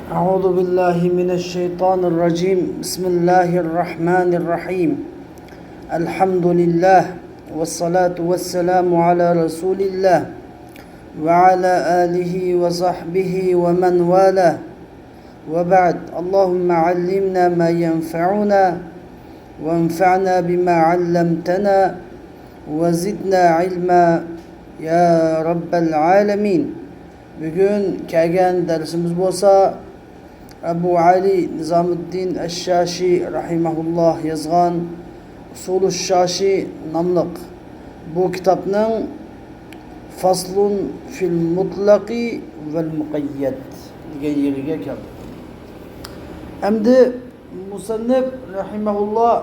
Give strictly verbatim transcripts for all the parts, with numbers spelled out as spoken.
أعوذ بالله من الشيطان الرجيم. بسم الله الرحمن الرحيم. الحمد لله، والصلاة والسلام على رسول الله، وعلى آله وصحبه ومن والاه. وبعد، اللهم علمنا ما ينفعنا، وانفعنا بما علمتنا، وزدنا علما يا رب العالمين. بۈگۈن كەلگەن دەرسىمىز بولسا، ئەبۇ ئەلى نىزامۇددىن ئەششاشى رەھىمەھۇللاھ يازغان ئۇسۇلۇ شاشى ناملىق بۇ كىتابنىڭ فصل في المطلق والمقيد دېگەن يېرىگە كەلدۇق. ئەمدى مۇسەننىپ رەھىمەھۇللاھ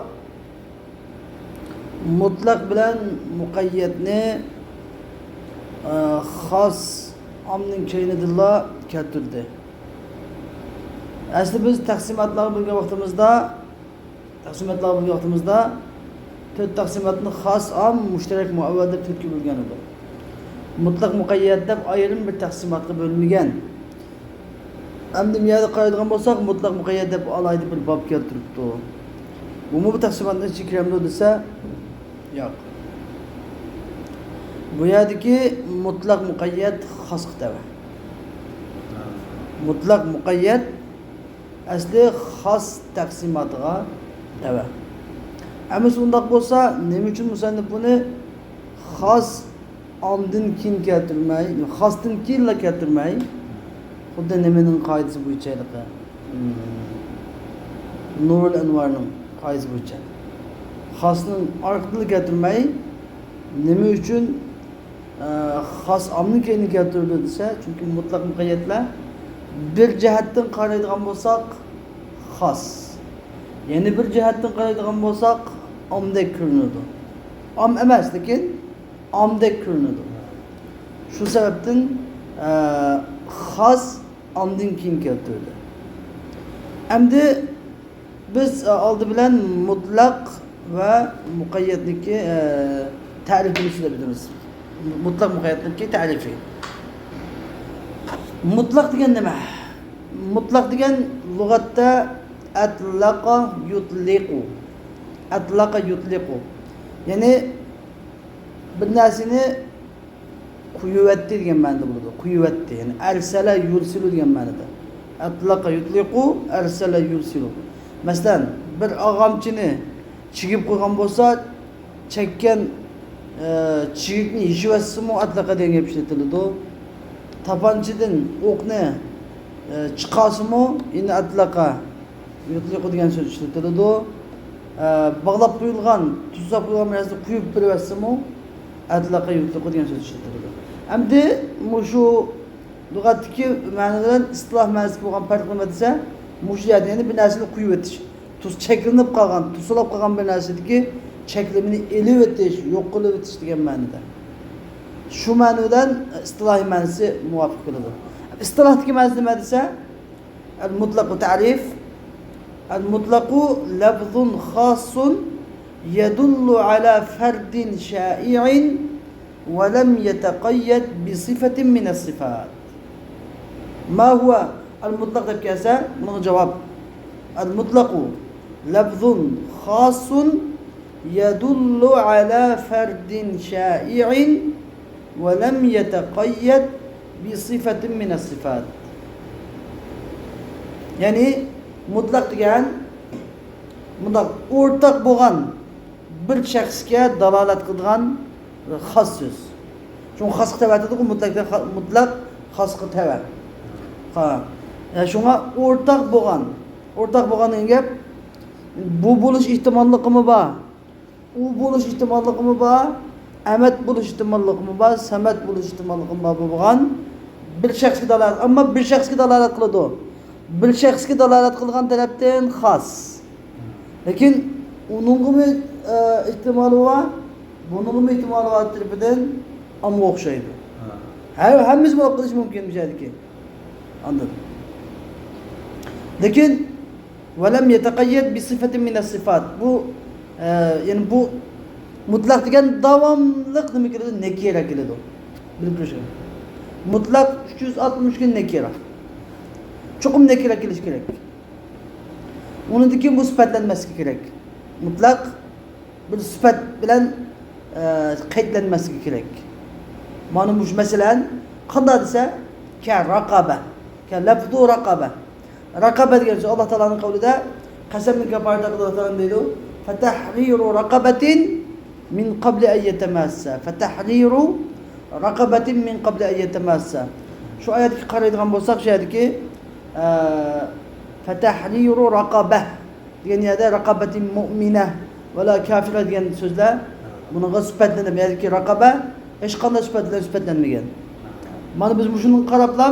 مۇتلەق بىلەن مۇقەييەتنى، ئە، خاس ئامنىڭ كەينىدىنلا كەلتۈردى. ئەسلى بىز تەقسىماتلارغا بۆلگەن ۋاقتىمىزدا، تەقسىماتلارغا بۆلگەن ۋاقتىمىزدا تۆت تەقسىماتنى خاس، ئام، مۇشتەرەك، مۇئەۋۋەل دەپ تۆتكە بۆلگەن ئىدۇق. مۇتلەق مۇقەييەت دەپ ئايرىم بىر تەقسىماتقا بۆلمىگەن. ئەمدى بۇ يەردە قارايدىغان بولساق، مۇتلەق مۇقەييەت دەپ ئالاھىدە بىر باب كەلتۈرۈپتۇ. بۇمۇ بۇ تەقسىماتنىڭ ئىچىگە كىرەمدۇ دېسە، ياق. بۇ يەردىكى مۇتلەق مۇقەييەت خاسقا تەۋە. مۇتلەق مۇقەييەت ئەسلى خاس تەقسىماتىغا تەۋە. ئەمىسە ئۇنداق بولسا، نېمە ئۈچۈن مۇسەننىپ بۇنى خاس ئامدىن كېيىن كەلتۈرمەي، خاستىن كېيىنلا كەلتۈرمەي، خۇددى نېمىنىڭ قائىدىسى بويىچە ھېلىقى، نۇرۇل ئەنۋارنىڭ قائىدىسى بويىچە خاسنىڭ ئارقىدىنلا كەلتۈرمەي، نېمە ئۈچۈن، ئە، خاس ئامدىن كېيىن كەلتۈرىدۇ دېسە، چۈنكى مۇتلەق مۇقەييەتلەر بىر جەھەتتىن قارايدىغان بولساق خاس، يەنە بىر جەھەتتىن قارايدىغان بولساق ئامدەك كۆرۈنىدۇ. ئام ئەمەس، لېكىن ئامدەك كۆرۈنىدۇ. شۇ سەۋەبتىن، ئە، خاس ئامدىن كېيىن كەلتۈردى. ئەمدى بىز، ئە، ئالدى بىلەن مۇتلەق ۋە مۇقەييەتنىڭكى، ئە، تەرىپىنى سۆزلەپ ئۆتىمىز. مۇتلەق مۇقەييەتنىڭكى تەرىپى. مۇتلەق دېگەن نېمە؟ مۇتلەق دېگەن لۇغەتتە ئەتلەقە يۇتلىقۇ. ئەتلەقە يۇتلىقۇ. يەنى بىر نەرسىنى قويۇۋەتتى دېگەن مەنىدە بولىدۇ. قويۇۋەتتى، يەنى ئەرسەلە يۇرسىلۇ دېگەن مەنىدە. ئەتلەقە يۇتلىقۇ، ئەرسەلە يۇرسىلۇ. مەسىلەن، بىر ئاغامچىنى چىگىپ قويغان بولسا، چەككەن، ئە، چىگىكنى يېشىۋەتسىمۇ ئەتلەقە دېگەن گەپ ئىشلىتىلىدۇ. تاپانچىدىن ئوقنى، ئە، چىقارسىمۇ يەنە ئەتلەقە يۇتلىقۇ دېگەن سۆز ئىشلىتىلىدۇ. ئە، باغلاپ قويۇلغان، تۇسلاپ قويۇلغان بىر نەرسىنى قويۇپ بېرىۋەتسىمۇ، ئەتلەقە يۇتلىقۇ دېگەن سۆز ئىشلىتىلىدۇ. ئەمدى مۇشۇ لۇغەتتىكى مەنە بىلەن ئىستىلاھ مەنىسى بولغان پەرق نېمە دېسە، مۇشۇ يەردە يەنى بىر نەرسىنى قويۇۋېتىش. تۇس-، چەكلىنىپ قالغان، تۇسلاپ قالغان بىر نەرسىدىكى چەكلىمىنى ئېلىۋېتىش، يوق قىلىۋېتىش دېگەن مەنىدە. شۇ مەنە بىلەن ئىستىلاھىي مەنىسى مۇۋاپىق كېلىدۇ. ئىستىلاھتىكى مەنىسى نېمە دېسە، المطلق تعريف، المطلق لفظ خاص يدل على فرد شائع ولم يتقيد بصفة من الصفات. ما هو المطلق دەپ كەلسە، بۇنىڭغا جاۋاب، المطلق لفظ خاص يدل على فرد شائع ولم يتقيد بصفة من الصفات. يەنى مۇتلەق دېگەن مۇنداق ئورتاق بولغان بىر شەخسكە دالالەت قىلىدىغان خاس سۆز. شۇڭا خاسقا تەۋە دېدۇق، مۇتلەق، مۇتلەق خاسقا تەۋە. ھە. يەنى شۇڭا ئورتاق بولغان، ئورتاق بولغان دېگەن گەپ، بۇ بولۇش ئېھتىماللىقىمۇ بار. ئۇ بولۇش ئېھتىماللىقىمۇ بار، ئەمەت بولۇش ئېھتىماللىقىمۇ بار، سەمەت بولۇش ئېھتىماللىقىمۇ بار بولغان بىر شەخسكە دالالەت، ئەمما بىر شەخسكە دالالەت قىلىدۇ. بىر شەخسكە دالالەت قىلغان تەرەپتىن خاس. لېكىن ئۇنىڭغىمۇ، ئە، ئېھتىمالى بار، بۇنىڭغىمۇ ئېھتىمالى بار تەرىپىدىن ئامغا ئوخشايدۇ. ھە. ھە-، ھەممىسى بولۇپ قېلىشى مۇمكىن بۇ يەردىكى. ئاندىن. لېكىن ولم يتقيد بصفة من الصفات. بۇ، ئە، يەنى بۇ مۇتلەق دېگەن داۋاملىق نېمە كېلىدۇ؟ نەكىرە كېلىدۇ. بىلىپ تۇرۇشىڭىز. مۇتلەق ئۈچ يۈز ئاتمىش كۈن نەكىرە. چوقۇم نەكىرە كېلىشى كېرەك. ئۇنىڭدىن كېيىن بۇ سۈپەتلەنمەسلىكى كېرەك. مۇتلەق بىر سۈپەت بىلەن، ئە، قەيتلەنمەسلىكى كېرەك. مانا مۇشۇ مەسىلەن قانداق دېسە، كە رەقەبە، كە لەفزۇ رەقەبە. رەقەبە دېگەن سۆز ئاللا تائالانىڭ قەۋلىدە قەسەمنىڭ كاپپارىتى ھەققىدە ئاللا تائالا دەيدۇ، فَتَحْرِيرُ رَقَبَةٍ مِنْ قَبْلِ أَنْ يَتَمَاسَّا، فَتَحْرِيرُ رَقَبَةٍ مِنْ قَبْلِ أَنْ يَتَمَاسَّا. شۇ ئايەتكە قارايدىغان بولساق، شۇ يەردىكى، ئە، فَتَحْرِيرُ رَقَبَةٍ دېگەن يەردە رەقەبەتىن مۇئمىنە ۋەلا كافىرە دېگەن سۆزلەر بۇنىڭغا سۈپەتلىنىپ، يەنىكى رەقەبە ھېچقانداق سۈپەت بىلەن سۈپەتلەنمىگەن. مانا بىز مۇشۇنىڭغا قاراپلا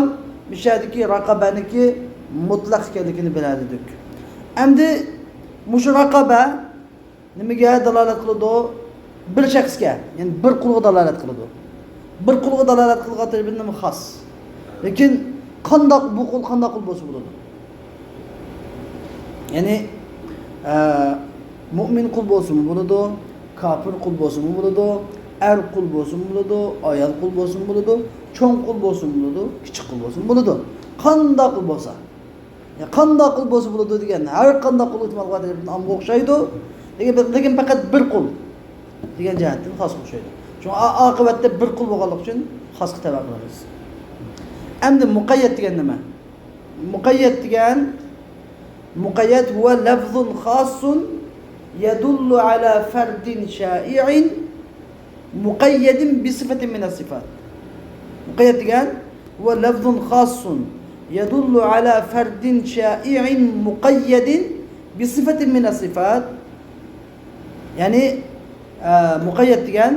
مۇشۇ يەردىكى رەقەبەنىكى مۇتلەق ئىكەنلىكىنى بىلەلىدۇق. ئەمدى مۇشۇ رەقەبە نېمىگە دالالەت قىلىدۇ؟ بىر شەخسكە، يەنى بىر قۇلغا دالالەت قىلىدۇ. بىر قۇلغا دالالەت قىلغان تەرىپى نېمە خاس. لېكىن قانداق، بۇ قۇل قانداق قۇل بولسا بولىدۇ؟ يەنى، ئە، مۇئمىن قۇل بولسىمۇ بولىدۇ، كاپىر قۇل بولسىمۇ بولىدۇ، ئەر قۇل بولسىمۇ بولىدۇ، ئايال قۇل بولسىمۇ بولىدۇ، چوڭ قۇل بولسىمۇ بولىدۇ، كىچىك قۇل بولسىمۇ بولىدۇ. قانداق قۇل بولسا. يا قانداق قۇل بولسا بولىدۇ دېگەن، ھەر قانداق قۇل ئېھتىمال قىلغان تەرىپىدىن ئامغا ئوخشايدۇ. لېكىن، لېكىن پەقەت بىر قۇل دېگەن جەھەتتىن خاسقا ئوخشايدۇ. شۇڭا ئا-، ئاقىۋەتتە بىر قۇل بولغانلىقى ئۈچۈن خاسقا تەۋە قىلىمىز. ئەمدى مۇقەييەت دېگەن نېمە؟ مۇقەييەت دېگەن، مۇقەييەت هو لفظ خاص يدل على فرد شائع مقيد بصفة من الصفات. مۇقەييەت دېگەن، هو لفظ خاص يدل على فرد شائع مقيد بصفة من الصفات. يەنى، ئە، مۇقەييەت دېگەن،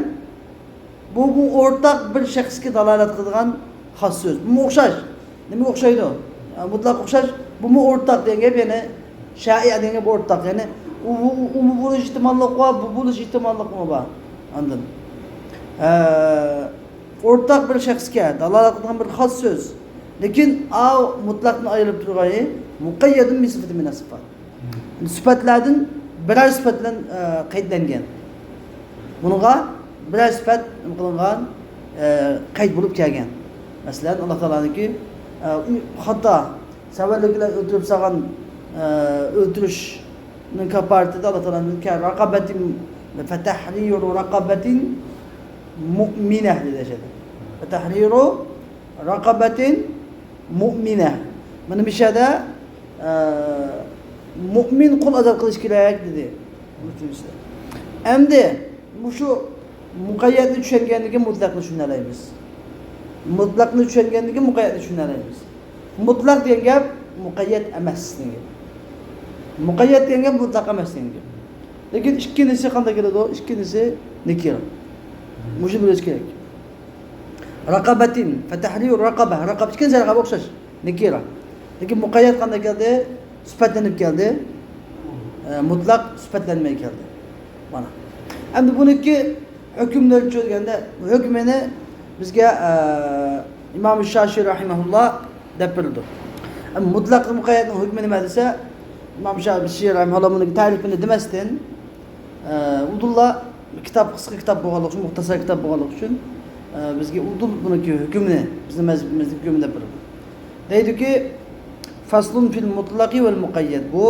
بۇ، بۇ ئورتاق بىر شەخسكە دالالەت قىلىدىغان خاس سۆز. بۇمۇ ئوخشاش. نېمىگە ئوخشايدۇ؟ ئە، مۇتلەق ئوخشاش. بۇمۇ ئورتاق دېگەن گەپ، يەنى شائىئ دېگەن گەپ ئورتاق. يەنى ئۇ، ئۇ، ئۇ، ئۇمۇ بولۇش ئېھتىماللىقى بار، بۇ بولۇش ئېھتىماللىقىمۇ بار. ئاندىن، ئە، ئورتاق بىر شەخسكە دالالەت قىلىدىغان بىر خاس سۆز. لېكىن ئاۋۇ مۇتلەقتىن ئايرىلىپ تۇرغىنى مۇقەييەدۇن بىسىفەتىن مىنەس سىفات. سۈپەتلەردىن بىرەر سۈپەت بىلەن، ئە، قەيتلەنگەن. بۇنىڭغا بىرەر سۈپەت نېمە قىلىنغان، ئە، قەيت بولۇپ كەلگەن. مەسىلەن، ئاللا تائالانىڭكى، ئە، خاتا، سەۋەنلىك بىلەن ئۆلتۈرۈپ سالغان، ئە، ئۆلتۈرۈشنىڭ كاپپارىتىدە ئاللا تائالانىڭكى رەقەبەتىن، فەتەھرىرۇ رەقەبەتىن مۇئمىنە دېدى. فەتەھرىرۇ رەقەبەتىن مۇئمىنە. مانا مۇشۇ يەردە، ئە، مۇئمىن قۇل ئازاد قىلىش كېرەك دېدى. ئۈچىنچىسى. ئەمدى مۇشۇ مۇقەييەتنى چۈشەنگەندىن كېيىن مۇتلەقنى چۈشىنەلەيمىز. مۇتلەقنى چۈشەنگەندىن كېيىن مۇقەييەتنى چۈشىنەلەيمىز. مۇتلەق دېگەن گەپ مۇقەييەت ئەمەس دېگەن گەپ. مۇقەييەت دېگەن گەپ مۇتلەق ئەمەس دېگەن گەپ. لېكىن ئىككىنچىسى قانداق كېلىدۇ؟ ئىككىنچىسى نەكىرە. مۇشۇنى بىلىش كېرەك. رەقەبەتىن، فەتەھرىرۇ رەقەبە. رەقەبە، ئىككىنچى رەقەبە ئوخشاش. نەكىرە. لېكىن مۇقەييەت قانداق كەلدى؟ سۈپەتلىنىپ كەلدى. ئە، مۇتلەق سۈپەتلەنمەي كەلدى. مانا. ئەمدى بۇنىڭكى ھۆكۈملىرى چۆزگەندە، ھۆكمىنى بىزگە، ئە، ئىمام شاشىي رەھىمەھۇللا دەپ بېرىدۇ. ئەمدى مۇتلەق مۇقەييەتنىڭ ھۆكمى نېمە دېسە، ئىمام شاشىي رەھىمەھۇللا بۇنىڭكى تەرىپىنى دېمەستىن، ئە، ئۇدۇللا كىتاب، قىسقا كىتاب بولغانلىقى ئۈچۈن، مۇختەسەر كىتاب بولغانلىقى ئۈچۈن، ئە، بىزگە ئۇدۇل بۇنىڭكى ھۆكمىنى، بىزنىڭ مەزھىپىمىزنىڭ ھۆكمىنى دەپ بېرىدۇ. دەيدۇكى، فەسلۇن فىل مۇتلەقى ۋەل مۇقەييەت. بۇ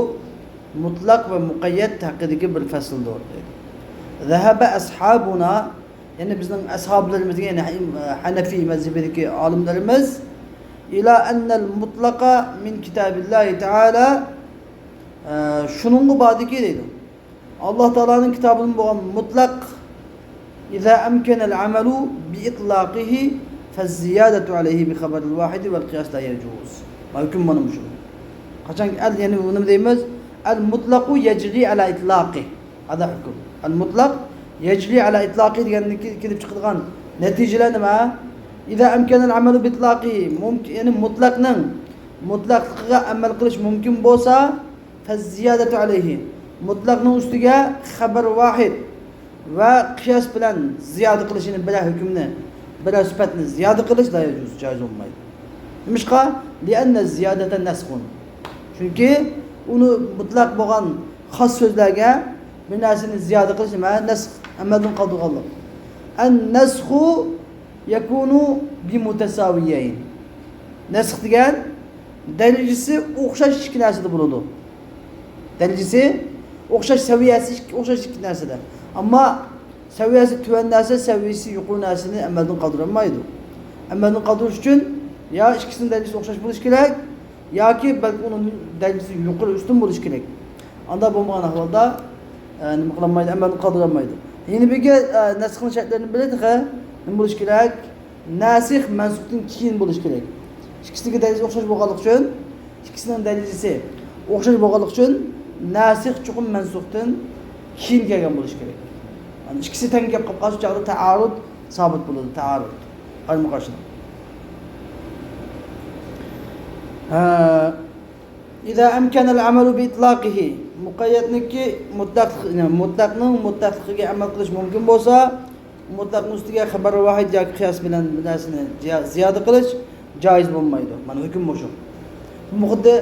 مۇتلەق ۋە مۇقەييەت ھەققىدىكى بىر پەسىلدۇر، دەيدۇ. ذهب أصحابنا، يەنى بىزنىڭ ئەسھابلىرىمىز، يەنى ھەنەفىي مەزھىپىدىكى ئالىملىرىمىز، إلى أن المطلق من كتاب الله تعالى، ئە، شۇنىڭغا باردىكى، دەيدۇ. ئاللا تائالانىڭ كىتابىدىن بولغان مۇتلەق، إذا أمكن العمل بإطلاقه فالزيادة عليه بخبر الواحد والقياس لا يجوز. ھۆكۈم مانا مۇشۇ. قاچان ئەل، يەنى بۇ نېمە دەيمىز؟ المطلق يجري على إطلاقه. ھەدە ھۆكۈم. المطلق يجري على إطلاقه دېگەندىن كېلىپ چىقىدىغان نەتىجىلەر نېمە؟ إذا أمكن العمل بإطلاقه، مۇمكىن، يەنى مۇتلەقنىڭ مۇتلەقلىقىغا ئەمەل قىلىش مۇمكىن بولسا، فالزيادة عليه، مۇتلەقنىڭ ئۈستىگە خەبەر ۋاھىد ۋە قىياس بىلەن زىيادە قىلىشنى، بىرەر ھۆكۈمنى، بىرەر سۈپەتنى زىيادە قىلىش لا يجوز، جائىز بولمايدۇ. نېمىشقا؟ لأن الزيادة نسخ. چۈنكى ئۇنى مۇتلەق بولغان خاس سۆزلەرگە بىر نەرسىنى زىيادە قىلىش نېمە؟ نەسخ، ئەمەلدىن قالدۇرغانلىق. النسخ يكون بمتساويين. نەسخ دېگەن دەرىجىسى ئوخشاش ئىككى نەرسىدە بولىدۇ. دەرىجىسى ئوخشاش، سەۋىيەسى ئىككى، ئوخشاش ئىككى نەرسىدە. ئەمما سەۋىيەسى تۆۋەن نەرسە، سەۋىيەسى يۇقىرى نەرسىنى ئەمەلدىن قالدۇرالمايدۇ. ئەمەلدىن قالدۇرۇش ئۈچۈن يا ئىككىسىنىڭ دەرىجىسى ئوخشاش بولۇشى كېرەك، ياكى بەلكى ئۇنىڭ دەرىجىسى يۇقىرى، ئۈستۈن بولۇشى كېرەك. ئاندا بولمىغان ئەھۋالدا، ئە، نېمە قىلالمايدۇ، ئەمەلدىن قالدۇرالمايدۇ. يەنە بىرگە، ئە، نەسخنىڭ شەرتلىرىدىن بىرى تېخى نېمە بولۇشى كېرەك؟ ناسىخ مەنسۇختىن كېيىن بولۇشى كېرەك. ئىككىسىنىڭكى دەرىجىسى ئوخشاش بولغانلىقى ئۈچۈن، ئىككىسىنىڭ دەرىجىسى ئوخشاش بولغانلىقى ئۈچۈن ناسىخ چوقۇم مەنسۇختىن كېيىن كەلگەن بولۇشى كېرەك. يەنى ئىككىسى تەڭ كەپ قالغان چاغدا تائارۇد سابىت بولىدۇ، تائارۇد. قارىمۇ قارشىلىق. ھە، إذا أمكن العمل بإطلاقه، مۇقەييەتنىڭكى مۇتلەق، مۇتلەقنىڭ مۇتلەقلىقىگە ئەمەل قىلىش مۇمكىن بولسا، مۇتلەقنىڭ ئۈستىگە خەبەر ۋاھىد ياكى قىياس بىلەن بىر نەرسىنى زىيا-، زىيادە قىلىش جائىز بولمايدۇ. مانا ھۆكۈم مۇشۇ. بۇ خۇددى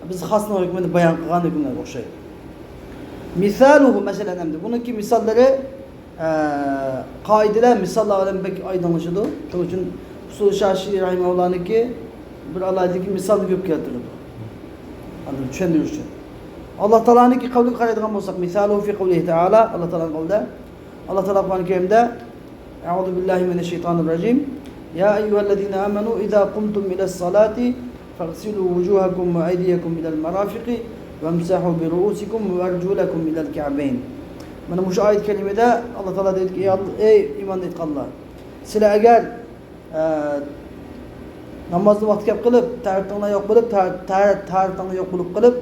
بىز خاسنىڭ ھۆكمىنى بايان قىلغان ھۆكۈملەرگە ئوخشايدۇ. مىسالۇھۇ، مەسىلەن، ئەمدى بۇنىڭكى مىساللىرى، ئە، قائىدىلەر مىساللار بىلەن بەك ئايدىڭلىشىدۇ. شۇنىڭ ئۈچۈن ئۇسۇل شاشىئى رەھىمەھۇللانىڭكى بىر ئالاھىدىلىكى مىسالنى كۆپ كەلتۈرىدۇ. ئاندىن چۈشەندۈرۈش ئۈچۈن. ئاللا تائالانىڭكى قەۋلىگە قارايدىغان بولساق، مىسالۇ في قوله تعالى، ئاللا تائالانىڭ قەۋلىدە، ئاللا تائالا قۇرئان كەرىمدە، أعوذ بالله من الشيطان الرجيم. يا أيها الذين آمنوا إذا قمتم إلى الصلاة فاغسلوا وجوهكم وأيديكم إلى المرافق وامسحوا برؤوسكم وأرجلكم إلى الكعبين. مانا مۇشۇ ئايەت كەرىمىدە ئاللا تائالا دەيدۇكى، ئەي ئىمان ئېيتقانلار، سىلەر ئەگەر، ئە، نامازنى ۋاقتى كەپ قىلىپ، تاھارىتىڭلار يوق بولۇپ، تاھارەت، تاھارەت، تاھارىتىڭلار يوق بولۇپ قېلىپ،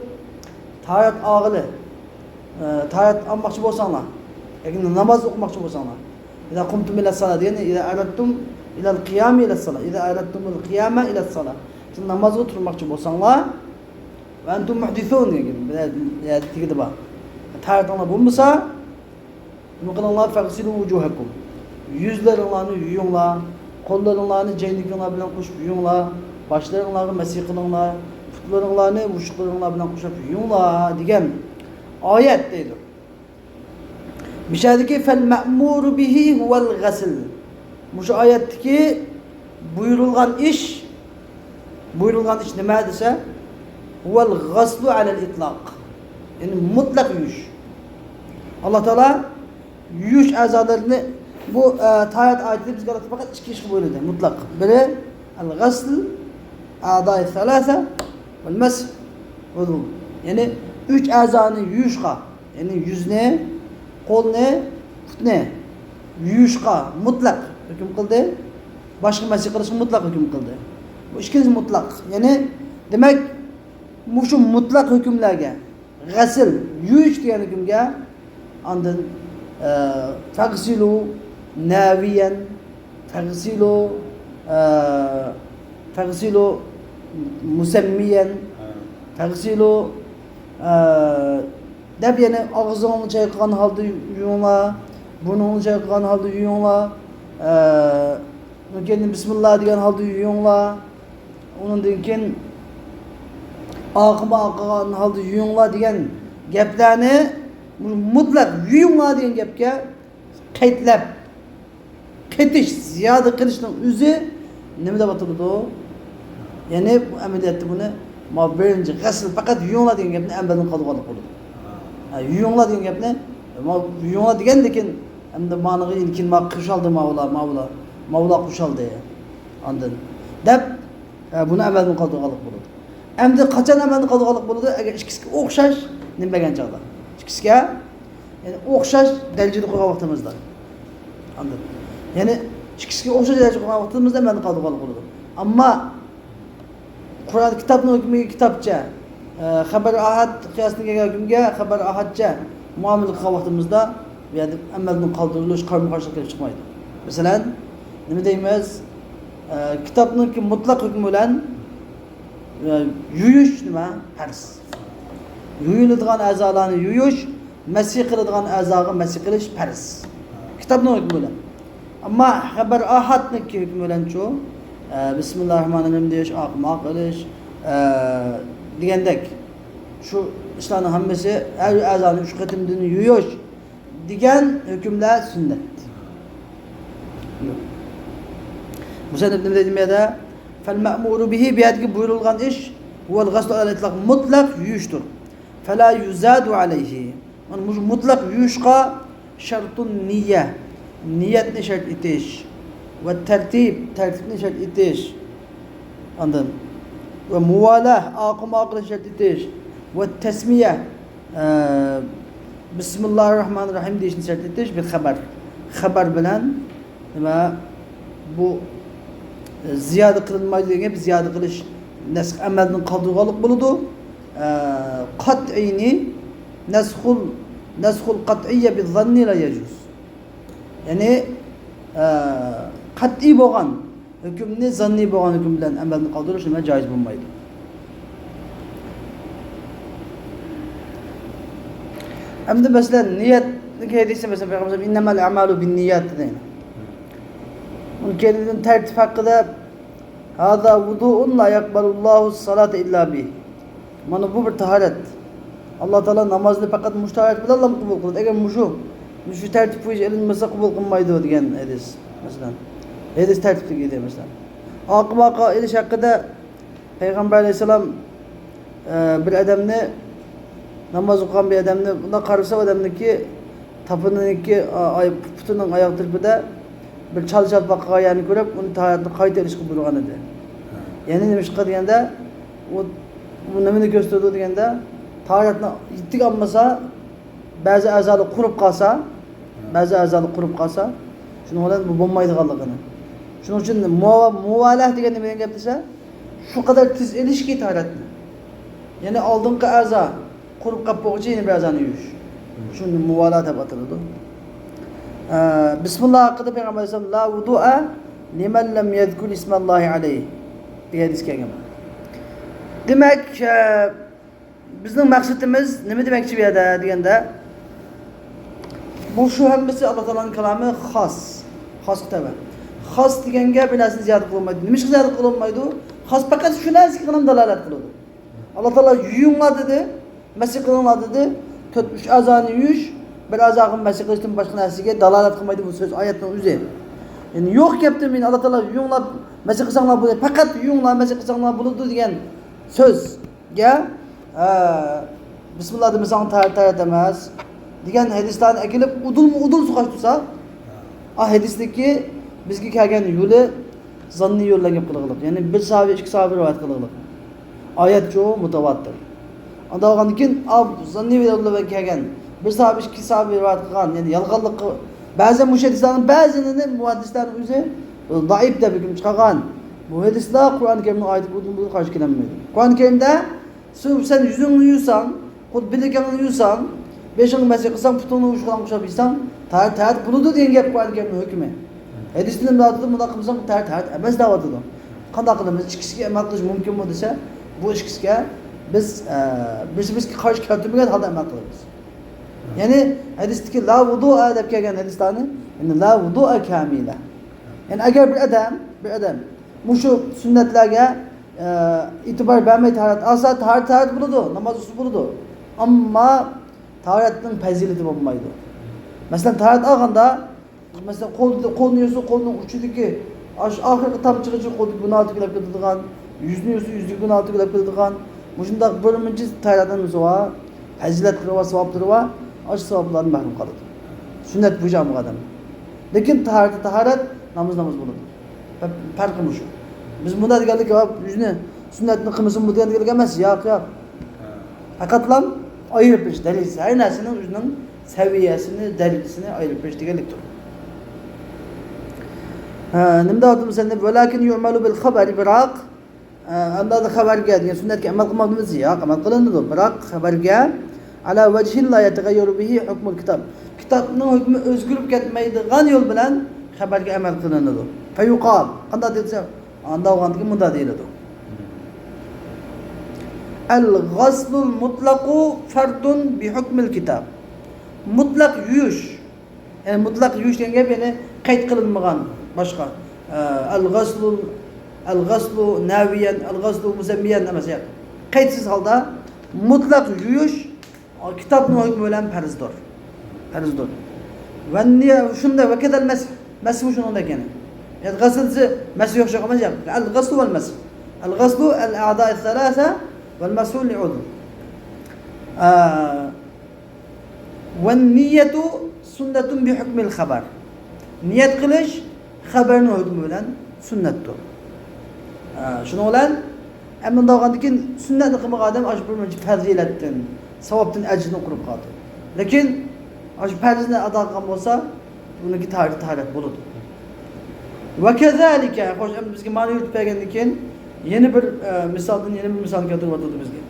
تاھارەت ئالغىلى، ئە، تاھارەت ئالماقچى بولساڭلار، ياكى ناماز ئوقۇماقچى بولساڭلار، إذا قمتم إلى الصلاة دېگەن، إذا أردتم إلى القيام إلى الصلاة، إذا أردتم القيام إلى الصلاة، شۇ نامازغا تۇرماقچى بولساڭلار، وأنتم محدثون دېگەن بىر يەردە تېگىدى بار. تاھارىتىڭلار بولمىسا، نېمە قىلىڭلار؟ فاغسلوا وجوهكم. يۈزلىرىڭلارنى يۇيۇڭلار، قوللىرىڭلارنى جەينىكىڭلار بىلەن قوشۇپ يۇيۇڭلار، باشلىرىڭلارغا مەسح قىلىڭلار، پۇتلىرىڭلارنى مۇشۇقلىرىڭلار بىلەن قوشۇپ يۇيۇڭلار دېگەن ئايەت دەيدۇ. مۇشۇ يەردىكى فالمأمور به هو الغسل. مۇشۇ ئايەتتىكى بۇيرۇلغان ئىش، بۇيرۇلغان ئىش نېمە دېسە، هو الغسل على الإطلاق. يەنى مۇتلەق يۇيۇش. ئاللا تائالا يۇيۇش ئەزالىرىنى، بۇ، ئە، تاھارەت ئايىتىدە بىزگە ئاللا تائالا پەقەت ئىككى ئىشقا بۇيرۇدى، مۇتلەق. بىرى الغسل أعضاء الثلاثة والمسح عضو. يەنى ئۈچ ئەزانى يۇيۇشقا، يەنى يۈزنى، قولنى، پۇتنى يۇيۇشقا مۇتلەق ھۆكۈم قىلدى. باشقا مەسىھ قىلىشقا مۇتلەق ھۆكۈم قىلدى. بۇ ئىككىنچى مۇتلەق. يەنى، دېمەك، مۇشۇ مۇتلەق ھۆكۈملەرگە، غەسىل، يۇيۇش دېگەن ھۆكۈمگە، ئاندىن، ئە، فەغسىلۇ نەۋىيەن، فەغسىلۇ، ئە، فەغسىلۇ مۇسەممىيەن، فەغسىلۇ، ئە، دەپ، يەنى ئاغزىڭنى چايقىغان ھالدا يۇيۇڭلار، بۇرنۇڭنى چايقىغان ھالدا يۇيۇڭلار، ئە، كېيىن بىسمىللا دېگەن ھالدا يۇيۇڭلار، ئۇنىڭدىن كېيىن ئارقىمۇ ئارقىغان ھالدا يۇيۇڭلار دېگەن گەپلەرنى مۇتلەق يۇيۇڭلار دېگەن گەپكە قەيتلەپ، قېتىش، زىيادە قىلىشنىڭ ئۆزى نېمە دەپ ئاتىلىدۇ؟ يەنى بۇ ئەمەلىيەتتە بۇنى، ما بىرىنچى غەسىل، پەقەت يۇيۇڭلار دېگەن گەپنى ئەمەلدىن قالدۇرغانلىق بولىدۇ. ھە، يۇيۇڭلار دېگەن گەپنى، ما يۇيۇڭلار دېگەندىكىن، ئەمدى مانىغا كېيىن ما قوشالدى، ماۋۇلار، ماۋۇلار، ماۋۇلار قوشالدى. ئاندىن دەپ، ھە، بۇنى ئەمەلدىن قالدۇرغانلىق بولىدۇ. ئەمدى قاچان ئەمەلدىن قالدۇرغانلىق بولىدۇ؟ ئەگەر ئىككىسىگە ئوخشاش نېمە بەرگەن چاغدا. ئىككىسىگە يەنى ئوخشاش دەرىجىدە قويغان ۋاقتىمىزدا. ئاندىن، يەنى ئىككىسىگە ئوخشاش دەرىجىدە قويغان ۋاقتىمىزدا ئەمەلدىن قالدۇرغانلىق بولىدۇ. ئەمما قۇرئان كىتابنىڭ ھۆكمىگە كىتابچە، ئە، خەبەر ئاھاد قىياسىدىن كەلگەن ھۆكۈمگە خەبەر ئاھادچە مۇئامىلە قىلغان ۋاقتىمىزدا بۇ يەردە ئەمەلدىن قالدۇرۇلۇش قارىمۇ قارشىلىق كېلىپ چىقمايدۇ. مەسىلەن، نېمە دەيمىز؟ ئە، كىتابنىڭكى مۇتلەق ھۆكمى بىلەن، ئە، يۇيۇش نېمە؟ پەرز. يۇيۇلىدىغان ئەزالارنى يۇيۇش، مەسىھ قىلىدىغان ئەزاغا مەسىھ قىلىش پەرز. كىتابنىڭ ھۆكمى بىلەن. ئەمما خەبەر ئاھادنىڭكى ھۆكمى بىلەنچۇ؟ ئە، بىسمىللاھىررەھمانىررەھىم دېيىش، ئارقىمۇ ئارقا ئېلىش، ئە، دېگەندەك. شۇ ئىشلارنىڭ ھەممىسى ھەر ئەزانى ئۈچ قېتىمدىن يۇيۇش دېگەن ھۆكۈملەر سۈننەت. مۇسەننىپ نېمە دەيدۇ بۇ يەردە؟ فالمأمور به، بۇ يەردىكى بۇيرۇلغان ئىش، ۋەل غەسلۇ ئەلەل ئىتلاق، مۇتلەق يۇيۇشتۇر. فەلا يۇزادۇ ئەلەيھى. مانا مۇشۇ مۇتلەق يۇيۇشقا شەرتۇن نىيە، نىيەتنى شەرت ئېتىش. ۋە تەرتىب، تەرتىپنى شەرت ئېتىش. ئاندىن ۋە مۇۋالا، ئاقىمۇ ئاقىلىشنى شەرت ئېتىش. ۋە تەسمىيە، ئە، بىسمىللاھىر راھمانىر راھىم دېيىشنى شەرت ئېتىش بىر خەۋەر. خەۋەر بىلەن نېمە، بۇ، ئە، زىيادە قىلىنمايدۇ دېگەن گەپ، زىيادە قىلىش نەسخ ئەمەلدىن قالدۇرغانلىق بولىدۇ. ئە، قەتئىينى نەسخۇل، نەسخۇل قەتئىيە بىز زاننى لا يەجۇز. يەنى، ئە، قەتئىي بولغان ھۆكۈمنى زاننىي بولغان ھۆكۈم بىلەن ئەمەلدىن قالدۇرۇش نېمە جايىز بولمايدۇ. ئەمدى مەسىلەن، نىيەتنى كەيدىسى مەسىلەن، پەيغەمبەر ئىننەمەل ئەمالۇ بىننىيات دەيدۇ. ئۇنى كەيدىدىن تەرتىپ ھەققىدە، ھازا ۋۇزۇئۇن لا يەقبەلۇللاھۇ سالاتە ئىللا بىھ. مانا بۇ بىر تاھارەت. ئاللا تائالا نامازنى پەقەت مۇشۇ تاھارەت بىلەنلا قوبۇل قىلىدۇ. ئەگەر مۇشۇ، مۇشۇ تەرتىپ بويىچە ئېلىنمىسا قوبۇل قىلمايدۇ دېگەن ھەدىس. مەسىلەن، ھەدىس تەرتىپلىك ئىدى، مەسىلەن. ئاقىمۇ ئاقا ئېلىش ھەققىدە پەيغەمبەر ئەلەيھىسسالام، ئە، بىر ئادەمنى، ناماز ئوقۇغان بىر ئادەمنى، بۇنداق قارىسا، ئۇ ئادەمنىڭكى تاپىنىنىڭكى، ئا-، ئاي-، پۇتىنىڭ ئاياغ تەرىپىدە بىر چال-چال پاقىغان يەرنى كۆرۈپ، ئۇنى تاھارەتنى قايتا ئېلىشقا بۇيرۇغان ئىدى. يەنى نېمىشقا دېگەندە، ئۇ، ئۇ نېمىنى كۆرسىتىدۇ دېگەندە، تاھارەتنى يېتىك ئالمىسا، بەزى ئەزالار قۇرۇپ قالسا، بەزى ئەزالار قۇرۇپ قالسا، شۇنىڭ بىلەن بۇ بولمايدىغانلىقىنى. شۇنىڭ ئۈچۈن مۇۋا-، مۇۋالاھ دېگەن نېمە دېگەن گەپ دېسە، شۇ قەدەر تېز ئېلىشكى تاھارەتنى. يەنى ئالدىنقى ئەزا قۇرۇپ قاپ بولغۇچە يەنە بىر ئەزانى يۇيۇش. شۇنى مۇۋالاھ دەپ ئاتىلىدۇ. ئە، بىسمىللا ھەققىدە پەيغەمبەر ئەلەيھىسسالام، لا ۋۇدۇئە لىمەن لەم يەزكۇر ئىسمەللاھى ئەلەيھ دېگەن ھەدىس كەلگەن. دېمەك، ئە، بىزنىڭ مەقسىتىمىز نېمە دېمەكچى بۇ يەردە دېگەندە، بۇ شۇ ھەممىسى ئاللا تائالانىڭ كالامى خاس. خاسقا تەۋە. خاس دېگەنگە بىر نەرسىنى زىيادە قىلالمايدۇ. نېمىشقا زىيادە قىلالمايدۇ؟ خاس پەقەت شۇ نەرسىگە دالالەت قىلىدۇ. ئاللا تائالا يۇيۇڭلار دېدى، مەسىھ قىلىڭلار دېدى. تۆت، ئۈچ ئەزانى يۇيۇش، بىر ئەزاغا مەسىھ قىلىشتىن باشقا نەرسىگە دالالەت قىلمايدۇ بۇ سۆز ئايەتنىڭ ئۆزى. يەنى يوق گەپتىن مېنى ئاللا تائالا يۇيۇڭلار، مەسىھ قىلساڭلار بولىدۇ، پەقەت يۇيۇڭلار، مەسىھ قىلساڭلار بولىدۇ دېگەن سۆز. گە، ئە، بىسمىللا دېمىسەڭ تەھارەت، تەھارەت ئەمەس دېگەن ھەدىسلەرنى ئەكېلىپ ئۇدۇلمۇ ئۇدۇل سوقاشتۇرسا، ئا ھەدىستىكى بىزگە كەلگەن يولى زاننىي يول بىلەن گەپ قىلغىلىق. يەنى بىر ساھابى، ئىككى ساھابى رىۋايەت قىلغىلىق. ئايەتچۇ مۇتەۋاتىر. ئانداق بولغاندىن كېيىن، ئا زاننىي يول بىلەن كەلگەن بىر ساھابى، ئىككى ساھابى رىۋايەت قىلغان، يەنى يالغانلىقى، بەزى مۇشۇ ھەدىسلەرنىڭ بەزىلىرىنى مۇھەددىسلەرنىڭ ئۆزى دائىپ دەپ ھۆكۈم چىقارغان. بۇ ھەدىسلەر قۇرئان كەرىمنىڭ ئايىتىگە ئۇدۇل قارشى كېلەلمەيدۇ. قۇرئان كەرىمدە سەن، سەن يۈزۈڭنى يۇساڭ، خۇددى بىلىكىڭنى يۇساڭ، بېشىڭنى مەسىھ قىلساڭ، پۇتۇڭنى ئۇشقىلاڭ قۇشاپ يۇساڭ، تەھارەت، تەھارەت بولىدۇ دېگەن گەپ قۇرئان كەرىمنىڭ ھۆكمى. ھەدىستە نېمە دەۋاتىدۇ؟ مۇنداق قىلمىساڭ تەھارەت، تەھارەت ئەمەس دەۋاتىدۇ. قانداق قىلىمىز؟ ئىككىسىگە ئەمەل قىلىش مۇمكىنمۇ دېسە، بۇ ئىككىسىگە بىز، ئە، بىرسى بىرسىگە قارشى كەلتۈرمىگەن ھالدا ئەمەل قىلىمىز. يەنى ھەدىستىكى لا ۋۇدۇئە دەپ كەلگەن ھەدىسلەرنى، يەنى لا ۋۇدۇئە كامىلە. يەنى ئەگەر بىر ئادەم، بىر ئادەم مۇشۇ سۈننەتلەرگە ئە، ئېتىبار بەرمەي تاھارەت ئالسا، تاھارەت، تاھارەت بولىدۇ، ناماز ئۇسۇل بولىدۇ. ئەمما تاھارەتنىڭ پەزىلىتى بولمايدۇ. مەسىلەن، تاھارەت ئالغاندا، مەسىلەن، قول، قولنى يۇسا، قولنىڭ ئۇچىدىكى ئاشۇ ئاخىرقى تامچىغىچە قولدىكى گۇناھ تۆكۈلۈپ كېتىدىغان، يۈزنى يۇسا، يۈزدىكى گۇناھ تۆكۈلۈپ كېتىدىغان، مۇشۇنداق بىر مۇنچە تاھارەتنىڭ نېمىسى بار، پەزىلەتلىرى بار، ساۋابلىرى بار. ئاشۇ ساۋابلاردىن مەھرۇم قالىدۇ. سۈننەت بويىچە ئالمىغان ئادەم. لېكىن تاھارەت، تاھارەت، ناماز، ناماز بولىدۇ. پەرقى مۇشۇ. بىز مۇنداق دېگەنلىك، يا، يۈزنى سۈننەتنى قىلمىسىمۇ بولىدۇ دېگەنلىك ئەمەس. ياق، ياق. پەقەتلا ئايرىپ بېرىش، دەرىجىسى. ھەر نەرسىنىڭ ئۆزىنىڭ سەۋىيەسىنى، دەرىجىسىنى ئايرىپ بېرىش دېگەنلىكتۇر. ھە، نېمە دەۋاتىدۇ مۇسەننىپ؟ ۋەلاكىن يۇئمەلۇ بىل خەبەرى، بىراق ئە، ئەمدى خەۋەرگە دېگەن سۈننەتكە ئەمەل قىلماقنىمىز؟ ياق، ئەمەل قىلىنىدۇ. بىراق خەۋەرگە، ئەلا ۋەجھىن لا يەتەغەييەرۇ بىھى ھۇكمۇل كىتاب. كىتابنىڭ ھۆكمى ئۆزگىرىپ كەتمەيدىغان يول بىلەن خەۋەرگە ئەمەل قىلىنىدۇ. فەيۇقال، قانداق دېسە، ئانداق بولغاندىكىن مۇنداق دېيىلىدۇ. ئەل غەسلۇل مۇتلەقۇ فەردۇن بىھۇكمىل كىتاب. مۇتلەق يۇيۇش، يەنى مۇتلەق يۇيۇش دېگەن گەپ، يەنى قەيت قىلىنمىغان باشقا. ئە، ئەل غەسلۇ، ئەل غەسلۇ نەۋىيەن، ئەل غەسلۇ مۇسەممىيەن ئەمەس، ياق. قەيتسىز ھالدا مۇتلەق يۇيۇش كىتابنىڭ ھۆكمى بىلەن پەرزدۇر. پەرزدۇر. ۋە نىيە-، شۇنداق، ۋە كەزەل مەسھ، مەسھمۇ شۇنىڭدەك يەنى. يەنى غەسىل دېسە مەسھ يوق، شۇ ئەمەس، ياق. ئەل غەسلۇ ۋەل مەسھ. ئەل غەسلۇ ئەل ئەئزائىس سەلاسە، والمسؤول لعذر. ئە، والنية سنة بحكم الخبر. نىيەت قىلىش خەۋەرنىڭ ھۆكمى بىلەن سۈننەتتۇر. ئە، شۇنىڭ بىلەن، ئەمدى مۇنداق بولغاندىكىن، سۈننەتنى قىلمىغان ئادەم ئاشۇ بىر مۇنچە پەزىلەتتىن، ساۋابتىن، ئەجىردىن قۇرۇپ قالدى. لېكىن ئاشۇ پەرزنى ئادا قىلغان بولسا، بۇنىڭكى تاھارىتى تاھارەت بولىدۇ. وكذلك، خوش، ئەمدى بىزگە مانا يۈرۈتۈپ بەرگەندىن كېيىن، يەنە بىر، ئە، مىسالدىن يەنە بىر مىسال كەلتۈرۈۋاتىدۇ بىزگە.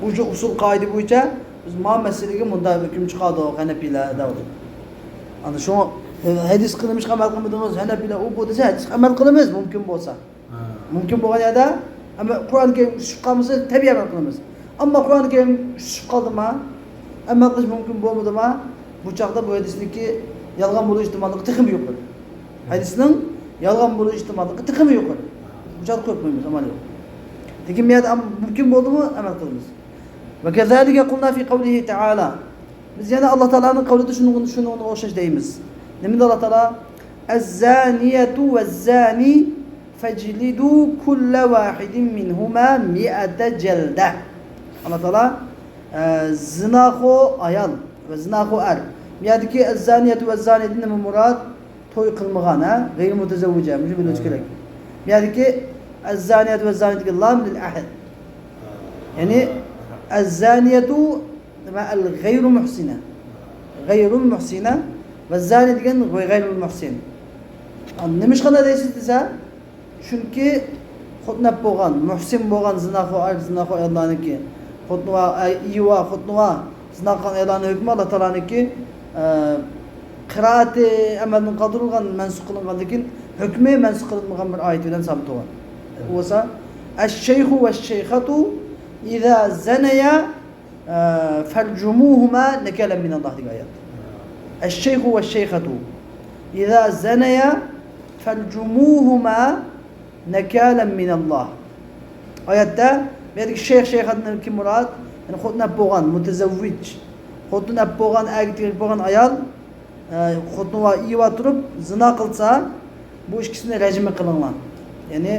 بۇ شۇ ئۇسۇل قائىدە بويىچە بىز ما مەسىلىگە مۇنداق ھۆكۈم چىقاردۇق، ھەنەپىيلەر دەۋاتىدۇ. ئەنە شۇڭا، ئە، ھەدىسكە نېمىشقا ئەمەل قىلمىدىڭىز، ھەنەپىيلەر ئۇ بۇ دېسە، ھەدىسكە ئەمەل قىلىمىز، مۇمكىن بولسا. ھە. مۇمكىن بولغان يەردە، ئەمما قۇرئان كەرىم ئۈستۈشۈپ قالمىسا، تەبىئىي ئەمەل قىلىمىز. ئەمما قۇرئان كەرىم ئۈستۈشۈپ قالدىما؟ ئەمەل قىلىش مۇمكىن بولمىدىما؟ بۇ چاغدا بۇ ھەدىسنىڭكى يالغان بولۇش ئېھتىماللىقى تېخىمۇ يۇقىرى. ھەدىسنىڭ يالغان بولۇش ئېھتىماللىقى تېخىمۇ يۇقىرى. بۇ چاغدا قويۇپ قويىمىز، ئامال يوق. لېكىن بۇ يەردە ئەم-، مۇمكىن بولدىمۇ؟ ئەمەل قىلىمىز. وكذلك قلنا في قوله تعالى. بىز يەنە ئاللا تائالانىڭ قەۋلىدە شۇنىڭغا، شۇنىڭغا ئوخشاش دەيمىز. نېمە دېدى ئاللا تائالا؟ الزانية والزاني فاجلدوا كل واحد منهما مائة جلدة. ئاللا تائالا، ئە، زىناخور ئايال ۋە زىناخور ئەر. بۇ يەردىكى الزانية والزانيدىن نېمە مۇراد؟ توي قىلمىغان، ھە؟ غەيرىي مۇتەزەۋۋىجە، مۇشۇ بىلىش كېرەك. بۇ يەردىكى الزانية والزانيدىكى لام لىل ئەھد. يەنى الزانية دېمەك، الغير محصنة. غير محصنة. والزاني دېگەن غير المحصن. نېمىشقا ئۇنداق دەيسىز دېسە، چۈنكى خوتۇن ئەپ بولغان، مۇھسىن بولغان زىناخور ئەر، زىناخور ئاياللارنىڭكى، خوتۇنى بار، ئەي، ئېرى بار، خوتۇنى بار، زىنا قىلغان ئاياللارنىڭ ھۆكمى ئاللا تائالانىڭكى، ئە، قىرائىتى ئەمەلدىن قالدۇرۇلغان، مەنسۇخ قىلىنغاندىن كېيىن، ھۆكمى مەنسۇخ قىلىنمىغان بىر ئايەت بىلەن سابىت بولغان. ئۇ بولسا، الشيخ والشيخة إذا زنيا، ئە، فارجموهما نكالا من الله دېگەن ئايەت. الشيخ والشيخة إذا زنيا فارجموهما نكالا من الله. ئايەتتە، بۇ يەردىكى شەيخ، شەيخەتتىن كىم مۇراد؟ يەنى خوتۇن ئەپ بولغان، مۇتەزەۋۋىج. خوتۇن ئەپ بولغان، ئەرگە تېگىپ بولغان ئايال، ئە، خوتۇنى بار، ئېرى بار تۇرۇپ زىنا قىلسا، بۇ ئىككىسىنى رەجمە قىلىڭلار. يەنى،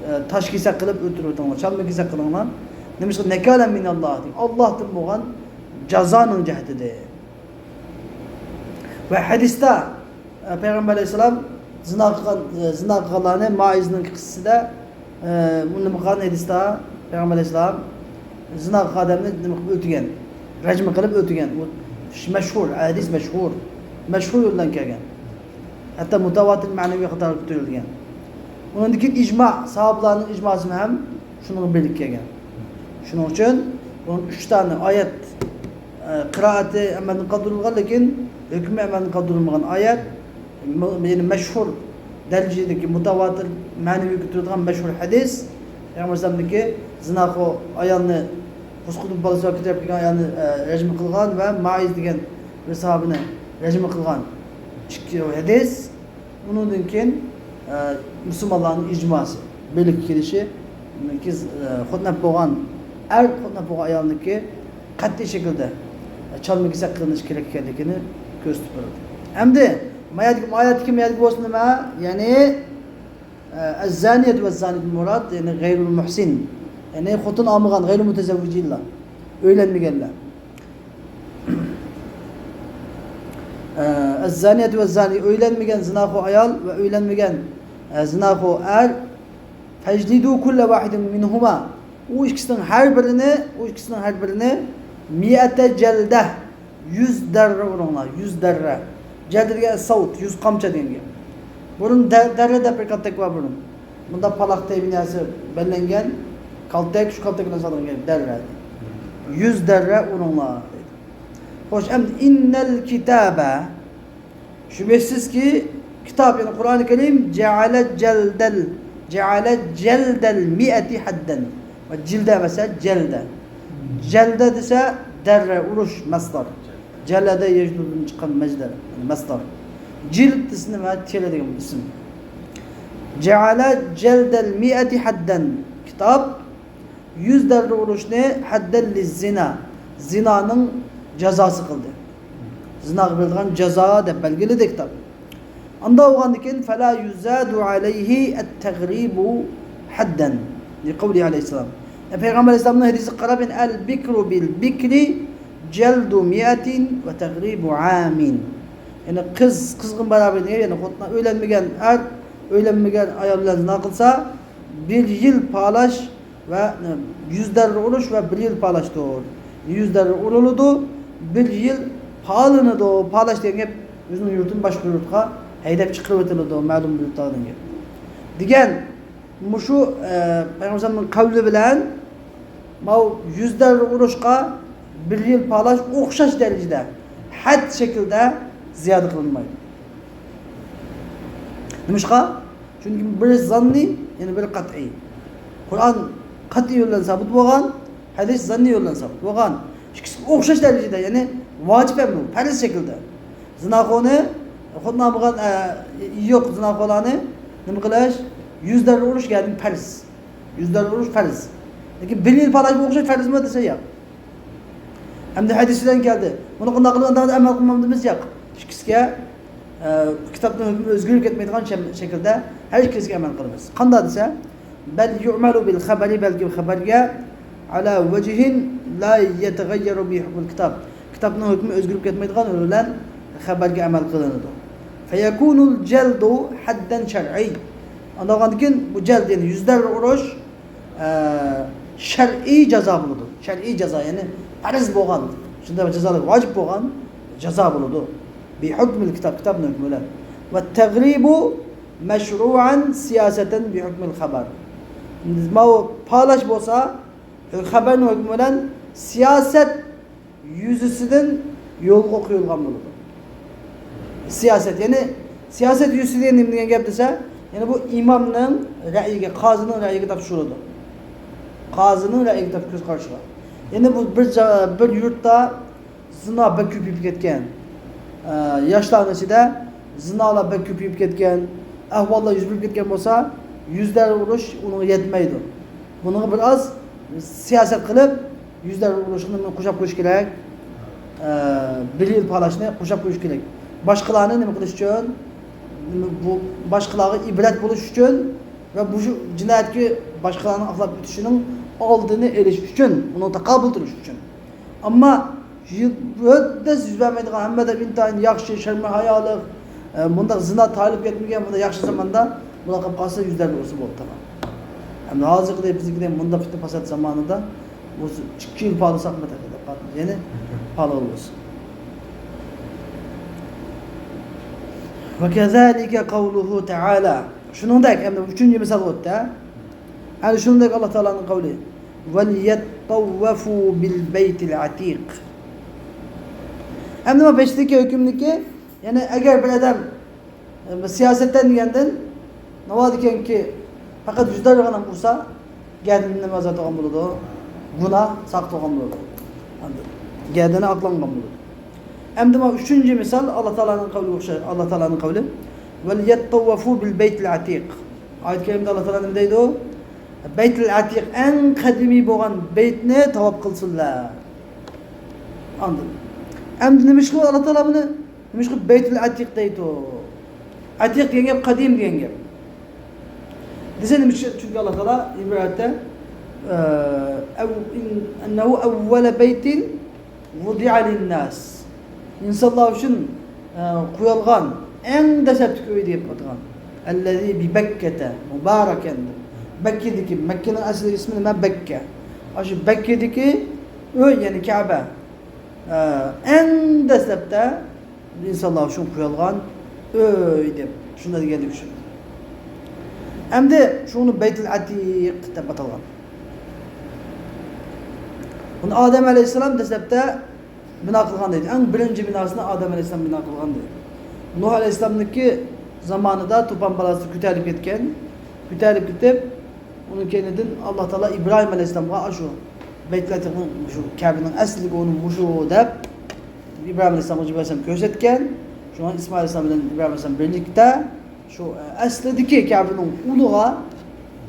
ئە، تاش كېسەك قىلىپ ئۆلتۈرۈۋېتىڭلار، چالما كېسەك قىلىڭلار. نېمىشقا؟ نەكالەن مىنەللاھ دېگەن، ئاللاھتىن بولغان جازانىڭ جەھىتىدىن. ۋە ھەدىستە، ئە، پەيغەمبەر ئەلەيھىسسالام زىنا قىلغان، ئە، زىنا قىلغانلارنى مائىزنىڭ قىسسىسىدا، ئە، بۇ نېمە قىلغان ھەدىستە پەيغەمبەر ئەلەيھىسسالام زىنا قىلغان ئادەمنى نېمە قىلىپ ئۆلتۈرگەن، رەجمە قىلىپ ئۆلتۈرگەن. بۇ مەشھۇر، ھەدىس مەشھۇر. مەشھۇر يول بىلەن كەلگەن. ھەتتا مۇتەۋاتىر مەنىۋى قاتارغا كۆتۈرۈلگەن. ئۇنىڭدىن كېيىن ئىجما، ساھابىلارنىڭ ئىجماسى ھەم شۇنىڭغا بىرلىك كەلگەن. شۇنىڭ ئۈچۈن بۇنىڭ ئۈچ دانە ئايەت، ئە، قىرائىتى ئەمەلدىن قالدۇرۇلغان، لېكىن ھۆكمى ئەمەلدىن قالدۇرۇلمىغان ئايەت، م-، يەنى مەشھۇر دەرىجىدىكى مۇتەۋاتىر مەنىۋى كۆتۈرىدىغان مەشھۇر ھەدىس، پەيغەمبەر ئەلەيھىسسالامدىكى زىناخور ئايالنى، قۇسقۇدىن بالىسى بار كۆتۈرۈپ كەلگەن ئايالنى، ئە، رەجم قىلغان ۋە مائىز دېگەن بىر ساھابىنى رەجم قىلغان ئىككى ھەدىس. ئۇنىڭدىن كېيىن، ئە، مۇسۇلمانلارنىڭ ئىجماسى، بىرلىككە كېلىشى، كېيىن، ئە، خوتۇن ئەپ بولغان ئەر، خوتۇن ئەپ بولغان ئايالنىڭكى قەتئىي شەكىلدە، ئە، چالما كېسەك قىلىنىشى كېرەك ئىكەنلىكىنى كۆرسىتىپ بېرىدۇ. ئەمدى ما يەردىكى، ما يەردىكى، ما يەردىكى بولسا نېمە؟ يەنى، ئە، الزانية والزاني مۇراد، يەنى غەيرۇل مۇھسىن. يەنى خوتۇن ئالمىغان، غەيرۇ مۇتەزەۋۋىجىنلار، ئۆيلەنمىگەنلەر. ئە، الزانية والزاني، ئۆيلەنمىگەن زىناخور ئايال ۋە ئۆيلەنمىگەن، ئە، زىناخور ئەر. فاجلدوا كل واحد منهما، ئۇ ئىككىسىنىڭ ھەر بىرىنى، ئۇ ئىككىسىنىڭ ھەر بىرىنى مائەتە جەلدە، يۈز دەررە ئۇرۇڭلار، يۈز دەررە. جەلدە دېگەن سوت، يۈز قامچا دېگەن گەپ. بۇرۇن دە-، دەررە دەپ بىر كالتەك بار بۇرۇن. بۇنداق پالاق تەيبى نەرسە بەللەنگەن كالتەك، شۇ كالتەك بىلەن سالىنغان دەررە. يۈز دەررە ئۇرۇڭلار دەيدۇ. خوش، ئەمدى ئىننەل كىتابە، شۈبھىسىزكى، كىتاب، يەنى قۇرئانى كەرىم، جەئەلە جەلدەل، جەئەلە جەلدەل مىئەتى ھەددەن. ۋە جىلدە ئەمەس، جەلدە. جەلدە دېسە، دەررە، ئۇرۇش، مەسدەر. جەلەدە يەجلۇدىن چىققان مەجدەر، يەنى مەسدەر. جىلد دېسە نېمە؟ تېرە دېگەن ئىسىم. جەئەلە جەلدەل مىئەتى ھەددەن. كىتاب يۈز دەررە ئۇرۇشنى ھەددەن لىززىنا، زىنانىڭ جازاسى قىلدى. زىناغا بېرىلىدىغان جازا دەپ بەلگىلىدى كىتاب. ئاندا بولغاندىكىن، فەلا يۇزادۇ ئەلەيھى ئەتتەغرىبۇ ھەددەن، لىقەۋلىھى ئەلەيھىسسالام. پەيغەمبەر ئەلەيھىسسالامنىڭ ھەدىسىگە قاراپ، يەنى، ئەل بىكرۇ بىل بىكرى جەلدۇ مىئەتىن ۋە تەغرىبۇ ئامىن. يەنى قىز قىزغا باراۋەر دېگەن، يەنى خوتۇن ئۆيلەنمىگەن ئەر ئۆيلەنمىگەن ئايال بىلەن زىنا قىلسا، بىر يىل پالاش ۋە يۈز دەررە ئۇرۇش ۋە بىر يىل پالاشتۇر. يۈز دەررە ئۇرۇلىدۇ، بىر يىل پالىنىدۇ. پالاش دېگەن گەپ ئۆزىنىڭ يۇرتىدىن باشقا يۇرتقا ھەيدەپ چىقىرىۋېتىلىدۇ، مەلۇم بىر يۇرتلاردا دېگەن. دېگەن مۇشۇ، ئە، پەيغەمبەر ئەلەيھىسسالامنىڭ قەۋلى بىلەن ماۋۇ يۈز دەررە ئۇرۇشقا بىر يىل پالاش ئوخشاش دەرىجىدە، ھەد شەكىلدە زىيادە قىلىنمايدۇ. نېمىشقا؟ چۈنكى بىرى زاننىي، يەنە بىرى قەتئىي. قۇرئان قەتئىي يول بىلەن سابىت بولغان، ھەدىس زاننىي يول بىلەن سابىت بولغان. ئىككىسى ئوخشاش دەرىجىدە، يەنى ۋاجىپ ئەمەس، پەرز شەكىلدە. زىناخورنى، خوتۇن ئالمىغان، ئە، يوق زىناخورلارنى نېمە قىلىش؟ يۈز دەررە ئۇرۇش، يەنى پەرز. يۈز دەررە ئۇرۇش پەرز. لېكىن بىر يىل پالاش بولغۇچە پەرزمۇ دېسە ياق. ئەمدى ھەدىس بىلەن كەلدى. بۇنى قانداق قىلىمىز؟ ئەمەل قىلمامدىمىز؟ ياق. ئىككىسىگە، ئە، كىتابنىڭ ھۆكمى ئۆزگىرىپ كەتمەيدىغان شەم-، شەكىلدە ھەر ئىككىسىگە ئەمەل قىلىمىز. قانداق دېسە، بەل يۇئمەلۇ بىل خەبەرى، بەلكى خەبەرگە، ئەلا ۋەجھىن لا يەتەغەييەرۇ بى ھۇكمىل كىتاب. كىتابنىڭ ھۆكمى ئۆزگىرىپ كەتمەيدىغان يول بىلەن خەبەرگە ئەمەل قىلىنىدۇ. فيكون الجلد حدا شرعيا. ئاندىن كېيىن بۇ جەلد، يەنى يۈز دەررە ئۇرۇش، ئە، شەرئىي جازا بولىدۇ. شەرئىي جازا، يەنى پەرز بولغان، شۇنداق بىر جازالىق ۋاجىپ بولغان جازا بولىدۇ. بى ھۇكمىل كىتاب، كىتابنىڭ ھۆكمى بىلەن. ۋە تەغرىبۇ مەشرۇئەن سىياسەتەن بى ھۇكمىل خەبەر. ماۋۇ پالاش بولسا، خەبەرنىڭ ھۆكمى بىلەن سىياسەت يۈزىسىدىن يولغا قويۇلغان بولىدۇ. سىياسەت، يەنى سىياسەت يۈزىسىدىن نېمە دېگەن گەپ دېسە، يەنى بۇ ئىمامنىڭ رەئيىگە، قازىنىڭ رەئيىگە تاپشۇرۇلىدۇ. قازىنىڭ رەئيىگە تاپشۇرۇپ كۆز قارىشىغا. يەنى بۇ بىر جا-، بىر يۇرتتا زىنا بەك كۆپىيىپ كەتكەن. ئە، ياشلارنىڭ ئىچىدە زىنالار بەك كۆپىيىپ كەتكەن. ئەھۋاللار يۈز بېرىپ كەتكەن بولسا، يۈز دەررە ئۇرۇش ئۇنىڭغا يەتمەيدۇ. بۇنىڭغا بىر ئاز سىياسەت قىلىپ، يۈز دەررە ئۇرۇشنى قوشاپ قويۇش كېرەك. ئە، بىر يىل پالاشنى قوشاپ قويۇش كېرەك. باشقىلارنى نېمە قىلىش ئۈچۈن؟ بۇ باشقىلارغا ئىبرەت بولۇش ئۈچۈن ۋە بۇ جىنايەتكە باشقىلارنىڭ ئاقلاپ ئۆتۈشىنىڭ ئالدىنى ئېلىش ئۈچۈن، ئۇنىڭ تاقابىل تۇرۇش ئۈچۈن. ئەمما يۈ-، ھۆددىسى يۈز بەرمەيدىغان، ھەممە ئادەم ئىنتايىن ياخشى، شەرمى ھايالىق، ئە، مۇنداق زىنا تارىلىپ كەتمىگەن، مۇنداق ياخشى زاماندا بۇلار قىلىپ قالسا، يۈز دەررە ئۇرسا بولدى، تامام. ئەمدى ھازىرقىدەك بىزنىڭكىدەك مۇنداق پىتنە پاسات زامانىدا بۇ ئىككى يىل پالىساقمۇ تېخى دەپ قالدى. يەنى پالىۋالىمىز. وكذلك قوله تعالى. شۇنىڭدەك، ئەمدى ئۈچىنچى مىسال ئۆتتى. ئەنە شۇنىڭدەك ئاللا تائالانىڭ قەۋلى. وليطوفوا بالبيت العتيق. ئەمدى مانا بەشتىكى ھۆكۈمدىكى، يەنى ئەگەر بىر ئادەم، ئە، سىياسەتتىن دېگەندىن، ناۋادا كېيىنكى پەقەت يۈز دەررىگىلا ئۇرسا، گەدىنىنى ئازاد قىلغان بولىدۇ، گۇناھ ساقىت قىلغان بولىدۇ. ئەمدى گەدىنى ئاقلانغان بولىدۇ. ئەمدى مانا ئۈچىنچى مىسال، ئاللا تائالانىڭ قەۋلىگە ئوخشاش، ئاللا تائالانىڭ قەۋلى. وليطوفوا بالبيت العتيق. ئايەت كەرىمدە ئاللا تائالا نېمە دەيدۇ؟ بەيتۇل ئەتىق، ئەڭ قەدىمىي بولغان بەيتنى تاۋاپ قىلسۇنلار. ئاندىن، ئەمدى نېمىشقا ئاللا تائالا بۇنى، نېمىشقا بەيتۇل ئەتىق دەيدۇ؟ ئەتىق دېگەن گەپ قەدىم دېگەن گەپ. دېسە نېمە ئۈچۈن؟ چۈنكى ئاللا تائالا ئىبرەتتە، ئە، ئەۋ-، ئىن-، ئەننەھۇ ئەۋۋەلە بەيتىن ۋۇدىئە لىنناس. ئىنسانلار ئۈچۈن، ئە، قويۇلغان ئەڭ دەسلەپتىكى ئۆي دەپ ئاتىغان. ئەللەزى بىبەككەتە مۇبارەكەن. بەككىدىكى، مەككىنىڭ ئەسلى ئىسمى نېمە؟ بەككە. ئاشۇ بەككىدىكى ئۆي، يەنى كەبە. ئە، ئەڭ دەسلەپتە ئىنسانلار ئۈچۈن قويۇلغان ئۆي دەپ، شۇنداق دېگەنلىكى ئۈچۈن. ئەمدى شۇنى بەيتۇل ئەتىق دەپ ئاتالغان. بۇنى ئادەم ئەلەيھىسسالام دەسلەپتە بىنا قىلغان دەيدۇ. ئەڭ بىرىنچى بىناسىنى ئادەم ئەلەيھىسسالام بىنا قىلغان دەيدۇ. نۇھ ئەلەيھىسسالامنىڭكى زامانىدا توپان بالاسى كۆتەرىلىپ كەتكەن. كۆتەرىلىپ كېتىپ، ئۇنىڭ كەينىدىن ئاللا تائالا ئىبراھىم ئەلەيھىسسالامغا ئاشۇ بەيتۇل ئەتىقنىڭ، شۇ كەبىنىڭ ئەسلىدىكى ئورنى مۇشۇ دەپ، ئىبراھىم ئەلەيھىسسالامغا جىبرىل ئەلەيھىسسالام كۆرسەتكەن. شۇڭا ئىسمائىل ئەلەيھىسسالام بىلەن ئىبراھىم ئەلەيھىسسالام بىرلىكتە شۇ، ئە، ئەسلىدىكى كەبىنىڭ ئۇلىغا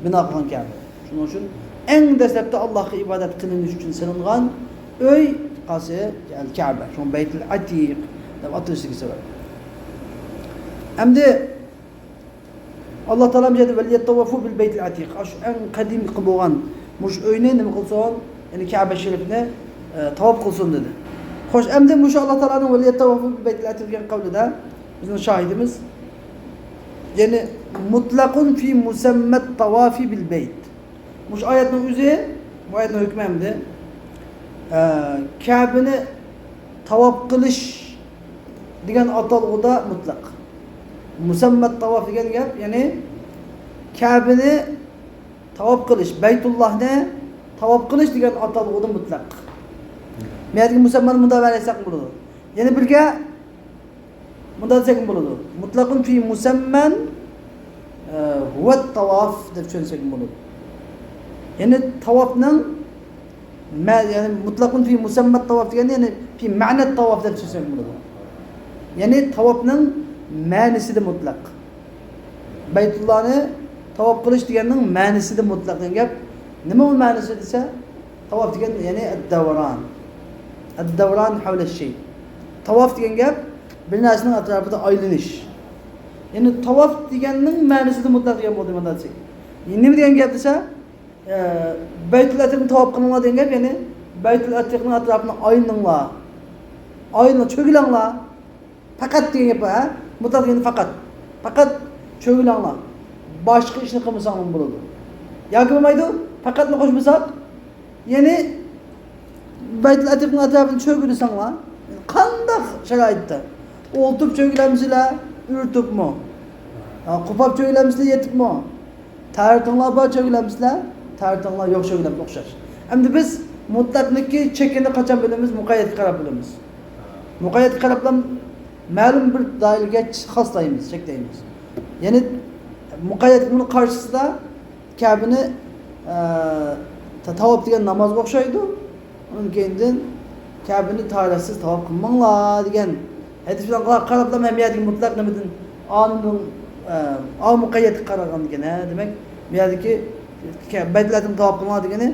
بىنا قىلغان كەبە. شۇنىڭ ئۈچۈن ئەڭ دەسلەپتە ئاللاغا ئىبادەت قىلىنىش ئۈچۈن سېلىنغان ئۆي قايسى؟ ئەل كەبە. شۇڭا بەيتۇل ئەتىق دەپ ئاتىلىشلىقى سەۋەب. ئەمدى ئاللا تائالا بۇ يەردە ۋەليەتتەۋەفۇ بىل بەيتىل ئەتىق. ئاشۇ ئەڭ قەدىمكى بولغان مۇشۇ ئۆينى نېمە قىلسۇن؟ يەنى كەبە شېرىپنى، ئە، تاۋاپ قىلسۇن دېدى. خوش، ئەمدى مۇشۇ ئاللا تائالانىڭ ۋەليەتتەۋەفۇ بىل بەيتىل ئەتىق دېگەن قەۋلىدە بىزنىڭ شاھىدىمىز. يەنى مۇتلەقۇن فى مۇسەممەت تاۋافى بىل بەيت. مۇشۇ ئايەتنىڭ ئۆزى، بۇ ئايەتنىڭ ھۆكمى ئەمدى، ئە، كەبىنى تاۋاپ قىلىش دېگەن ئاتالغۇدا مۇتلەق. مۇسەممەت تاۋاپ دېگەن گەپ، يەنى كەبىنى تاۋاپ قىلىش، بەيتۇللاھنى تاۋاپ قىلىش دېگەن ئاتالغۇدا مۇتلەق. مەيەردىكى مۇسەممانى مۇنداق مەنە ئەتسەك بولىدۇ. يەنە بىرگە مۇنداق دېسەكمۇ بولىدۇ. مۇتلەقۇن فى مۇسەممەن، ئە، ھۇۋەت تاۋاف دەپ چۈشەنسەكمۇ بولىدۇ. يەنى تاۋاپنىڭ مە-، يەنى مۇتلەقۇن فى مۇسەممەت تاۋاپ دېگەندە، يەنى فى مەنەت تاۋاپ دەپ چۈشەنسەكمۇ بولىدۇ. يەنى تاۋاپنىڭ مەنىسىدە مۇتلەق. بەيتۇللانى تاۋاپ قىلىش دېگەننىڭ مەنىسىدە مۇتلەق دېگەن گەپ. نېمە ئۇ مەنىسى دېسە، تاۋاپ دېگەن، يەنى ئەددەۋران. ئەددەۋران ھەۋلە شەي. تاۋاپ دېگەن گەپ بىر نەرسىنىڭ ئەتراپىدا ئايلىنىش. يەنى تاۋاپ دېگەننىڭ مەنىسىدە مۇتلەق دېگەن بولدى مۇنداق دېسەك. يەنى نېمە دېگەن گەپ دېسە، ئە، بەيتۇل ئەتىقنى تاۋاپ قىلىڭلار دېگەن گەپ، يەنى بەيتۇل ئەتىقنىڭ ئەتراپىنى ئايلىنىڭلار. ئايلىنىڭ، چۆگىلەڭلار. پەقەت دېگەن گەپ بار، ھە؟ مۇتلەق دېگەن پەقەت. پەقەت چۆگىلەڭلار. باشقا ئىشنى قىلمىساڭلارمۇ بولىدۇ. ياكى بولمايدۇ، پەقەتنى قوشمىساق، يەنى بەيتۇل ئەتىقنىڭ ئەتراپىنى چۆگىلىسەڭلار، قانداق شارائىتتا؟ ئولتۇرۇپ چۆگىلەمسىلەر، ئۆرتۈپمۇ؟ ھا، قوپاپ چۆگىلەمسىلەر، يېتىپمۇ؟ تارىتىڭلار بار چۆگىلەمسىلەر، تارىتىڭلار يوق چۆگىلەمسىلەر، ئوخشاش. ئەمدى بىز مۇتلەقنىڭكى چېكىنى قاچان بىلىمىز؟ مۇقەييەتكە قاراپ بىلىمىز. مۇقەييەتكە قاراپلا مەلۇم بىر دائىرىگە خاسلايمىز، چەكلەيمىز. يەنى مۇقەييەت بۇنىڭ قارشىسىدا كەبىنى، ئە، تا-، تاۋاپ دېگەن نامازغا ئوخشايدۇ. ئۇنىڭ كەينىدىن كەبىنى تاھارەتسىز تاۋاپ قىلماڭلار دېگەن ھەدىس بىلەن قاراپلا ھەم يەردىكى مۇتلەق نېمىدىن ئانىنىڭ، ئە، ئا مۇقەييەتكە قارىغان ئىكەن، ھە، دېمەك، بۇ يەردىكى كە-، بەيتۇل ئەتىقنى تاۋاپ قىلىڭلار دېگىنى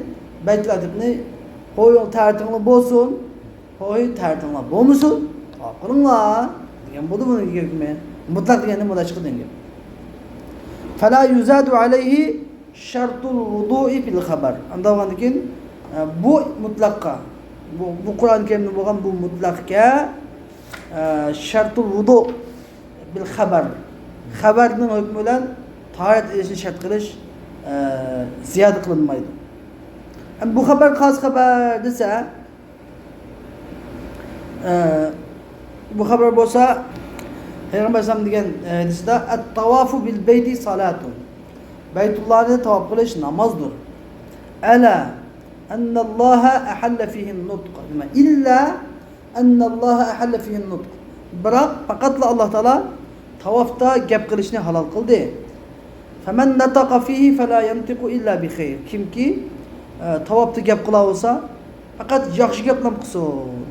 بەيتۇل ئەتىقنى قويۇڭ، تارىتىڭلار بولسۇن. ھوي، تارىتىڭلار بولمىسۇن، تاۋاپ قىلىڭلار دېگەن بولدى بۇنىڭ ھۆكمى. مۇتلەق دېگەندىن مۇنداق چىقىدۇ دېگەن گەپ. فلا يزاد عليه شرط الوضوء في الخبر. ئانداق بولغاندىن كېيىن، ئە، بۇ مۇتلەققە، بۇ، بۇ قۇرئان كەرىمدە بولغان بۇ مۇتلەقكە، ئە، شرط الوضوء في الخبر. خەبەرنىڭ ھۆكمى بىلەن تاھارەت ئېلىشنى شەرت قىلىش، ئە، زىيادە قىلىنمايدۇ. ئەمدى بۇ خەبەر قايسى خەبەر دېسە، ئە، بۇ خەۋەر بولسا، پەيغەمبەر ئەلەيھىسسالام دېگەن، ئە، ھەدىسىدە، «ئەت-تاۋافۇ بىل بەيتى سالاتۇن.» بەيتۇللانى تاۋاپ قىلىش نامازدۇر. «ئەلا ئەننەللاھە ئەھەللە فىھىن نۇتق.» دېمە، «ئىللا ئەننەللاھە ئەھەللە فىھىن نۇتق.» بىراق، پەقەتلا ئاللا تائالا تاۋافتا گەپ قىلىشنى ھالال قىلدى. «فەمەن نەتەقە فىھى فەلا يەنتىقۇ ئىللا بىخەير.» كىمكى، ئە، تاۋاپتا گەپ قىلاۋالسا، پەقەت ياخشى گەپلەم قىلسۇن.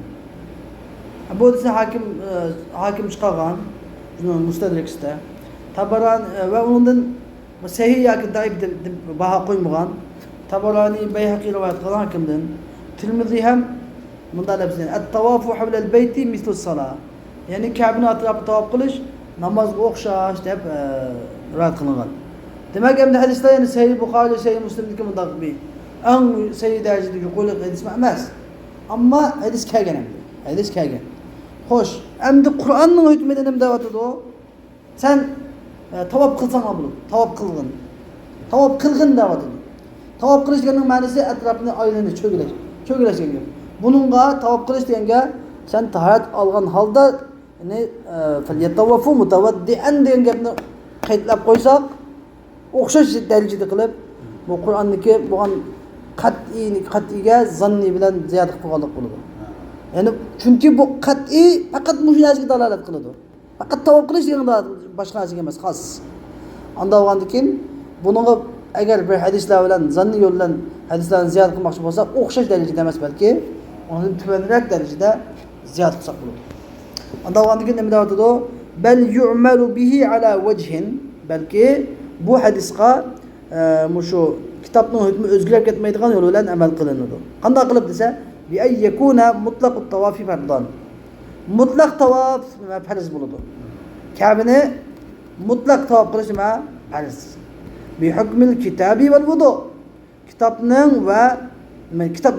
بۇ ھەدىسنى ھاكىم، ئە، ھاكىم چىقارغان، مۇستەدرەكىستە. تەبەرانى، ئە، ۋە ئۇنىڭدىن سەھىھ ياكى زەئىپ دەپ، دەپ باھا قويمىغان. تەبەرانى، بەيھەقى رىۋايەت قىلغان ھاكىمدىن. تىرمىزى ھەم مۇنداق لەپزىنى، «ئەت-تاۋافۇ ھەۋلەل بەيتى مىسلۇس-سالا.» يەنى كەبىنىڭ ئەتراپىدا تاۋاپ قىلىش نامازغا ئوخشاش دەپ، ئە، رىۋايەت قىلىنغان. دېمەك، ئەمدى ھەدىسلەر يەنە سەھىھ بۇخارى، سەھىھ مۇسلىمدىكى مۇنداق بىر ئەڭ سەھىھ دەرىجىدە يۇقىرىلىق ھەدىسمۇ ئەمەس. ئەمما ھەدىس كەلگەن ئەمدى. ھەدىس كەلگەن. خوش، ئەمدى قۇرئاننىڭ ھۆكمىدە نېمە دەۋاتىدۇ؟ سەن، ئە، تاۋاپ قىلساڭلا بولىدۇ. تاۋاپ قىلغىن. تاۋاپ قىلغىن دەۋاتىدۇ. تاۋاپ قىلىش دېگەننىڭ مەنىسى ئەتراپنى ئايلىنىش، چۆگىلەش. چۆگىلەش دېگەن گەپ. بۇنىڭغا تاۋاپ قىلىش دېگەنگە سەن تاھارەت ئالغان ھالدا، يەنى، ئە، «فەليەتەۋەفۇ مۇتەۋەددىئەن» دېگەن گەپنى قەيتلەپ قويساق، ئوخشاش دەرىجىدە قىلىپ، بۇ قۇرئاندىكى بولغان قەتئىي، قەتئىيگە زاننىي بىلەن زىيادە قىلىپ قويغانلىق بولىدۇ. يەنى، چۈنكى بۇ قەتئىي پەقەت مۇشۇ نەرسىگە دالالەت قىلىدۇ. پەقەت تاۋاپ قىلىش دېگەن باشقا نەرسىگە ئەمەس، خاس. ئانداق بولغاندىكىن، بۇنىڭغا ئەگەر بىر ھەدىسلەر بىلەن، زاننىي يول بىلەن ھەدىسلەرنى زىيادە قىلماقچى بولساق، ئوخشاش دەرىجىدە ئەمەس، بەلكى ئۇنىڭدىن تۆۋەنرەك دەرىجىدە زىيادە قىلساق بولىدۇ. ئانداق بولغاندىكىن نېمە دەۋاتىدۇ؟ «بەل يۇئمەلۇ بىھى ئەلا ۋەجھىن.» بەلكى بۇ ھەدىسقا، ئە، مۇشۇ كىتابنىڭ ھۆكمى ئۆزگىرىپ كەتمەيدىغان يول بىلەن ئەمەل قىلىنىدۇ. قانداق قىلىپ دېسە، «بىئەن يەكۇنە مۇتلەقۇت تاۋافى فەردان.» مۇتلەق تاۋاپ نېمە؟ پەرز بولىدۇ. كەبىنى مۇتلەق تاۋاپ قىلىش نېمە؟ پەرز. «بىھۇكمىل كىتابى ۋەل ۋۇدۇ.» كىتابنىڭ ۋە، نېمە، كىتاب،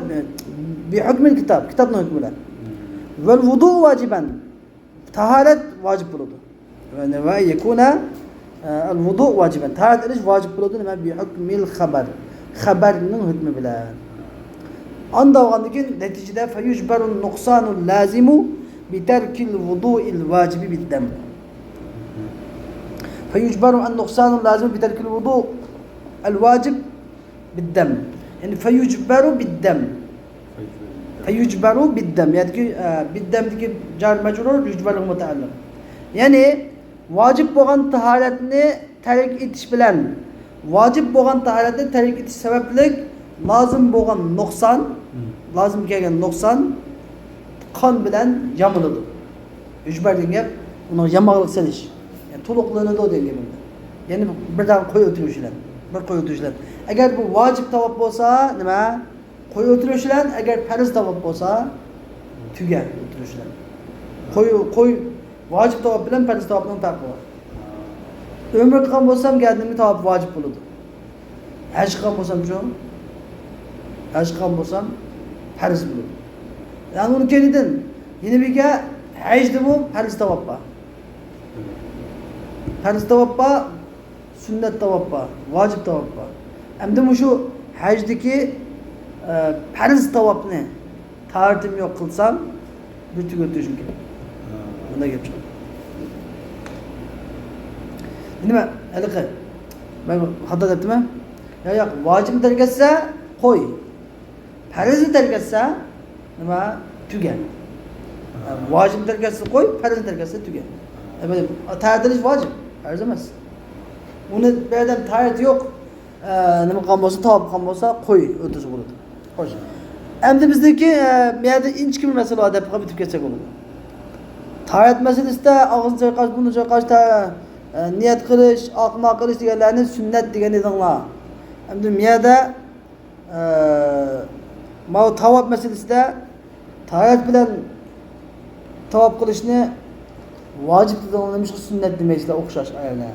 بىھۇكمىل كىتاب، كىتابنىڭ ھۆكمى بىلەن. ۋەل ۋۇدۇ ۋاجىبەن، تاھارەت ۋاجىپ بولىدۇ. ۋە، ۋە يەكۇنە، ئە، ئەل ۋۇدۇ ۋاجىبەن، تاھارەت ئېلىش ۋاجىپ بولىدۇ. نېمە؟ بىھۇكمىل خەبەر، خەبەرنىڭ ھۆكمى بىلەن. ئاندا بولغاندىن كېيىن نەتىجىدە فەيۇجبەرۇ نۇقسانۇ لازىمۇ بىتەركىل ۋۇدۇئىل ۋاجىبى بىددەم. فيجبر النقصان اللازم بترك الوضوء الواجب بالدم. يەنى فيجبر بالدم. فيجبر بالدم. يەنى، ئە، بالدم دىكى جار مەجرۇر، يجبر مۇتەئەللىق. يەنى ۋاجىپ بولغان تاھارەتنى تەرك ئېتىش بىلەن، ۋاجىپ بولغان تاھارەتنى تەرك ئېتىش سەۋەبلىك لازىم بولغان نۇقسان، لازىم كەلگەن نۇقسان قان بىلەن يامىلىدۇ. يۇجبەر دېگەن گەپ ئۇنىڭ ياماقلىق سېلىش. يەنى تولۇقلىنىدۇ دېگەن گەپ. يەنى بىر دانە قوي ئۆلتۈرۈش بىلەن، بىر قوي ئۆلتۈرۈش بىلەن. ئەگەر بۇ ۋاجىپ تاۋاپ بولسا، نېمە؟ قوي ئۆلتۈرۈش بىلەن، ئەگەر پەرز تاۋاپ بولسا، تۆگە ئۆلتۈرۈش بىلەن. قوي، قوي، ۋاجىپ تاۋاپ بىلەن پەرز تاۋاپنىڭ پەرقى بار. ئۆمرە قىلغان بولسام، گەردىنىمگە تاۋاپ ۋاجىپ بولىدۇ. ھەج قىلغان بولسامچۇ؟ ھەج قىلغان بولسام، پەرز بولىدۇ. يەنى ئۇنىڭ كەينىدىن يەنە بىرگە ھەجدىمۇ پەرز تاۋاپ بار. پەرز تاۋاپ بار، سۈننەت تاۋاپ بار، ۋاجىپ تاۋاپ بار. ئەمدى مۇشۇ ھەجدىكى، ئە، پەرز تاۋاپنى تاھارىتىم يوق قىلسام، بىر تۆگە ئۆتۈشۈم كېرەك. بۇنداق گەپ چىقىدۇ. نېمە؟ ھېلىقى. مەن خاتا دەپتىمەن؟ يا، ياق، ۋاجىپنى تەرك ئەتسە، قوي. پەرزنى تەرك ئەتسە، نېمە؟ تۆگە. ھا. ۋاجىپنى تەرك ئەتسە، قوي، پەرزنى تەرك ئەتسە، تۆگە. ئەمەلىي، تاھارەت ئېلىش ۋاجىپ، پەرز ئەمەس. ئۇنى بىر ئادەم تاھارىتى يوق، ئە، نېمە قىلغان بولسا، تاۋاپ قىلغان بولسا، قوي ئۆلتۈرسە بولىدۇ. خوش. ئەمدى بىزنىڭكى، ئە، بۇ يەردە ئىنچىكە بىر مەسىلە بار دەپ قىلىپ ئۆتۈپ كەتسەك بولىدۇ. تاھارەت مەسىلىسىدە ئاغزىنى چايقاش، بۇرنىنى چايقاش، تا-، ئە، نىيەت قىلىش، ئاقما قىلىش دېگەنلەرنى سۈننەت دېگەن ئىدىڭلار. ئەمدى بۇ يەردە، ئە، ماۋۇ تاۋاپ مەسىلىسىدە تاھارەت بىلەن تاۋاپ قىلىشنى ۋاجىپ دېدىڭلار، نېمىشقا سۈننەت دېمەيسىلەر، ئوخشاش ئايەنە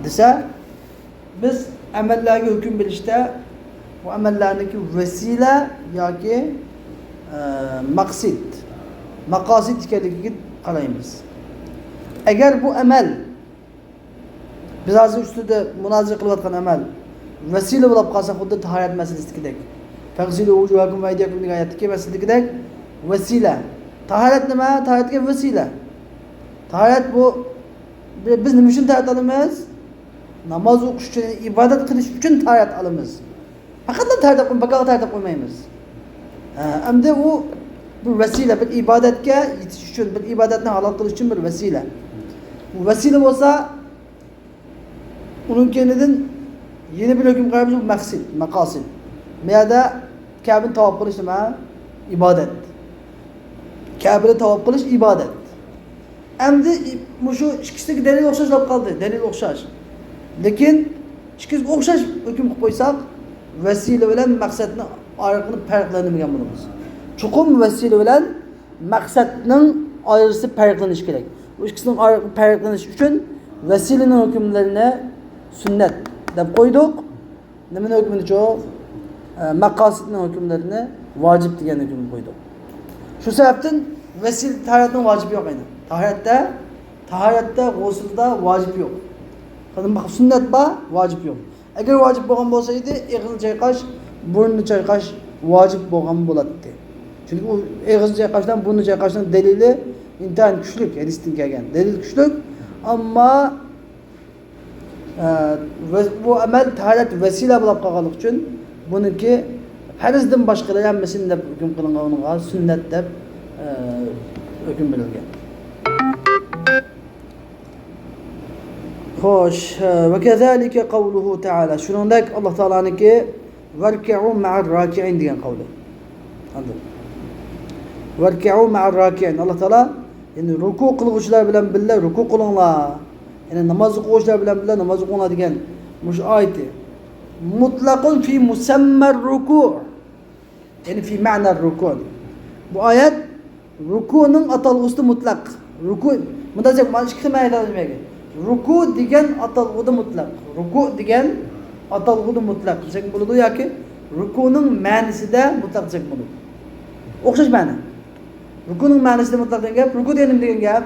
دېسە، بىز ئەمەللەرگە ھۆكۈم بېرىشتە بۇ ئەمەللەرنىڭكى ۋەسىلە ياكى، ئە، مەقسىت، ماقاسىت ئىكەنلىكىگە قارايمىز. ئەگەر بۇ ئەمەل بىز ھازىر ئۈستىدە مۇنازىرە قىلىۋاتقان ئەمەل ۋەسىلە بولۇپ قالسا، خۇددى تاھارەت مەسىلىسىدىكىدەك، فەغسىلۇ ۋۇجۇھەكۇم ۋە ئەيدىيەكۇم دېگەن ئايەتتىكى مەسىلىدىكىدەك ۋەسىلە. تاھارەت نېمە؟ تاھارەت دېگەن ۋەسىلە. تاھارەت بۇ، بىز نېمە ئۈچۈن تاھارەت ئالىمىز؟ ناماز ئوقۇش ئۈچۈن، ئىبادەت قىلىش ئۈچۈن تاھارەت ئالىمىز. پەقەتلا تەرەت قىلىپ، بەكارغا تەرەت قىلىپ قويمايمىز. ھە، ئەمدى ئۇ بىر ۋەسىلە، بىر ئىبادەتكە يېتىش ئۈچۈن، بىر ئىبادەتنى ھالال قىلىش ئۈچۈن بىر ۋەسىلە. بۇ ۋەسىلە بولسا، ئۇنىڭ كەينىدىن يەنە بىر ھۆكۈم قارايمىز، بۇ مەقسىت، مەقاسىت. بۇ يەردە كەبىنى تاۋاپ قىلىش نېمە؟ ئىبادەت. كەبىنى تاۋاپ قىلىش ئىبادەت. ئەمدى مۇشۇ ئىككىسىدىكى دەلىل ئوخشاش بولۇپ قالدى، دەلىل ئوخشاش. لېكىن ئىككىسىگە ئوخشاش ھۆكۈم قىلىپ قويساق، ۋەسىلە بىلەن مەقسەتنىڭ ئايرىقىنى پەرقلەندۈرمىگەن بولىمىز. چوقۇم ۋەسىلە بىلەن مەقسەتنىڭ ئارىسى پەرقلىنىشى كېرەك. بۇ ئىككىسىنىڭ ئايرىقى پەرقلىنىشى ئۈچۈن ۋەسىلىنىڭ ھۆكۈملىرىنى سۈننەت دەپ قويدۇق. نېمىنىڭ ھۆكمىنىچۇ؟ ئە، مەقاسىتنىڭ ھۆكۈملىرىنى ۋاجىپ دېگەن ھۆكۈمگە قويدۇق. شۇ سەۋەبتىن ۋەسىلە تاھارەتنىڭ ۋاجىپى يوق ئەينى. تاھارەتتە، تاھارەتتە، غۇسۇلدا ۋاجىپ يوق. سۈننەت بار، ۋاجىپ يوق. ئەگەر ۋاجىپ بولغان بولسا ئىدى، ئېغىزنى چايقاش، بۇرنىنى چايقاش ۋاجىپ بولغان بولاتتى. چۈنكى ئۇ ئېغىزنى چايقاش بىلەن بۇرنىنى چايقاشنىڭ دەلىلى ئىنتايىن كۈچلۈك، ھەدىستىن كەلگەن دەلىل كۈچلۈك. ئەمما ئە، ۋە-، بۇ ئەمەل تاھارەت ۋەسىلە بولۇپ قالغانلىقى ئۈچۈن بۇنىڭكى پەرزدىن باشقىلار ھەممىسىنى دەپ ھۆكۈم قىلىنغانلىقىغا سۈننەت دەپ، ئە، ھۆكۈم بېرىلگەن. خوش، ئە، وكذلك قوله تعالى، شۇنىڭدەك ئاللا تائالانىڭكى ۋەركەئۇ مەئەر راكىئىن دېگەن قەۋلى. ئاندىن ۋەركەئۇ مەئەر راكىئىن. ئاللا تائالا، يەنى رۇكۇ قىلغۇچىلار بىلەن بىللە رۇكۇ قىلىڭلار. يەنى ناماز ئوقۇغۇچىلار بىلەن بىللە ناماز ئوقۇڭلار دېگەن مۇشۇ ئايىتى. مۇتلەقۇن فى مۇسەممەر رۇكۇ. يەنى فى مەئنەر رۇكۇ. بۇ ئايەت رۇكۇنىڭ ئاتالغۇسىدا مۇتلەق. رۇكۇ، مۇنداق دېسەك، مانا ئىككى خىل مەنىدە نېمىگە؟ رۇكۇ دېگەن ئاتالغۇدا مۇتلەق. رۇكۇ دېگەن ئاتالغۇدا مۇتلەق دېسەك بولىدۇ ياكى رۇكۇنىڭ مەنىسىدە مۇتلەق دېسەك بولىدۇ. ئوخشاش مەنە. رۇكۇنىڭ مەنىسىدە مۇتلەق دېگەن گەپ، رۇكۇ دېگەن نېمە دېگەن گەپ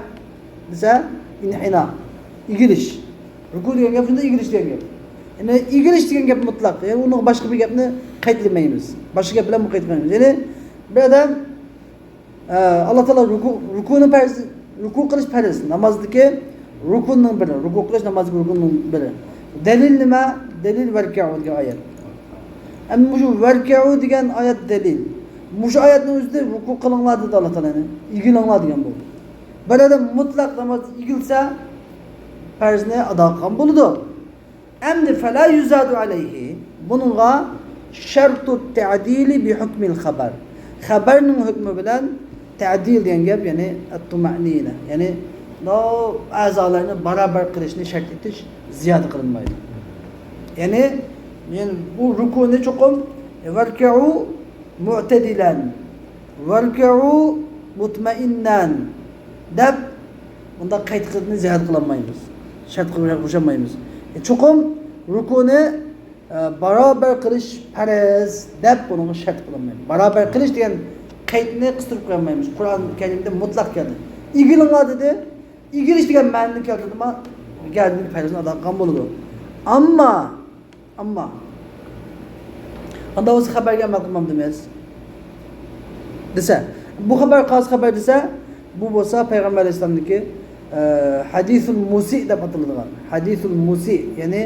دېسە، ئىنھىنا، ئېگىلىش. رۇكۇ دېگەن گەپ شۇنداق، ئېگىلىش دېگەن گەپ. يەنى ئېگىلىش دېگەن گەپ مۇتلەق. يەنى ئۇنىڭغا باشقا بىر گەپنى قەيتلىمەيمىز. باشقا گەپ بىلەن بۇنى قەيتلىمەيمىز. يەنى بىر ئادەم ئە، ئاللا تائالا رۇكۇ، رۇكۇنى پەرز، رۇكۇ قىلىش پەرز. نامازدىكى رۇكۇننىڭ بىرى. رۇكۇ قىلىش نامازدىكى رۇكۇننىڭ بىرى. دەلىل نېمە؟ دەلىل ۋەركەئۇ دېگەن ئايەت. ئەمدى مۇشۇ ۋەركەئۇ دېگەن ئايەت دەلىل. مۇشۇ ئايەتنىڭ ئۆزىدە رۇكۇ قىلىڭلار دېدى ئاللا تائالا. يەنى ئېگىلىڭلار دېگەن بولدى. بىر ئادەم مۇتلەق نامازدا ئېگىلسە، پەرزنى ئادا قىلغان بولىدۇ. ئەمدى فەلا يۇزادۇ ئەلەيھى، بۇنىڭغا شەرتۇ تەدىلى بىھۇكمىل خەبەر، خەبەرنىڭ ھۆكمى بىلەن تەدىل دېگەن گەپ، يەنى ئەتتۇمەئنىنە، يەنى بۇ ئەزالارنى باراۋەر قىلىشنى شەرت ئېتىش زىيادە قىلىنمايدۇ. يەنى، يەنى بۇ رۇكۇنى چوقۇم ۋەركەئۇ مۇئتەدىلەن، ۋەركەئۇ مۇتمەئىننەن دەپ، بۇنداق قەيت قىلىپنى زىيادە قىلالمايمىز. شەرت قىلىپ قوشالمايمىز. ئە، چوقۇم رۇكۇنى، ئە، باراۋەر قىلىش پەرز دەپ بۇنىڭغا شەرت قىلالمايمىز. باراۋەر قىلىش دېگەن قەيتنى قىستۇرۇپ قويالمايمىز. قۇرئان كەرىمدە مۇتلەق كەلدى. ئېگىلىڭلار دېدى. ئېگىلىش دېگەن مەنىنى كەلتۈردىمۇ، گەردىنىدىكى پەرزنى ئادا قىلغان بولىدۇ. ئەمما ئەمما، ئاندا بولسا خەبەرگە ئەمەل قىلمامدىمىز دېسە، بۇ خەبەر قايسى خەبەر دېسە، بۇ بولسا پەيغەمبەر ئەلەيھىسسالامنىڭكى، ئە، ھەدىسۇل مۇسىئ دەپ ئاتىلىدىغان. ھەدىسۇل مۇسىئ، يەنى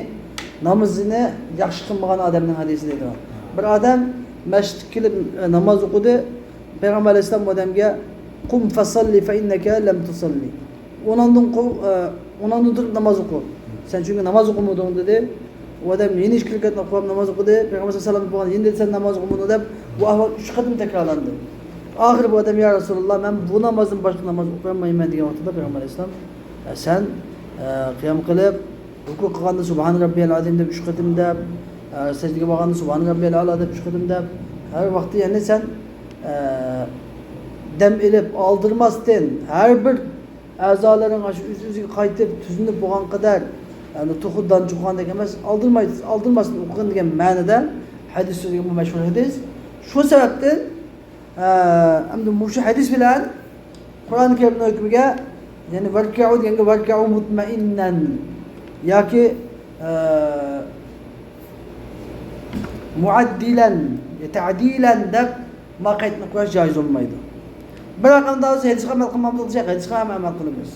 نامىزىنى ياخشى قىلمىغان ئادەمنىڭ ھەدىسى دەيدىغان. بىر ئادەم مەسچىتكە كېلىپ، ئە، ناماز ئوقۇدى. پەيغەمبەر ئەلەيھىسسالام بۇ ئادەمگە، قۇم فەسەللى فەئىننەكە لەم تۇسەللى. ئورنۇڭدىن قوپ، ئە، ئورنۇڭدىن تۇرۇپ ناماز ئوقۇ. سەن چۈنكى ناماز ئوقۇمىدىڭ، دېدى. ئۇ ئادەم يەنە ئىككى رەكەت قويۇپ ناماز ئوقۇدى. پەيغەمبەر سەللەللاھۇ ئەلەيھى ۋەسەللەم بولغان يەنە دېدى، سەن ناماز ئوقۇمىدىڭ دەپ، بۇ ئەھۋال ئۈچ قېتىم تەكرارلاندى. ئاخىرى بۇ ئادەم، يا رەسۇلاللا، مەن بۇ نامازدىن باشقا ناماز ئوقۇيالمايمەن، دېگەن ۋاقتىدا پەيغەمبەر ئەلەيھىسسالام، ئە، سەن، ئە، قىيام قىلىپ، رۇكۇ قىلغاندا سۇبھان رەببىيەل ئازىم دەپ ئۈچ قېتىم دەپ، ئە، سەجدىگە بارغاندا سۇبھان رەببىيەل ئەلا دەپ ئۈچ قېتىم دەپ، ھەر ۋاقىتتا يەنى سەن، ئە، دەم ئېلىپ ئالدىرىماستىن ھەر بىر ئەزالىرىڭ ئاشۇ ئۆز-ئۆزىگە قايتىپ، تۈزلىنىپ بولغان قەدەر، يەنى توخۇ دانچۇققاندەك ئەمەس، ئالدىرماي-، ئالدىرماستىن ئوقۇغىن دېگەن مەنىدە ھەدىس سۆزىگە بۇ مەشھۇر ھەدىس. شۇ سەۋەبتىن، ئە، ئەمدى مۇشۇ ھەدىس بىلەن قۇرئان كەرىمنىڭ ھۆكمىگە، يەنى ۋەركەئۇ دېگەنگە ۋەركەئۇ مۇتمەئىننەن ياكى، ئە، مۇئەددىلەن، تەدىلەن دەپ ما قەيتنى قويۇش جايىز بولمايدۇ. بىراق ئەمدى ھەدىسكە ئەمەل قىلمامدۇق دېسەك، ھەدىسكە ھەم ئەمەل قىلىمىز.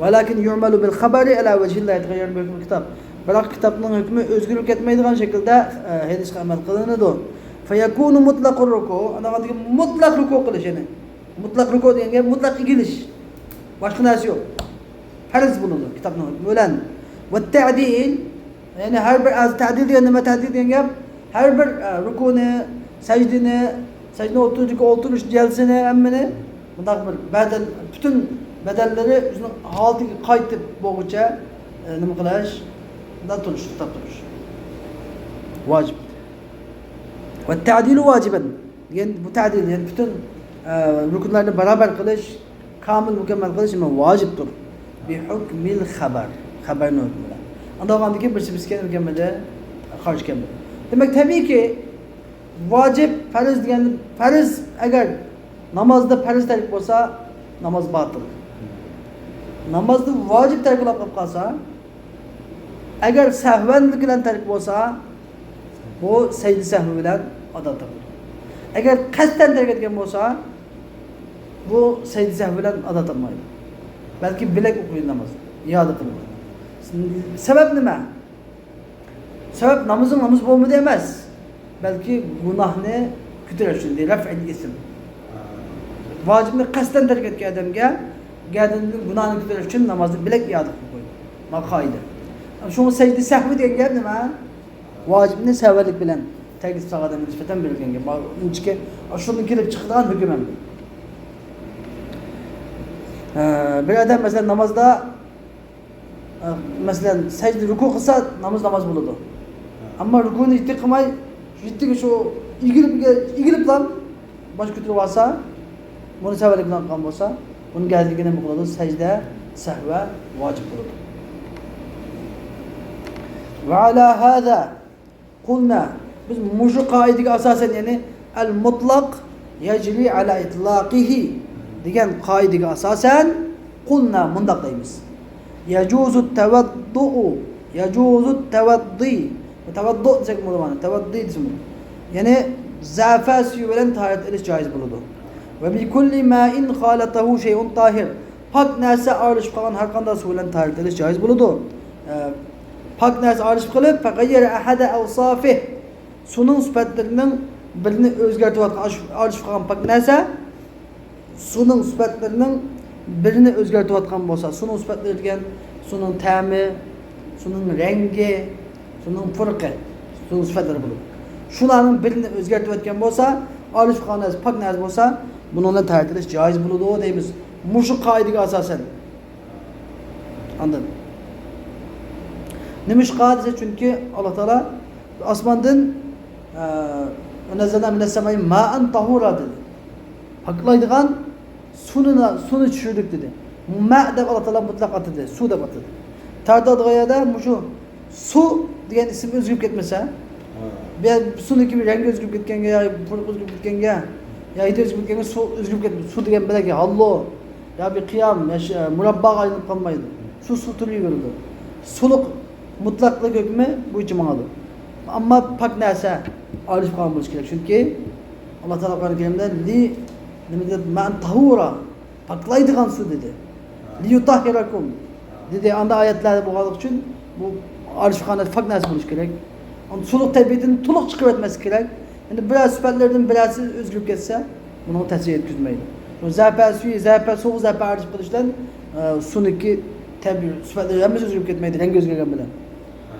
ۋەلەكىن يۇئمەلۇ بىل خەبەرى ئەلا ۋەجھىل لا يەتەغەييەرۇ بىھۇكمىل كىتاب. بىراق كىتابنىڭ ھۆكمى ئۆزگىرىپ كەتمەيدىغان شەكىلدە، ئە، ھەدىسكە ئەمەل قىلىنىدۇ. فەيەكۇنۇ مۇتلەقۇر رۇكۇ، ئاندىن كېيىن مۇتلەق رۇكۇ قىلىش، يەنى مۇتلەق رۇكۇ دېگەن گەپ مۇتلەق ئېگىلىش. باشقا نەرسە يوق. پەرز بولىدۇ كىتابنىڭ ھۆكمى بىلەن. ۋەتتەدىل، يەنى ھەر بىر ئەز-، تەدىل دېگەن نېمە؟ تەدىل دېگەن گەپ ھەر بىر، ئە، رۇكۇنى، سەجدىنى، سەجدىنىڭ ئوتتۇرىدىكى ئولتۇرۇش جەلسىنى ھەممىنى مۇنداق بىر بەدەل، پۈتۈن بەدەللىرى ئۆزىنىڭ ھالىتىگە قايتىپ بولغۇچە، ئە، نېمە قىلىش؟ مۇنداق تۇرۇش، توختاپ تۇرۇش. ۋاجىپ. ۋەتتەدىلۇ ۋاجىبەن دېگەن بۇ تەدىل، يەنى پۈتۈن، ئە، رۇكۇنلارنى باراۋەر قىلىش، كامىل مۇكەممەل قىلىش نېمە؟ ۋاجىپتۇر. بىھۇكمىل خەبەر. خەبەرنىڭ ھۆكمى بىلەن. ئاندىن بولغاندىن كېيىن بىرسى، بىرسى كەلمىدى، قارشى كەلمىدى. دېمەك، تەبىئىيكى، ۋاجىپ، پەرز دېگەن، پەرز، ئەگەر نامازدا پەرز تەرك بولسا، ناماز باتىل. نامازدا ۋاجىپ تەرك بولۇپ قالسا، ئەگەر سەھۋەنلىك بىلەن تەرك بولسا، بۇ سەجدە سەھۋى بىلەن ئادا تاپىدۇ. ئەگەر قەستەن تەرك ئەتكەن بولسا، بۇ سەجدە سەھۋى بىلەن ئادا تاپمايدۇ. بەلكى بىلەك ئوقۇيدۇ ناماز، ئىئادە قىلىدۇ. سەۋەب نېمە؟ سەۋەب نامىزىڭ ناماز بولمىدى ئەمەس، بەلكى گۇناھنى كۆتۈرۈش ئۈچۈن، رەفئىل ئىسم. ۋاجىپنى قەستەن تەرك ئەتكەن ئادەمگە گەردىنىدىن گۇناھنى كۆتۈرۈش ئۈچۈن نامازنى بىلەك ئىئادە قىلىپ قويدى. مانا قائىدە. شۇڭا سەجدە سەھۋى دېگەن گەپ نېمە؟ ۋاجىپنى سەۋەنلىك بىلەن تەرك ئېتىپ قالغان ئادەمگە نىسبەتەن بېرىلگەن گەپ. مانا ئىنچىكە شۇندىن كېلىپ چىقىدىغان ھۆكۈم ئەمدى. ئە، بىر ئادەم، مەسىلەن، نامازدا، ئە، مەسىلەن، سەجدە، رۇكۇ قىلسا، ناماز ناماز بولىدۇ. ئەمما رۇكۇنى يېتىك قىلماي، يېتىك شۇ ئېگىلىپ، ئېگىلىپلا باش كۆتۈرۈپ ئالسا، بۇنى سەۋەنلىك بىلەن قىلغان بولسا، بۇنىڭ گەردىنىگە نېمە قىلىدۇ؟ سەجدە سەھۋە ۋاجىپ بولىدۇ. ۋە ئەلا ھازا قۇلنا، بىز مۇشۇ قائىدىگە ئاساسەن، يەنى ئەل مۇتلاق يەجرى ئەلا ئىتلاقىھى دېگەن قائىدىگە ئاساسەن، قۇلنا، مۇنداق دەيمىز. يەجۇزۇ تەۋەددۇئۇ، يەجۇزۇ تەۋەددى. تەۋەددۇ دېسەك بولىدۇ، تەۋەددى دېسە بولىدۇ. يەنى زەپە سۈيى بىلەن تاھارەت ئېلىش جائىز بولىدۇ. ۋە بىكۇللى مائىن خالەتەھۇ شەيئۇن تاھىر. پاك نەرسە ئارىلىشىپ قالغان ھەر قانداق سۇ بىلەن تاھارەت ئېلىش جائىز بولىدۇ. ئە، پاك نەرسە ئارىلىشىپ قېلىپ، فەغەييەرە ئەھەدە ئەۋسافىھ. سۇنىڭ سۈپەتلىرىنىڭ بىرىنى ئۆزگەرتىۋاتقان، ئاش-، ئارىلىشىپ قالغان پاك نەرسە سۇنىڭ سۈپەتلىرىنىڭ بىرىنى ئۆزگەرتىۋاتقان بولسا، سۇنىڭ سۈپەتلىرى دېگەن سۇنىڭ تەمى، سۇنىڭ رەڭگى، سۇنىڭ پۇرىقى، سۇنىڭ سۈپەتلىرى بولىدۇ. شۇلارنىڭ بىرىنى ئۆزگەرتىۋەتكەن بولسا، ئارىلىشىپ قالغان نەرسە پاك نەرسە بولسا، بۇنىڭ بىلەن تاھارەت ئېلىش جائىز بولىدۇ دەيمىز. مۇشۇ قائىدىگە ئاساسەن. ئاندىن نېمىشقا دېسە، چۈنكى ئاللا تائالا ئاسماندىن، ئە، ۋە نەززەلنا مىنەس سەمائى مائەن تاھۇرا دېدى. پاكلايدىغان سۇنى، سۇنى چۈشۈردۇق دېدى. مە دەپ ئاللا تائالا مۇتلەق ئاتىدى، سۇ دەپ ئاتىدى. تارتىدىغان يەردە مۇشۇ سۇ دېگەن ئىسىم ئۆزگىرىپ كەتمىسە، ھە. بۇ يەر سۇنىڭكى رەڭگى ئۆزگىرىپ كەتكەنگە يا پۇرىقى ئۆزگىرىپ كەتكەنگە يا ھىدى ئۆزگىرىپ كەتكەنگە، سۇ ئۆزگىرىپ كەتمەيدۇ. سۇ دېگەن بەلكى ھاللو يا بىر قىيام يا ش-، مۇرابباغا ئايلىنىپ قالمايدۇ. سۇ سۇ تۇرۇۋېرىدۇ. سۇلۇق مۇتلەقلىق ھۆكمى بويىچە ماڭىدۇ. ئەمما پاك نەرسە ئايرىلىپ قالغان بولۇشى كېرەك. چۈنكى ئاللا تائالا قۇرئان كەرىمدە لى، نېمە دېدى؟ مائەن تاھۇرا. پاكلايدىغان سۇ دېدى. لىيۇتاھھىراكۇم دېدى. ئاندا ئايەتلەردە بولغانلىقى ئۈچۈن بۇ ئارىشقانە پاك نەرسە بولۇشى كېرەك. ئۇنى سۇلۇق تەبىئىتىنى تولۇق چىقىرىۋەتمەسلىك كېرەك. ئەمدى بىرەر سۈپەتلەردىن بىرەرسى ئۆزگىرىپ كەتسە، بۇنىڭغا تەسىر يەتكۈزمەيدۇ. شۇ زەپە سۈيى، زەپە سۇغا زەپە ئارىلىشىپ قېلىش بىلەن، ئە، سۇنىڭكى تەبىئىي سۈپەتلىرى ھەممىسى ئۆزگىرىپ كەتمەيدۇ، رەڭگى ئۆزگەرگەن بىلەن.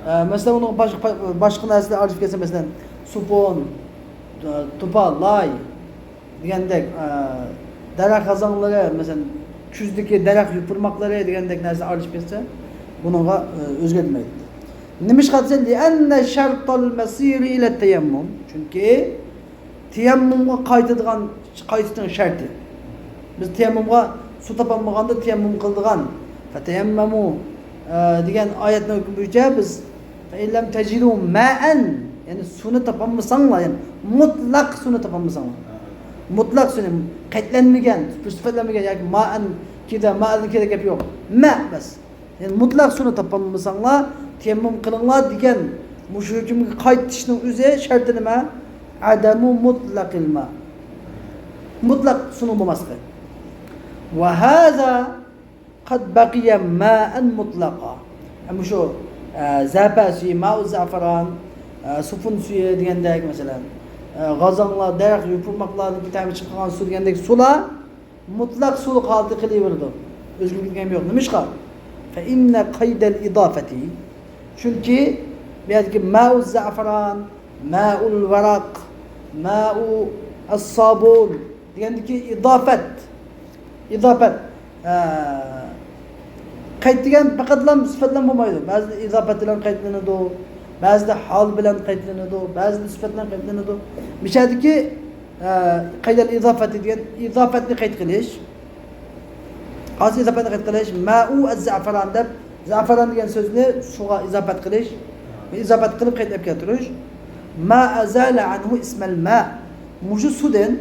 ئە، مەسىلەن، ئۇنىڭ باشقا، باشقا نەرسىلەر ئارىلىشىپ كەتسە، مەسىلەن، سوپۇن، ئە، توپا، لاي، دېگەندەك، ئە، دەرەخ غازاڭلىرى، مەسىلەن، كۈزدىكى دەرەخ يوپۇرماقلىرى دېگەندەك نەرسە ئارىلىشىپ كەتسە، بۇنىڭغا، ئە، ئۆزگەرتمەيدۇ. نېمىشقا دېسە، لىئەننە شەرتەل مەسىرى ئىلە تەيەممۇم. چۈنكى تەيەممۇمغا قايتىدىغان، قايتىشنىڭ شەرتى. بىز تەيەممۇمغا سۇ تاپالمىغاندا تەيەممۇم قىلىدىغان. فەتەيەممەمۇ، ئە، دېگەن ئايەتنىڭ ھۆكمى بويىچە بىز فەئىن لەم تەجىدۇ مائەن، يەنى سۇنى تاپالمىساڭلار، يەنى مۇتلەق سۇنى تاپالمىساڭلار. مۇتلەق سۇنى، قەيتلەنمىگەن، بىر سۈپەتلەنمىگەن ياكى مائەن كېدە، مائەن كېدە گەپ يوق. مە بەس. يەنى مۇتلەق سۇنى تاپالمىساڭلار، تەيەممۇم قىلىڭلار دېگەن مۇشۇ ھۆكۈمگە قايتىشنىڭ ئۆزى شەرتى نېمە؟ ئەدەمۇ مۇتلەقىل ما. مۇتلەق سۇنىڭ بولماسلىقى. ۋە ھازا قەد بەقىيە مائەن مۇتلەقا. مۇشۇ، ئە، زەپە سۈيى، مائۇ زەفەران، ئە، سوپۇن سۈيى دېگەندەك، مەسىلەن، ئە، غازاڭلار، دەرەخ، يوپۇرماقلاردىن تەمى چىققان سۇ دېگەندەك سۇلار مۇتلەق سۇلۇق ھالىتى قېلىۋېرىدۇ. ئۆزگىرىپ كەتكەن گەپ يوق. نېمىشقا؟ فەئىننە قەيدەل ئىدافەتى. چۈنكى بۇ يەردىكى مائۇ زەفەران، مائۇل ۋەرەق، مائۇ ئەسسابۇن دېگەندىكى ئىدافەت. ئىدافەت. ھە. قەيت دېگەن پەقەتلا سۈپەت بىلەن بولمايدۇ. بەزىدە ئىدافەت بىلەن قەيتلىنىدۇ، بەزىدە ھال بىلەن قەيتلىنىدۇ، بەزىدە سۈپەت بىلەن قەيتلىنىدۇ. مىشەدىكى، ھە، قەيدەل ئىدافەتى دېگەن ئىدافەتنى قەيت قىلىش. ھازىر ئىدافەتنى قەيت قىلىش. مائۇ ئەز زەفەران دەپ، زەفەران دېگەن سۆزنى سۇغا ئىدافەت قىلىش. ئىدافەت قىلىپ قەيت ئەپ كەلتۈرۈش. ما ئەزالە ئەنھۇ ئىسمەل ما. مۇشۇ سۇدىن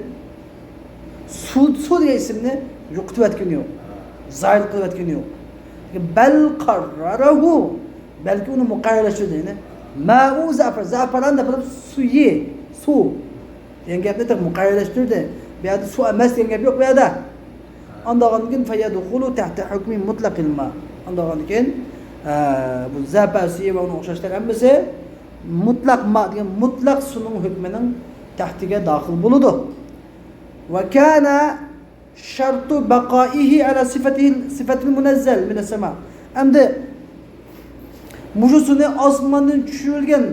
سۇ، سۇ دېگەن ئىسىمنى يوقىتىۋەتكىنى يوق. زايىل قىلىۋەتكىنى يوق. بەل قەررەرەھۇ. بەلكى ئۇنى مۇقەررەرلەشتۈردى. يەنى مائۇ زەفەر، زەفەران دەپ سۈيى، سۇ دېگەن گەپنى تېخى مۇقەررەرلەشتۈردى. بۇ يەردە سۇ ئەمەس دېگەن گەپ يوق بۇ يەردە. ئاندىغاندىن كېيىن فەيەدخۇلۇ تەھتە ھۆكمى مۇتلەقىل ما. ئاندىغاندىن كېيىن، ئە، بۇ زەپە سۈيى ۋە ئۇنىڭ ئوخشاشلىرى ھەممىسى مۇتلەق ما دېگەن مۇتلەق سۇنىڭ ھۆكمىنىڭ تەھتىگە داخىل بولىدۇ. ۋە كانە شەرتۇ بەقائىھى ئەلا سىفەتىل، سىفەتىل مۇنەززەل مىنەس سەما. ئەمدى مۇشۇ سۇنى ئاسماندىن چۈشۈرۈلگەن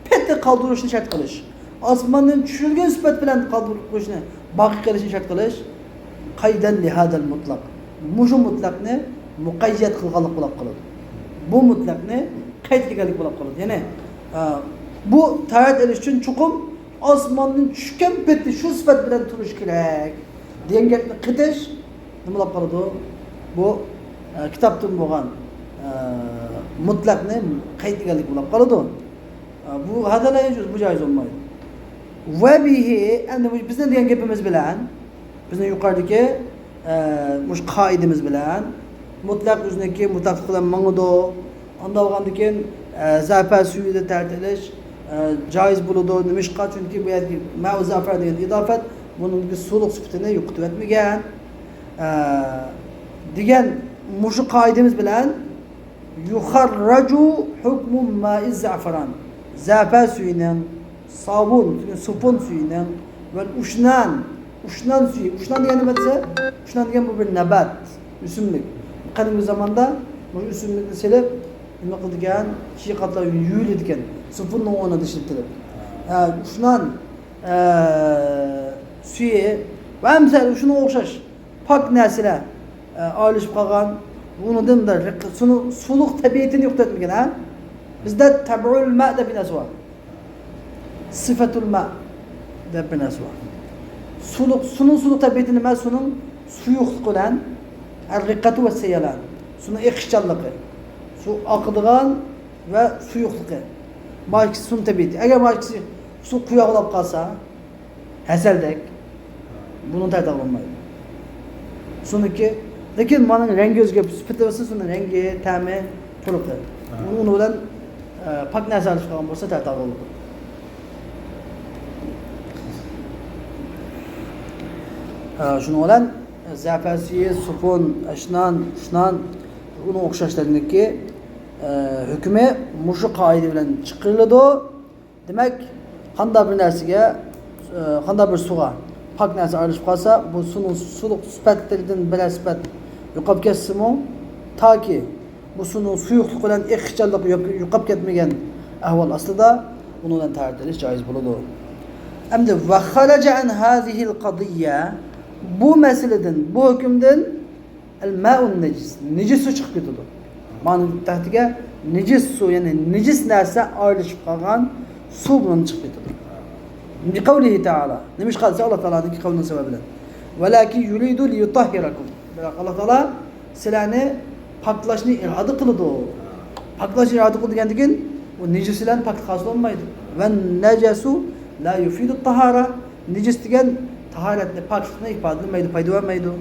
پېتى قالدۇرۇشنى شەرت قىلىش. ئاسماندىن چۈشۈرۈلگەن سۈپەت بىلەن قالدۇرۇپ قويۇشنى، باقى قېلىشنى شەرت قىلىش. قەيدەن لىھادەل مۇتلەق. مۇشۇ مۇتلەقنى مۇقەييەت قىلغانلىق بولۇپ قالىدۇ. بۇ مۇتلەقنى قەيت قىلغانلىق بولۇپ قالىدۇ. يەنى، ئە، بۇ تاھارەت ئېلىش ئۈچۈن چوقۇم ئاسماندىن چۈشكەن پېتى شۇ سۈپەت بىلەن تۇرۇش كېرەك دېگەن گەپنى قېتىش نېمە بولۇپ قالىدۇ؟ بۇ، ئە، كىتابتىن بولغان، ئە، مۇتلەقنى قەيت دېگەنلىك بولۇپ قالىدۇ. بۇ هذا لا يجوز، بۇ جائىز بولمايدۇ. وبه، ئەمدى بۇ بىزنىڭ دېگەن گېپىمىز بىلەن، بىزنىڭ يۇقىرىدىكى، ئە، مۇشۇ قائىدىمىز بىلەن مۇتلەق ئۆزىنىڭكى مۇتلەقلىقى بىلەن ماڭىدۇ. ئانداق بولغاندىكىن، ئە، زەپەر سۈيىدە تەرەت ئېلىش، ئە، جائىز بولىدۇ. نېمىشقا؟ چۈنكى بۇ يەردىكى مەئۇ زەفەر دېگەن ئىزافەت، بۇنىڭدىكى سۇلۇق سۈپىتىنى يوقىتىۋەتمىگەن. ئە، دېگەن مۇشۇ قائىدىمىز بىلەن يۇخەررەجۇ ھۇكمۇ مائىز زەفەران. زەپەر سۈيىنىڭ، ساۋۇن، سۇپۇن سۈيىنىڭ ۋە ئۇشنان، ئۇشنان سۈيى. ئۇشنان دېگەن نېمە دېسە؟ ئۇشنان دېگەن بۇ بىر نەبات، ئۆسۈملۈك. قەدىمكى زاماندا بۇ ئۆسۈملۈكنى سېلىپ، نېمە قىلىدىكەن؟ چىقاتلار يۇيۇلىدىكەن. سۇپۇننىڭ ئورنىدا ئىشلىتىلىپ. ھە، ئۇشنان، ئە، سۈيى ۋە ئەمسەل شۇنىڭغا ئوخشاش پاك نەرسىلەر، ئە، ئايرىلىشىپ قالغان، ئۇنىڭدىن بىر رىق-، سۇنىڭ سۇلۇق تەبىئىتىنى يوقىتىۋەتمىگەن، ھە؟ بىزدە تەبئۇل مە دەپ بىر نەرسە بار. سىفەتۇل مە دەپ بىر نەرسە بار. سۇلۇق، سۇنىڭ سۇلۇق تەبىئىتى نېمە؟ سۇنىڭ سۇيۇقلۇقى بىلەن، ئەل رىققەتۇ ۋە سەيەلان. سۇنىڭ ئېقىشچانلىقى. سۇ ئاقىدىغان ۋە سۇيۇقلۇقى. مانا ئىككىسى سۇنىڭ تەبىئىتى. ئەگەر مانا ئىككىسى سۇ قۇياقلاپ قالسا، ھەسەلدەك. بۇنىڭ تەرەت ئالغىلى بولمايدۇ. سۇنىڭكى، لېكىن مانىڭ رەڭگى ئۆزگەرىپ، سۈپىتى بولسا سۇنىڭ رەڭگى، تەمى، پۇرىقى. ھە. ئۇنىڭ بىلەن، ئە، پاك نەرسە ئارىلىشىپ قالغان بولسا تەرەت ئالغىلى بولىدۇ. ئە، شۇنىڭ بىلەن زەپەر سۈيى، سۇپۇن، ئەشنان، ئۇشنان، ئۇنىڭ ئوخشاشلىرىنىڭكى، ئە، ھۆكمى مۇشۇ قائىدە بىلەن چىقىرىلىدۇ. دېمەك، قانداق بىر نەرسىگە، ئە، قانداق بىر سۇغا پاك نەرسە ئارىلىشىپ قالسا، بۇ سۇنىڭ سۇلۇق سۈپەتلىرىدىن بىرەر سۈپەت يوقاپ كەتسىمۇ، تاكى بۇ سۇنىڭ سۇيۇقلۇقى بىلەن ئېقىشچانلىقى يوق-، يوقاپ كەتمىگەن ئەھۋال ئاستىدا، بۇنىڭ بىلەن تەھارەت ئېلىش جائىز بولىدۇ. ئەمدى، ۋە خەرەجە ئەن ھازىھىل قەزىييە، بۇ مەسىلىدىن، بۇ ھۆكۈمدىن، ئەل مائۇن نەجىس، نىجىس سۇ چىقىپ كېتىدۇ. مانا تەھتىگە نىجىس سۇ، يەنى نىجىس نەرسە ئارىلىشىپ قالغان سۇ بۇلار چىقىپ كېتىدۇ. لىقەۋلىھى تائالا. نېمىشقا دېسە، ئاللا تائالانىڭكى قەۋلىنىڭ سەۋەبى بىلەن. ۋەلاكىن يۇرىدۇ لىيۇتاھھىراكۇم. بىراق، ئاللا تائالا سىلەرنى پاكلاشنى ئىرادە قىلىدۇ. پاكلاشنى ئىرادە قىلىدۇ دېگەندىكىن، ئۇ نىجىس بىلەن پاكلىق ھاسىل بولمايدۇ. ۋەن نەجەسۇ لا يۇفىدۇت تاھارە. نىجىس دېگەن تاھارەتنى، پاكلىقنى ئىپادىلىمەيدۇ، پايدا بەرمەيدۇ.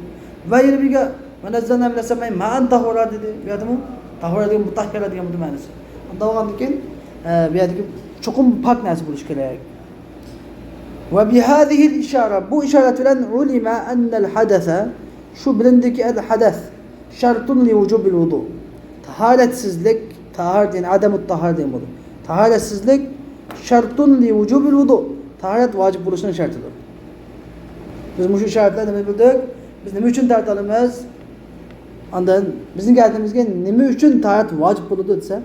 ۋە يەنە بىرگە، ۋە نەززەلنا مىنەس سەمائى مائەن تاھۇرا دېدى. بۇ يەردىمۇ تاھۇرا دېگەن مۇتاھھىرە دېگەن بۇ مەنىسى. ئۇنداق بولغاندىكىن، ئە، بۇ يەردىكى چوقۇم پاك نەرسە بولۇشى كېرەك. ۋە بىھازىھىل ئىشارە، بۇ ئىشارەت بىلەن ئۇلىمە ئەننەل ھەدەسە، شۇ بىلىندىكى، ئەل ھەدەس شەرتۇن لىۋۇجۇبىل ۋۇدۇ. تاھارەتسىزلىك، تاھارەت، يەنى ئادەمۇت تاھارە دېگەن بولىدۇ. تاھارەتسىزلىك شەرتۇن لىۋۇجۇبىل ۋۇدۇ. تاھارەت ۋاجىپ بولۇشنىڭ شەرتىدۇر. بىز مۇشۇ شەرتلەرنى بىلدۇق. بىز نېمە ئۈچۈن تەھارەت ئالىمىز؟ ئاندىن بىزنىڭ گەدىنىمىزگە نېمە ئۈچۈن تاھارەت ۋاجىپ بولىدۇ دېسە،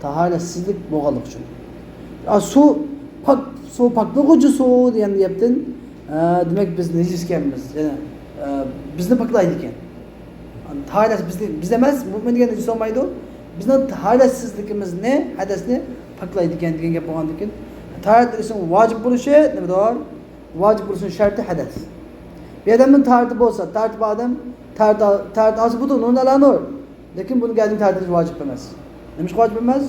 تاھارەتسىزلىك بولغانلىقى ئۈچۈن. يا سۇ پاك، سۇ پاكلىغۇچى سۇ دېگەن گەپتىن، ئە، دېمەك، بىز نىجىس ئىكەنمىز. يەنى، ئە، بىزنى پاكلايدىكەن. تاھارەت بىزنى، بىز ئەمەس، مۇئمىن دېگەن نىجىس بولمايدۇ. بىزنىڭ تاھارەتسىزلىكىمىزنى، ھەدەسنى پاكلايدىكەن دېگەن گەپ بولغاندىكىن، تاھارەت ئېلىشنىڭ ۋاجىپ بولۇشى نېمىدۇر؟ ۋاجىپ بولۇشنىڭ شەرتى ھەدەس. بىر ئادەمنىڭ تاھارىتى بولسا، تاھارىتى بار ئادەم، تاھارەت، تاھارەت ئالسا بولىدۇ، نۇرۇن ئەلا نۇر. لېكىن بۇنىڭ گەدىنى تاھارەت ئېلىش ۋاجىپ ئەمەس. نېمىشقا ۋاجىپ ئەمەس؟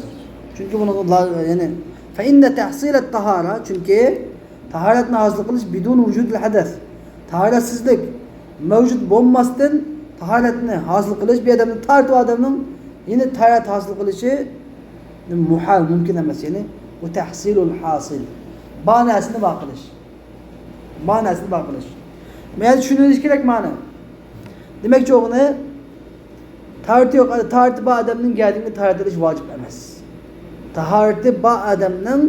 چۈنكى بۇنىڭ لا-، يەنى، فە ئىننە تەھسىلەت تاھارە، چۈنكى تاھارەتنى ھاسىل قىلىش بىدۇن ۋۇجۇدىل ھەدەس. تاھارەتسىزلىك مەۋجۇت بولماستىن تاھارەتنى ھاسىل قىلىش، بىر ئادەمنىڭ، تاھارىتى بار ئادەمنىڭ يەنە تاھارەت ھاسىل قىلىشى مۇھال، مۇمكىن ئەمەس. يەنى بۇ تەھسىلۇل ھاسىل. بار نەرسىنى بار قىلىش. بار نەرسىنى بار قىلىش. مەن چۈشىنىۋېلىش كېرەك مانا. دېمەكچى بولغىنى، تاھارىتى يوق، تاھارىتى بار ئادەمنىڭ گەدىنىگە تاھارەت ئېلىش ۋاجىپ ئەمەس. تاھارىتى بار ئادەمنىڭ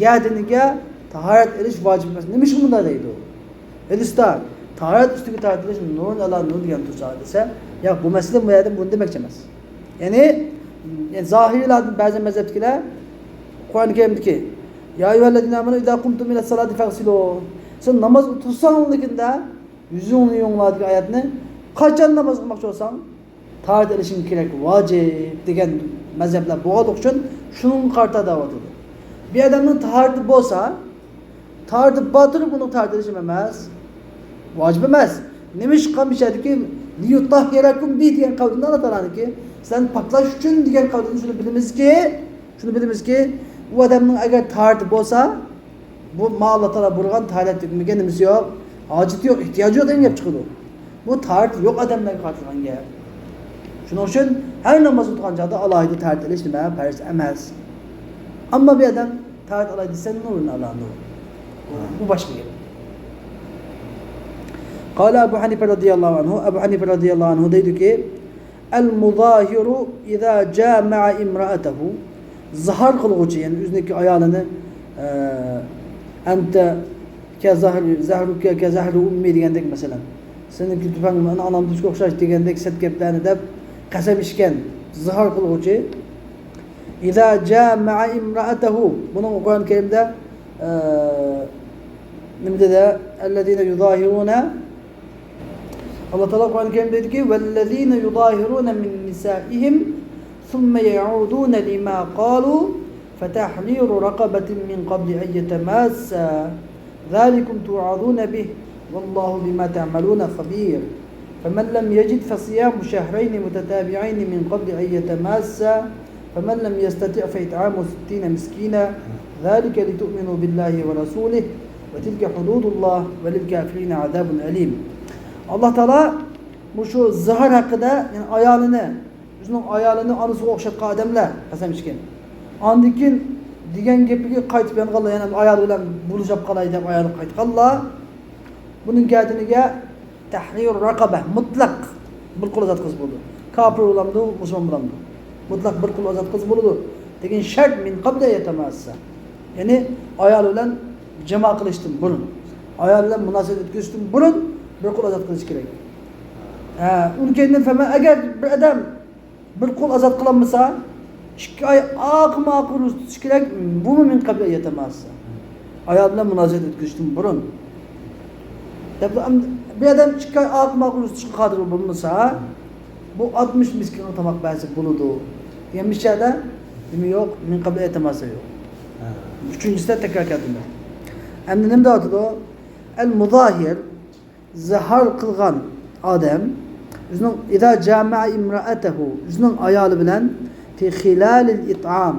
گەدىنىگە تاھارەت ئېلىش ۋاجىپ ئەمەس. نېمىشقا مۇنداق دەيدۇ؟ ھەدىستە تاھارەت ئۈستىگە تاھارەت ئېلىش نۇرۇن ئەلا نۇر دېگەن تۇرسا دېسە، ياق، بۇ مەسىلە بۇ يەردە بۇنى دېمەكچى ئەمەس. يەنى، يەنى زاھىرىيلەردىن بەزى مەزھەپتىكىلەر قۇرئان كەرىمدىكى، يا ئەييۇھەللەزىنە ئامەنۇ ئىزا قۇمتۇم ئىلەسسالاتى فەغسىلۇ. سەن نامازغا تۇرساڭلىكىندە يۈزۈڭنى يۇڭلار دېگەن ئايەتنى، قاچان ناماز قىلماقچى بولساڭ، تاھارەت ئېلىشىڭ كېرەك، ۋاجىپ دېگەن مەزھەپلەر بولغانلىقى ئۈچۈن شۇنىڭغا قارىتا دەۋاتىدۇ. بىر ئادەمنىڭ تاھارىتى بولسا، تاھارىتى بار تۇرۇپ ئۇنىڭ تاھارەت ئېلىشى ئەمەس، ۋاجىپ ئەمەس. نېمىشقا مىشەدىكى لىيۇتاھھىراكۇم بى دېگەن قەۋلىدىن ئاللا تائالانىڭكى سىلەرنى پاكلاش ئۈچۈن دېگەن قەۋلىدىن شۇنى بىلىمىزكى، شۇنى بىلىمىزكى، ئۇ ئادەمنىڭ ئەگەر تاھارىتى بولسا، بۇ ما ئاللا تائالا بۇيرۇغان تاھارەت ھۆكمىگە نېمىسى يوق، ھاجىتى يوق، ئېھتىياجى يوق دېگەن گەپ چىقىدۇ. بۇ تاھارىتى يوق ئادەملەرگە قارىتىلغان گەپ. شۇنىڭ ئۈچۈن ھەر ناماز ئوقۇغان چاغدا ئالاھىدە تاھارەت ئېلىش نېمە؟ پەرز ئەمەس. ئەمما بىر ئادەم تاھارەت ئالاي دېسە، نۇرۇن ئالا نۇر. بۇ، بۇ باشقا گەپ. قال أبو حنيفة رضي الله عنه، ئەبۇ ھەنىفە رەزىيەللاھۇ ئەنھۇ دەيدۇكى، المظاهر إذا جامع امرأته، زىھار قىلغۇچى، يەنى ئۆزىنىڭكى ئايالىنى، ئە، أنت كزهر، زهرك كزهر أمي دېگەندەك، مەسىلەن، سېنىڭكى تۈپەڭ مېنىڭ ئانامدىكىگە ئوخشاش دېگەندەك سەت گەپلەرنى دەپ قەسەم ئىچكەن زىھار قىلغۇچى. إذا جامع امرأته، بۇنىڭ قۇرئان كەرىمدە، ئە، نېمە دېدى؟ الذين يظاهرون، ئاللا تائالا قۇرئان كەرىمدە دەيدۇكى، والذين يظاهرون من نسائهم ثم يعودون لما قالوا فتحرير رقبة من قبل أن يتماسا ذلكم توعظون به والله بما تعملون خبير. فمن لم يجد فصيام شهرين متتابعين من قبل أن يتماسا فمن لم يستطع فإطعام ستين مسكينا ذلك لتؤمنوا بالله ورسوله وتلك حدود الله وللكافرين عذاب أليم. ئاللا تائالا مۇشۇ زىھار ھەققىدە، يەنى ئايالىنى، ئۆزىنىڭ ئايالىنى ئانىسىغا ئوخشاتقان ئادەملەر قەسەم ئىچكەن. ئاندىن كېيىن دېگەن گېپىگە قايتىپ يانغانلار، يەنە ئايالى بىلەن بولۇشۇپ قالاي دەپ ئايالىغا قايتقانلار. بۇنىڭ گەدىنىگە تەھرىرۇ رەقەبە، مۇتلەق بىر قۇل ئازاد قىلسا بولىدۇ. كاپىر بولامدۇ، مۇسۇلمان بولامدۇ؟ مۇتلەق بىر قۇل ئازاد قىلسا بولىدۇ. لېكىن شەرت مىن قەبلى ئەن يەتەماسسا. يەنى ئايال بىلەن جىما قىلىشتىن بۇرۇن، ئايال بىلەن مۇناسىۋەت ئۆتكۈزۈشتىن بۇرۇن بىر قۇل ئازاد قىلىش كېرەك. ھە، ئۇنىڭ كەينىدىن فەمەن، ئەگەر بىر ئادەم بىر قۇل ئازاد قىلالمىسا، ئىككى ئاي ئاقمۇ ئاق روزا تۇتۇش كېرەك، بۇمۇ مىن قەبلى ئەن يەتەماسسا. ئايال بىلەن مۇناسىۋەت ئۆتكۈزۈشتىن بۇرۇن. دەپ، بىر ئادەم ئىككى ئاي ئاقمۇ ئاق روزا تۇتۇشقا قادىر بولمىسا، بۇ ئاتمىش مىسكىنغا تاماق بەرسە بولىدۇ دېگەن، مىشەدە نېمە يوق؟ مىن قەبلى ئەن يەتەماسسا يوق. ھە. ئۈچىنچىسىدە تەكرار كەلتۈردى. ئەمدى نېمە دەۋاتىدۇ؟ ئەل مۇزاھىر، زىھار قىلغان ئادەم، ئۆزىنىڭ، ئىزا جامەئە ئىمرائەتەھۇ، ئۆزىنىڭ ئايالى بىلەن، في خلال الإطعام،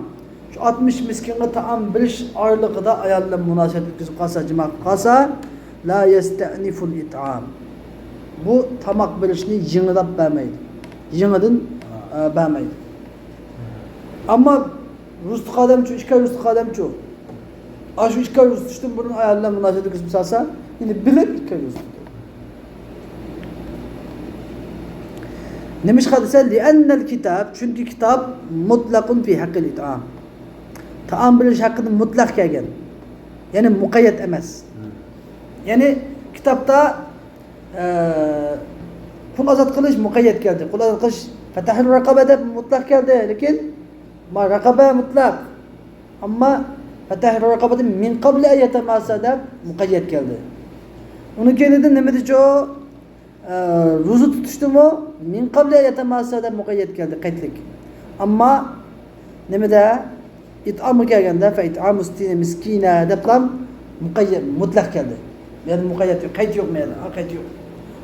شۇ ئاتمىش مىسكىنغا تائام بېرىش ئارىلىقىدا ئايال بىلەن مۇناسىۋەت ئۆتكۈزۈپ قالسا، جىما قىلىپ قالسا، لا يەستەئنىفۇل ئىتئام، بۇ تاماق بېرىشنى يېڭىلاپ بەرمەيدۇ. يېڭىدىن، ئە، بەرمەيدۇ. ئەمما روزا تۇتقان ئادەمچۇ، ئىككى ئاي روزا تۇتقان ئادەمچۇ، ئاشۇ ئىككى ئاي روزا تۇتۇشتىن بۇرۇن ئايال بىلەن مۇناسىۋەت ئۆتكۈزۈپ سالسا، يەنى بىلىپ ئىككى ئاي روزا تۇتىدۇ. نېمىشقا دېسە، لىئەننەل كىتاب، چۈنكى كىتاب مۇتلەقۇن في ھەققىل ئىتئام، تائام بېرىش ھەققىدە مۇتلەق كەلگەن. يەنى مۇقەييەت ئەمەس. يەنى كىتابتا، ئە، قۇل ئازاد قىلىش مۇقەييەت كەلدى. قۇل ئازاد قىلىش، فتحرير رقبة دەپ مۇتلەق كەلدى. لېكىن ما رقبة مۇتلەق. ئەمما فتحرير رقبة من قبل أن يتماسا دەپ مۇقەييەت كەلدى. ئۇنىڭ كەينىدىن نېمە دېدىچۇ؟ ئە، روزا تۇتۇشتىمۇ من قبل أن يتماسا دەپ مۇقەييەت كەلدى، قەيتلىك. ئەمما نېمىدە؟ ئىتئامغا كەلگەندە، فإطعام ستين مسكينا دەپلا مۇقەييەت، مۇتلەق كەلدى. يەنى مۇقەييەت يوق، قەيت يوق مەيلى، ھە، قەيت يوق.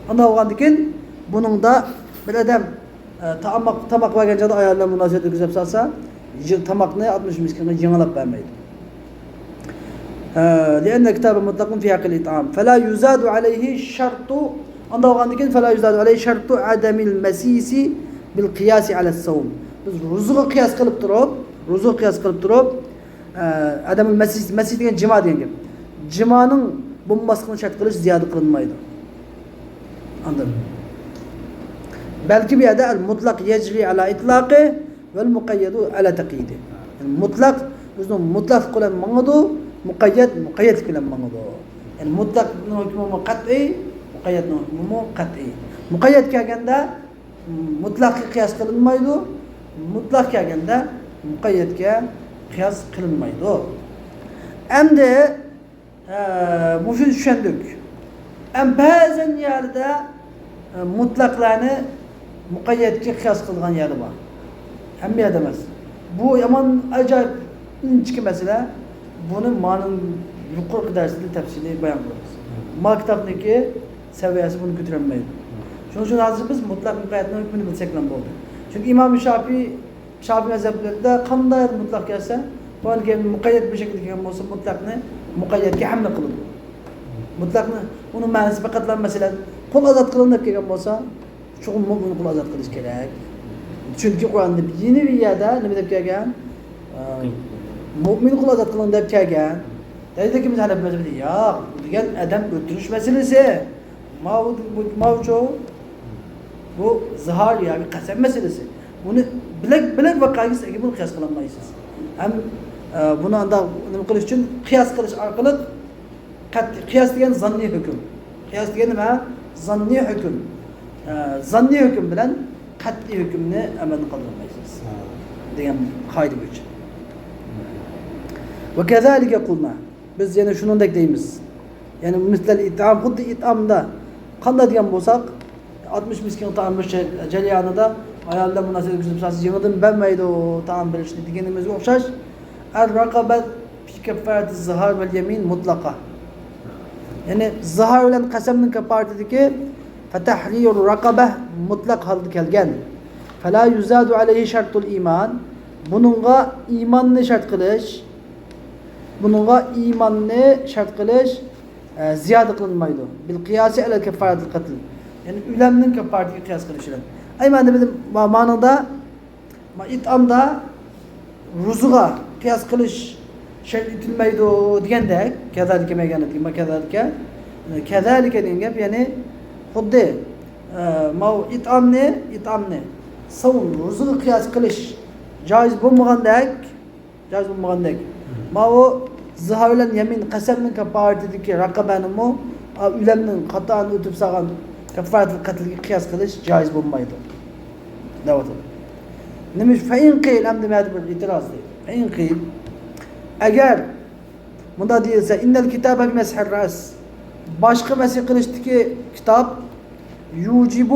ئانداق بولغاندىكىن بۇنىڭدا بىر ئادەم، ئە، تاماق، تاماق بەرگەن چاغدا ئايال بىلەن مۇناسىۋەت ئۆتكۈزۈپ سالسا، يىغ-، تاماقنى ئاتمىش مىسكىنغا يېڭىلاپ بەرمەيدۇ. ئە، لأن الكتاب مطلق في حق الإطعام. فلا يزاد عليه شرط، ئانداق بولغاندىكىن، فلا يزاد عليه شرط عدم المسيس بالقياس على الصوم. بىز روزىغا قىياس قىلىپ تۇرۇپ، روزىغا قىياس قىلىپ تۇرۇپ، ئە، ئادەمنىڭ مەسىس، مەسىس دېگەن جىما دېگەن گەپ. جىمانىڭ بولماسلىقىنى شەرت قىلىش زىيادە قىلىنمايدۇ. ئاندىن بەلكى بۇ يەردە المطلق يجري على إطلاقه والمقيد على تقييده. يەنى مۇتلەق ئۆزىنىڭ مۇتلەقلىقى بىلەن ماڭىدۇ، مۇقەييەت مۇقەييەتلىك بىلەن ماڭىدۇ. يەنى مۇتلەقنىڭ ھۆكمىمۇ قەتئىي، مۇقەييەتنىڭ ھۆكمىمۇ قەتئىي. مۇقەييەت كەلگەندە مۇتلەققا قىياس قىلىنمايدۇ، مۇتلەق كەلگەندە مۇقەييەتكە قىياس قىلىنمايدۇ. ئەمدى، ئە، مۇشۇنى چۈشەندۇق. ئەم، بەزەن يەردە، ئە، مۇتلەقلارنى مۇقەييەتكە قىياس قىلىدىغان يەردە بار. ھەممە يەردە ئەمەس. بۇ يامان ئاجايىپ ئىنچىكە مەسىلە. بۇنى مانىڭ يۇقىرىقى دەرسىدە تەپسىلىي بايان قىلىمىز. ما كىتابنىڭكى سەۋىيەسى بۇنى كۆتۈرەلمەيدۇ. شۇنىڭ ئۈچۈن ھازىر بىز مۇتلەق مۇقەييەتنىڭ ھۆكمىنى بىلسەكلا بولدى. چۈنكى ئىمام شافىي، شافىي مەزھەپلىرىدە قانداق مۇتلەق كەلسە، قۇرئان كەرىم مۇقەييەت بىر شەكىلدە كەلگەن بولسا، مۇتلەقنى مۇقەييەتكە ھەملە قىلىدۇ. مۇتلەقنى، ئۇنىڭ مەنىسى پەقەتلا، مەسىلەن، قۇل ئازاد قىلىڭ دەپ كەلگەن بولسا، چوقۇم مۆمىن قۇل ئازاد قىلىش كېرەك. چۈنكى قۇرئاندا يەنە بىر يەردە نېمە دەپ كەلگەن؟ ئە، مۆمىن قۇل ئازاد قىلىڭ دەپ كەلگەن. دەيدۇ، لېكىن بىز ھەنەپى مەزھىپىدە ياق، بۇ دېگەن ئادەم ئۆلتۈرۈش مەسىلىسى. ماۋۇ، بۇ، ماۋۇچۇ، بۇ زىھار ياكى قەسەم مەسىلىسى. بۇنى بىلەك، بىلەك ۋەقەگە سىز بۇنى قىياس قىلالمايسىز. ھەم، ئە، بۇنى ئانداق نېمە قىلىش ئۈچۈن قىياس قىلىش ئارقىلىق قەتئىي، قىياس دېگەن زاننىي ھۆكۈم. قىياس دېگەن نېمە؟ زاننىي ھۆكۈم. ئە، زاننىي ھۆكۈم بىلەن قەتئىي ھۆكۈمنى ئەمەلدىن قالدۇرالمايسىز. ھە. دېگەن قائىدە بويىچە. وكذلك قلنا. بىز يەنە شۇنىڭدەك دەيمىز. يەنى مىسلەل ئىتئام، خۇددى ئىتئامدا قانداق دېگەن بولساق، ئاتمىش مىسكىنغا تائام بېرىش جەريانىدا ئايال بىلەن مۇناسىۋەت گۈزەل بولسا، يېڭىدىن بەرمەيدۇ تائام بېرىشنى دېگىنىمىزگە ئوخشاش. الرقبة في كفارة الظهار واليمين مطلقة. يەنى زىھار بىلەن قەسەمنىڭ كاپپارىتىدىكى فتحرير رقبة مۇتلەق ھالدا كەلگەن. فلا يزاد عليه شرط الإيمان. بۇنىڭغا ئىماننى شەرت قىلىش، بۇنىڭغا ئىماننى شەرت قىلىش، ئە، زىيادە قىلىنمايدۇ. بالقياس على كفارة القتل. يەنى ئۆلۈمنىڭ كاپپارىتىگە قىياس قىلىش بىلەن. ئەي مانا دېمىدىم، ما-، مانىڭدا، ما-، ئىتئامدا روزىغا قىياس قىلىش شەرت ئېتىلمەيدۇ دېگەندەك، كذلك دېمەيدۇ، ما كذلك. كذلك دېگەن گەپ، يەنى خۇددى، ئە، ماۋۇ ئىتئامنى، ئىتئامنى ساۋۇن، روزىغا قىياس قىلىش جائىز بولمىغاندەك، جائىز بولمىغاندەك. ماۋۇ زىھار بىلەن يەمىن قەسەمنىڭ كاپپارىتىدىكى رەقەبەنىمۇ، ئا، ئۆلۈمنىڭ قاتئەن ئۆتۈپ سالغان كەففارەتۇل قەتلىگە قىياس قىلىش جائىز بولمايدۇ. دەۋاتىدۇ. نېمە ئۈچۈن؟ فإن قيل، ئەمدى مەدە بىر ئېتىراز دەيدۇ. فإن قيل، ئەگەر مۇنداق دېيىلسە، إن الكتاب بمسح الرأس، باشقا مەسىھ قىلىشتىكى كىتاب يوجب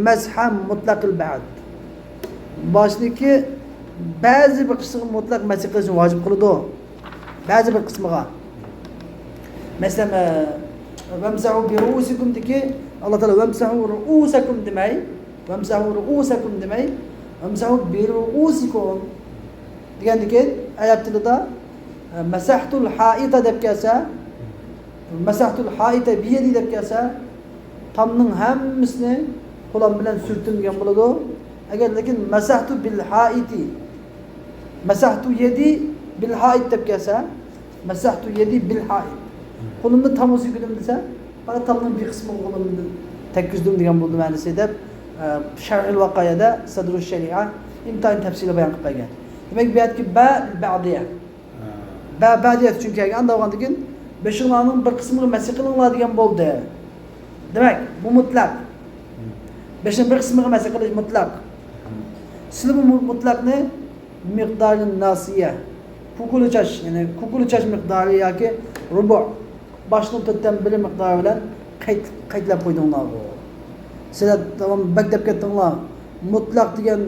مسح مطلق البعض. باشتىكى بەزى بىر قىسمىغا مۇتلەق مەسىھ قىلىشنى ۋاجىپ قىلىدۇ. بەزى بىر قىسمىغا. مەسىلەن، ئە، وامسحوا برؤوسكم دىكى، ئاللا تائالا وامسحوا رؤوسكم دېمەي، وامسحوا رؤوسكم دېمەي، وامسحوا برؤوسكم دېگەندىكى ئەرەب تىلىدا، ئە، مسحت الحائط دەپ كەلسە، مسحت الحائط بيدي دەپ كەلسە، تامنىڭ ھەممىسىنى قولۇم بىلەن سۈرتتۈم دېگەن بولىدۇ. ئەگەر لېكىن مسحت بالحائط، مسحت يدي بالحائط دەپ كەلسە، مسحت يدي بالحائط. قولۇمنى تامغا سۈرگۈدۈم دېسە، پەقەت تامنىڭ بىر قىسمىغا قولۇمنى تەگكۈزدۈم دېگەن بولىدۇ مەنىسى دەپ، ئە، شەرھىل ۋاقايەدە سەدرۇش شەرىئە ئىنتايىن تەپسىلىي بايان قىلىپ بەرگەن. دېمەك، بۇ يەردىكى بە بەئدىيە. بە، بەدىيەت ئۈچۈن كەلگەن، ئانداق بولغاندىن كېيىن بېشىڭلارنىڭ بىر قىسمىغا مەسىھ قىلىڭلار دېگەن بولدى. دېمەك، بۇ مۇتلەق. بېشىنىڭ بىر قىسمىغا مەسىھ قىلىش مۇتلەق. سىلە بۇ مۇ-، مۇتلەقنى مىقدارى ناسىيە، كۇكۇرى چاچ، يەنى كۇكۇرى چاچ مىقدارى ياكى رۇبۇ، باشنىڭ تۆتتىن بىرى مىقدارى بىلەن قەيت-، قەيتلەپ قويدۇڭلارغۇ. سىلەر تامام بەك دەپ كەتتىڭلار. مۇتلەق دېگەن،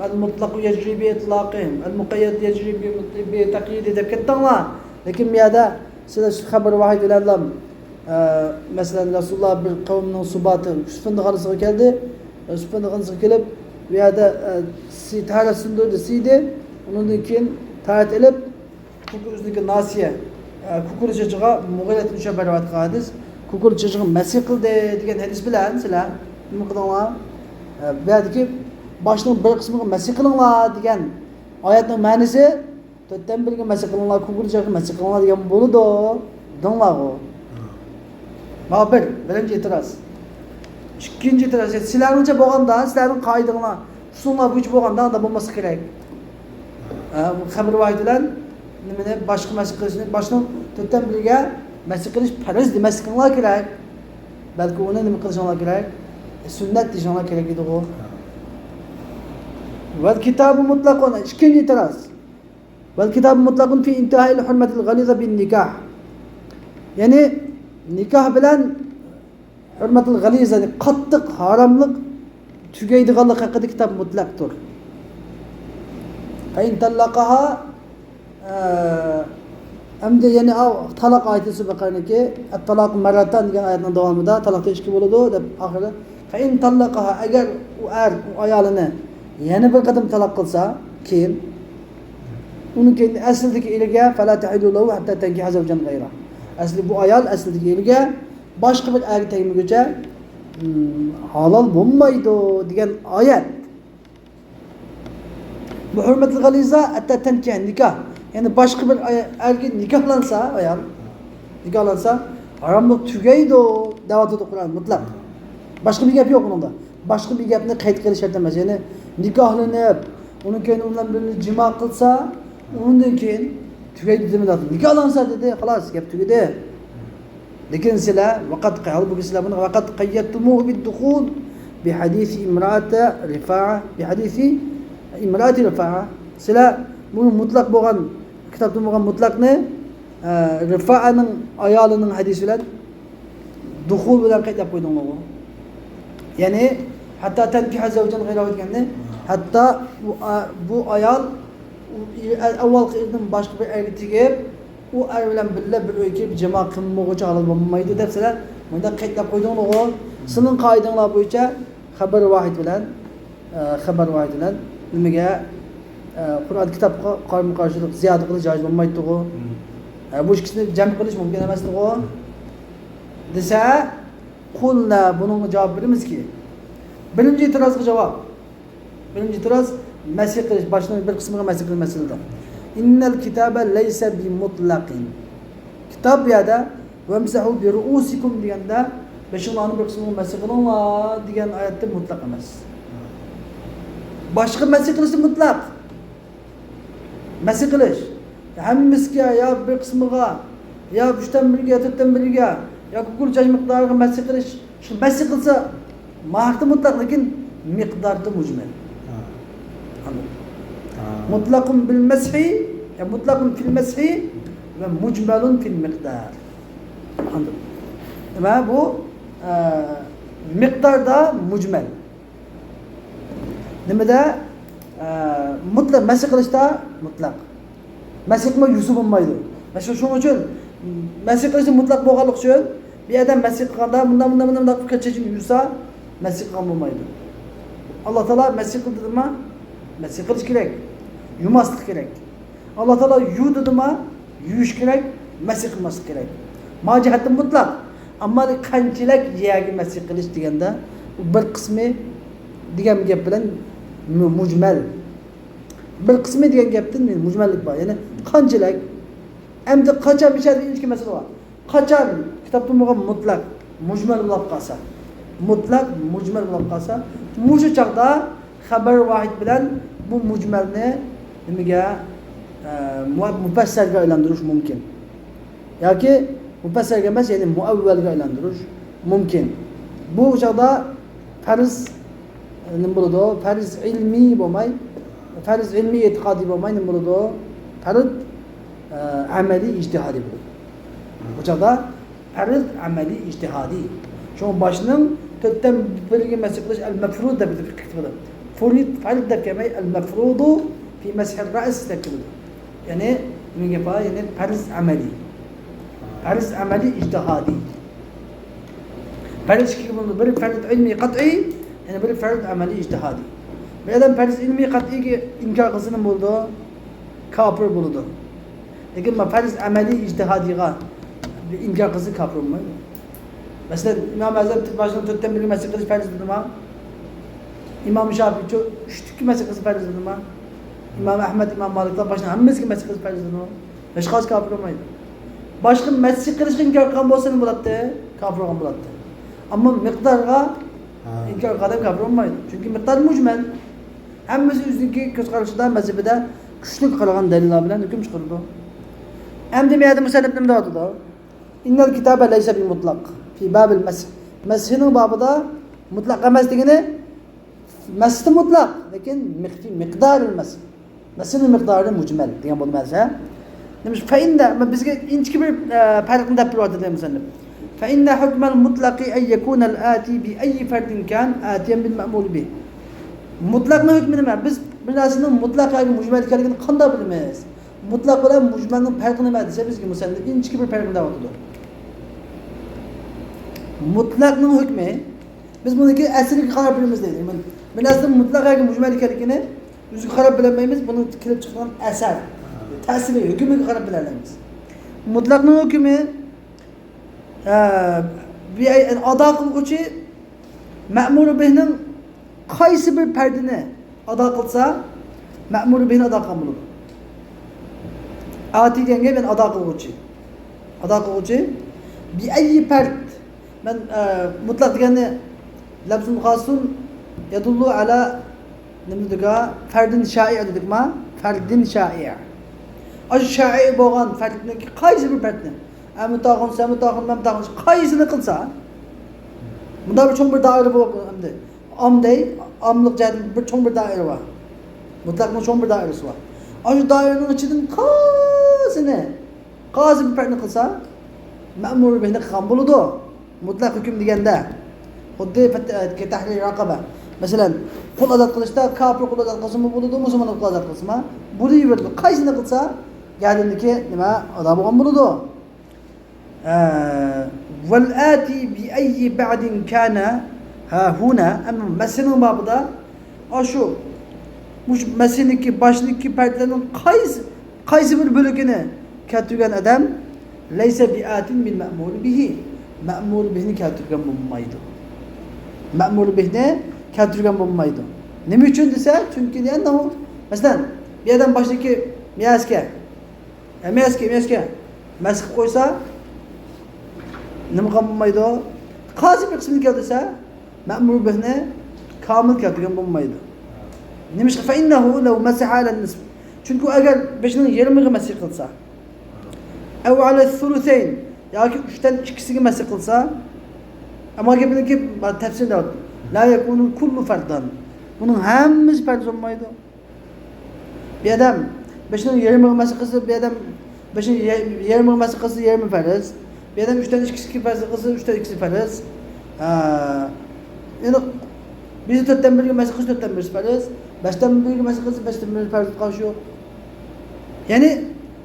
المطلق يجري بإطلاقه، المقيد يجري ب-، بتقييده دەپ كەتتىڭلار. لېكىن بۇ يەردە سىلەر شۇ خەبەر ۋاھىد بىلەنلا، ئە، مەسىلەن، رەسۇلۇللا بىر قەۋمنىڭ سۇباتى سۈپۈندىخانىسىغا كەلدى. سۈپۈندىخانىسىغا كېلىپ، بۇ يەردە، ئە، سى-، تەھارەت سۇندۇردى، سىيدى. ئۇنىڭدىن كېيىن تەھارەت ئېلىپ، كۇكۇ-، ئۆزىنىڭكى ناسىيە، ئە، كۇكۇرى چېچىغا مۇغىرەت بىن شۇئبە رىۋايەت قىلغان ھەدىس. كۇكۇرى چېچىغا مەسىھ قىلدى دېگەن ھەدىس بىلەن سىلەر نېمە قىلدىڭلار؟ ئە، بۇ يەردىكى باشنىڭ بىر قىسمىغا مەسىھ قىلىڭلار دېگەن ئايەتنىڭ مەنىسى، تۆتتىن بىرىگە مەسىھ قىلىڭلار، كۇكۇرى چېچىغا مەسىھ قىلىڭلار دېگەن بولىدۇ دېدىڭلارغۇ. مانا بىر، بىرىنچى ئېتىراز. ئىككىنچى ئېتىراز، سىلەرنىڭچە بولغاندا، سىلەرنىڭ قائىدىڭلار، ئۇسۇلۇڭلار بويىچە بولغاندا، ئاندا بولماسلىقى كېرەك. ھە، بۇ خەبەر ۋاھىد بىلەن نېمىنى، باشقا مەسىھ قىلىشنى، باشنىڭ تۆتتىن بىرىگە مەسىھ قىلىش پەرز دېمەسلىكىڭلار كېرەك. بەلكى ئۇنى نېمە قىلىشىڭلار كېرەك؟ سۈننەت دېيىشىڭلار كېرەك ئىدىغۇ. والكتاب مطلق، ئىككىنچى ئېتىراز. والكتاب مطلق في انتهاء الحرمة الغليظة بالنكاح. يەنى نىكاھ بىلەن ھۆرمەتۇل غەلىز، يەنى قاتتىق ھاراملىق تۈگەيدىغانلىق ھەققىدە كىتاب مۇتلەقتۇر. فإن طلقها، ئە، ئەمدى يەنى ئاۋ-، تالاق ئايىتى سۈرە بەقەرىنىڭكى، الطلاق مرتان دېگەن ئايەتنىڭ داۋامىدا تالاقتا ئىككى بولىدۇ دەپ ئاخىرى. فإن طلقها، ئەگەر ئۇ ئەر ئۇ ئايالىنى يەنە بىر قېتىم تالاق قىلسا، كېيىن، ئۇنىڭ كېيىن ئەسلىدىكى ئېرىگە، فلا تحلوا له حتى تنكح زوجا غيره. ئەسلى بۇ ئايال ئەسلىدىكى ئېرىگە باشقا بىر ئەرگە تەگمىگۈچە، ھىم، ھالال بولمايدۇ دېگەن ئايەت. بۇ ھۆرمەتلىك غەلىزا، ھەتتا تەنكىھ، نىكاھ. يەنى باشقا بىر ئاي-، ئەرگە نىكاھلانسا ئايال، نىكاھلانسا، ھاراملىق تۈگەيدۇ دەۋاتىدۇ قۇرئان مۇتلەق. باشقا بىر گەپ يوق ئۇنىڭدا. باشقا بىر گەپنى قەيت قىلىش شەرت ئەمەس. يەنى نىكاھلىنىپ، ئۇنىڭ كەينى ئۇ بىلەن بىرنى جىما قىلسا، ئۇنىڭدىن كېيىن تۈگەيدۇ دېمىدى. نىكاھلانسا دېدى، خالاس، گەپ تۈگىدى. لېكىن سىلەر ۋەقەت، ھالبۇكى سىلەر بۇنى ۋەقەت قەييەتتۇمۇھۇ بىددۇخۇل بىھەدىسى ئىمرائەتى رىفائە، بىھەدىسى ئىمرائەتى رىفائە. سىلەر بۇنى مۇتلەق بولغان، كىتابتا بولغان مۇتلەقنى، ئە، رىفائەنىڭ ئايالىنىڭ ھەدىسى بىلەن دۇخۇل بىلەن قەيتلەپ قويدۇڭلارغۇ. يەنى، ھەتتا تەنكىھە زەۋجەن غەيرەھۇ دېگەننى، ھەتتا بۇ ئا-، بۇ ئايال ئۇ ئېرى-، ئەۋۋالقى ئېرىدىن باشقا بىر ئەرگە تېگىپ، ئۇ ئەر بىلەن بىللە بىر ئۆيگە كىرىپ جىما قىلمىغۇچە ھالال بولمايدۇ دەپ سىلەر مۇنداق قەيتلەپ قويدۇڭلارغۇ. سىلىڭ قائىدەڭلار بويىچە خەبەر ۋاھىد بىلەن، ئە، خەبەر ۋاھىد بىلەن نېمىگە، ئە، قۇرئان كىتابقا قارىمۇ قارشىلىق زىيادە قىلىش جايىز بولمايدىغۇ. ئە، بۇ ئىككىسىنى جەم قىلىش مۇمكىن ئەمەسدىغۇ دېسە، قۇلنا، بۇنىڭغا جاۋاب بېرىمىزكى، بىرىنچى ئېتىرازغا جاۋاب. بىرىنچى ئېتىراز، مەسخ قىلىش، باشنىڭ بىر قىسمىغا مەسخ قىلىش مەسىلىدە. ئىننەل كىتابە لەيسە بىمۇتلەقىن. كىتاب بۇ يەردە، ۋەمسەھۇ بىرۇئۇسىكۇم دېگەندە، بېشىڭلارنىڭ بىر قىسمىغا مەسخ قىلىڭلار دېگەن ئايەتتە مۇتلەق ئەمەس. باشقا مەسخ قىلىشتا مۇتلەق. مەسخ قىلىش. ھەممىسىگە يا بىر قىسمىغا، يا ئۈچتىن بىرىگە، تۆتتىن بىرىگە، ياكى كۈللى چاچ مىقدارىغا مەسخ قىلىش. شۇ مەسخ قىلسا، ماھىيەتتە مۇتلەق، لېكىن مىقداردا مۇجمەل. ھا. ئاندىن. ھا. مۇتلەقۇن بىل مەسخى، يا مۇتلەقۇن فىل مەسخى ۋە مۇجمەلۇن فىل مىقدار. ئاندىن. نېمە بۇ؟ ئە، مىقداردا مۇجمەل. نېمىدە؟ ئە، مۇتلەق، مەسخ قىلىشتا مۇتلەق. مەسخ قىلماي يۇسا بولمايدۇ. مەسىلەن، شۇنىڭ ئۈچۈن مەسخ قىلىشتا مۇتلەق بولغانلىقى ئۈچۈن بىر ئادەم مەسخ قىلغاندا مۇنداق، مۇنداق، مۇنداق، مۇنداق قىلىپ چېچىنى يۇسا مەسخ قىلغان بولمايدۇ. ئاللا تائالا مەسخ قىل دېدىما؟ مەسخ قىلىش كېرەك. يۇماسلىق كېرەك. ئاللا تائالا يۇ دېدىما؟ يۇيۇش كېرەك، مەسخ قىلماسلىق كېرەك. ما جەھەتتىن مۇتلەق. ئەمما قانچىلىك يەرگە مەسخ قىلىش دېگەندە، بۇ بىر قىسمى دېگەن گەپ بىلەن مۇ-، مۇجمەل. بىر قىسمى دېگەن گەپتىن مۇجمەللىك بار. يەنى قانچىلىك؟ ئەمدى قاچان بىر شەرتتە ئىنچىكە مەسىلە بار. قاچان كىتابتا بولغان مۇتلەق مۇجمەل بولۇپ قالسا، مۇتلەق مۇجمەل بولۇپ قالسا، مۇشۇ چاغدا خەبەر ۋاھىد بىلەن بۇ مۇجمەلنى نېمىگە، ئە، مۇ-، مۇپەسسەلگە ئايلاندۇرۇش مۇمكىن. ياكى مۇپەسسەلگە ئەمەس، يەنى مۇئەۋۋەلگە ئايلاندۇرۇش مۇمكىن. بۇ چاغدا پەرز نېمە بولىدۇ؟ پەرز ئىلمىي بولماي، پەرز ئىلمىي ئېتىقادىي بولماي نېمە بولىدۇ؟ پەرز، ئە، ئەمەلىي ئىجتىھادىي بولىدۇ. بۇ چاغدا پەرز ئەمەلىي ئىجتىھادىي. شۇڭا باشنىڭ تۆتتىن بىرىگە مەسخ قىلىش ئەل مەفرۇز دەپ كېتىدۇ. فۇرۇد، پەرز دەپ كەلمەي، ئەل مەفرۇزۇ فى مەسخىر رەئس دەپ كېلىدۇ. يەنى نېمە گەپ بار؟ يەنى پەرز ئەمەلىي. پەرز ئەمەلىي ئىجتىھادىي. پەرز ئىككىگە بۆلۈنىدۇ. بىرى پەرز ئىلمىي قەتئىي، يەنە بىرى پەرز ئەمەلىي ئىجتىھادىي. بىر ئادەم پەرز ئىلمىي قەتئىيگە ئىنكار قىلسا نېمە بولىدۇ؟ كاپىر بولىدۇ. لېكىن مانا پەرز ئەمەلىي ئىجتىھادىيغا ئىنكار قىلسا كاپىر بولمايدۇ. مەسىلەن، ئىمام ئەزەم باشنىڭ تۆتتىن بىرىگە مەسخ قىلىش پەرز دېدىما؟ ئىمام شاپىئىچۇ ئۈچتىكى مەسخ قىلسا پەرز دېدىما؟ ئىمام ئەھمەد، ئىمام مالىكلار باشنىڭ ھەممىسىگە مەسخ قىلسا پەرز دېدىما؟ ھېچقايسى كاپىر بولمايدۇ. باشقا مەسخ قىلىشقا ئىنكار قىلغان بولسا نېمە بولاتتى؟ كاپىر بولغان بولاتتى. ئەمما مىقدارغا ھا. ئىنكار قىلغان ئادەم كاپىر بولمايدۇ. چۈنكى مىقدار مۇجمەل. ھەممىسى ئۆزىنىڭكى كۆز قارىشىدا، مەزھىپىدە كۈچلۈك قارىغان دەلىللار بىلەن ھۆكۈم چىقىرىدۇ. ئەمدى بۇ يەردە مۇسەننىپ نېمە دەۋاتىدۇ؟ ئىننەل كىتابە لەيسە بىمۇتلەق فى بابىل مەسھ. مەسھنىڭ بابىدا مۇتلەق ئەمەس دېگىنى، مەسھ مۇتلەق، لېكىن مىق-، مىقدارىل مەسھ. مەسھنىڭ مىقدارى مۇجمەل دېگەن بولدى مەسىلە. نېمىش؟ فەئىندە، بىزگە ئىنچىكە بىر، ئە، پەرقنى دەپ بېرىۋاتىدۇ مۇسەننىپ. فەئىننە ھۆكمەل مۇتلەقى ئەن يەكۇنەل ئەتى بىئەييى فەردىن كان ئەتىيەن بىل مەئمۇل بىھ. مۇتلەقنىڭ ھۆكمى نېمە؟ بىز بىر نەرسىنىڭ مۇتلەق ياكى مۇجمەل ئىكەنلىكىنى قانداق بىلىمىز؟ مۇتلەق بىلەن مۇجمەلنىڭ پەرقى نېمە دېسە، بىزگە مۇسەننىپ ئىنچىكە بىر پەرقنى دەۋاتىدۇ. مۇتلەقنىڭ ھۆكمى، بىز بۇنىڭكى ئەسىرىگە قاراپ بىلىمىز دەيدۇ. بىر نەرسىنىڭ مۇتلەق ياكى مۇجمەل ئىكەنلىكىنى ئۆزىگە قاراپ بىلەلمەيمىز، بۇنىڭ كېلىپ چىققان ئەسەر. تەسىرى، ھۆكمىگە قاراپ بىلەلەيمىز. مۇتلەقنىڭ ھۆكمى، ئە، بى-، ئادا قىلغۇچى مەمۇر بىھنىڭ قايسى بىر پەردىنى ئادا قىلسا، مەمۇر بىھنى ئادا قىلغان بولىدۇ. ئاتى دېگەن گەپ، يەنى ئادا قىلغۇچى. ئادا قىلغۇچى. بىئەييى پەرد. مەن، ئە، مۇتلەق دېگەننى لەفزۇن خاسۇن يەدۇللۇ ئەلا نېمە دېدۇق؟ فەردىن شائىئ دېدۇقما؟ فەردىن شائىئ. ئاشۇ شائىئ بولغان پەردنىڭكى قايسى بىر پەردنى، ئەمۇتاخۇن، سەمۇتاخۇن، مەمۇتاخۇن، قايسىنى قىلسا، بۇندا بىر چوڭ بىر دائىرە بولۇپ ئەمدى. ئام دەي، ئاملىق جەھەتتىن بىر چوڭ بىر دائىرە بار. مۇتلەقنىڭ چوڭ بىر دائىرىسى بار. ئاشۇ دائىرىنىڭ ئىچىدىن قايسىنى، قايسى بىر پەردنى قىلسا، مەمۇر بىھنى قىلغان بولىدۇ. مۇتلەق ھۆكۈم دېگەندە، خۇددى پەت-، تەھرىر رەقەبە. مەسىلەن، قۇل ئازاد قىلىشتا كاپىر قۇل ئازاد قىلسىمۇ بولىدۇ، مۇسۇلمان قۇل ئازاد قىلسىمۇ بولۇۋېرىدۇ. قايسىنى قىلسا، گەردىنىدىكى نېمە ئادا بولغان بولىدۇ. ئە، ۋەل ئاتى بىئەييى بەئدىن كانە ھاھۇنا. ئەمما مەسىلىنىڭ بابىدا ئاشۇ، مۇشۇ مەسىلىنىڭكى باشىدىكى پەردىلەرنىڭ قايسى، قايسى بىر بۆلىكىنى كەلتۈرگەن ئادەم لەيسە بىئاتىن مىن مەمۇر بىھى. مەمۇر بىھنى كەلتۈرگەن بولمايدۇ. مەمۇر بىھنى كەلتۈرگەن بولمايدۇ. نېمە ئۈچۈن دېسە، چۈنكى لىئەننەھۇ، مەسىلەن، بىر ئادەم باشىدىكى مىيەسكە، ئە، مەسكە، مەسكە مەس قىلىپ قويسا، نېمە قىلغان بولمايدۇ؟ قايسى بىر قىسمىنى كەلتۈرسە، مەمۇر بىھنى كامىل كەلتۈرگەن بولمايدۇ. نېمىشقا؟ فەئىننەھۇ لەۋ مەسەھە ئەلەن نىسف. چۈنكى ئۇ ئەگەر بېشىنىڭ يېرىمىغا مەس قىلسا، ئەۋ ئەلە سۇلۇسەين، ياكى ئۈچتىن ئىككىسىگە مەس قىلسا، ئەمما گېپىنىڭكى تەپسىرىدە، لا يەكۇنۇ كۇللۇ فەردەن. بۇنىڭ ھەممىسى پەرز بولمايدۇ. بىر ئادەم بېشىنىڭ يېرىمىغا مەس قىلسا، بىر ئادەم بېشىنىڭ يە-، يېرىمىغا مەس قىلسا، يېرىمى پەرز. بىر ئادەم ئۈچتىن ئىككىسىگە پەرز قىلسا، ئۈچتىن ئىككىسى پەرز. ھە. يەنى بىرسى تۆتتىن بىرىگە مەس قىلسا، تۆتتىن بىرسى پەرز. بەشتىن بىرىگە مەس قىلسا، بەشتىن بىرى پەرز قىلىش يوق. يەنى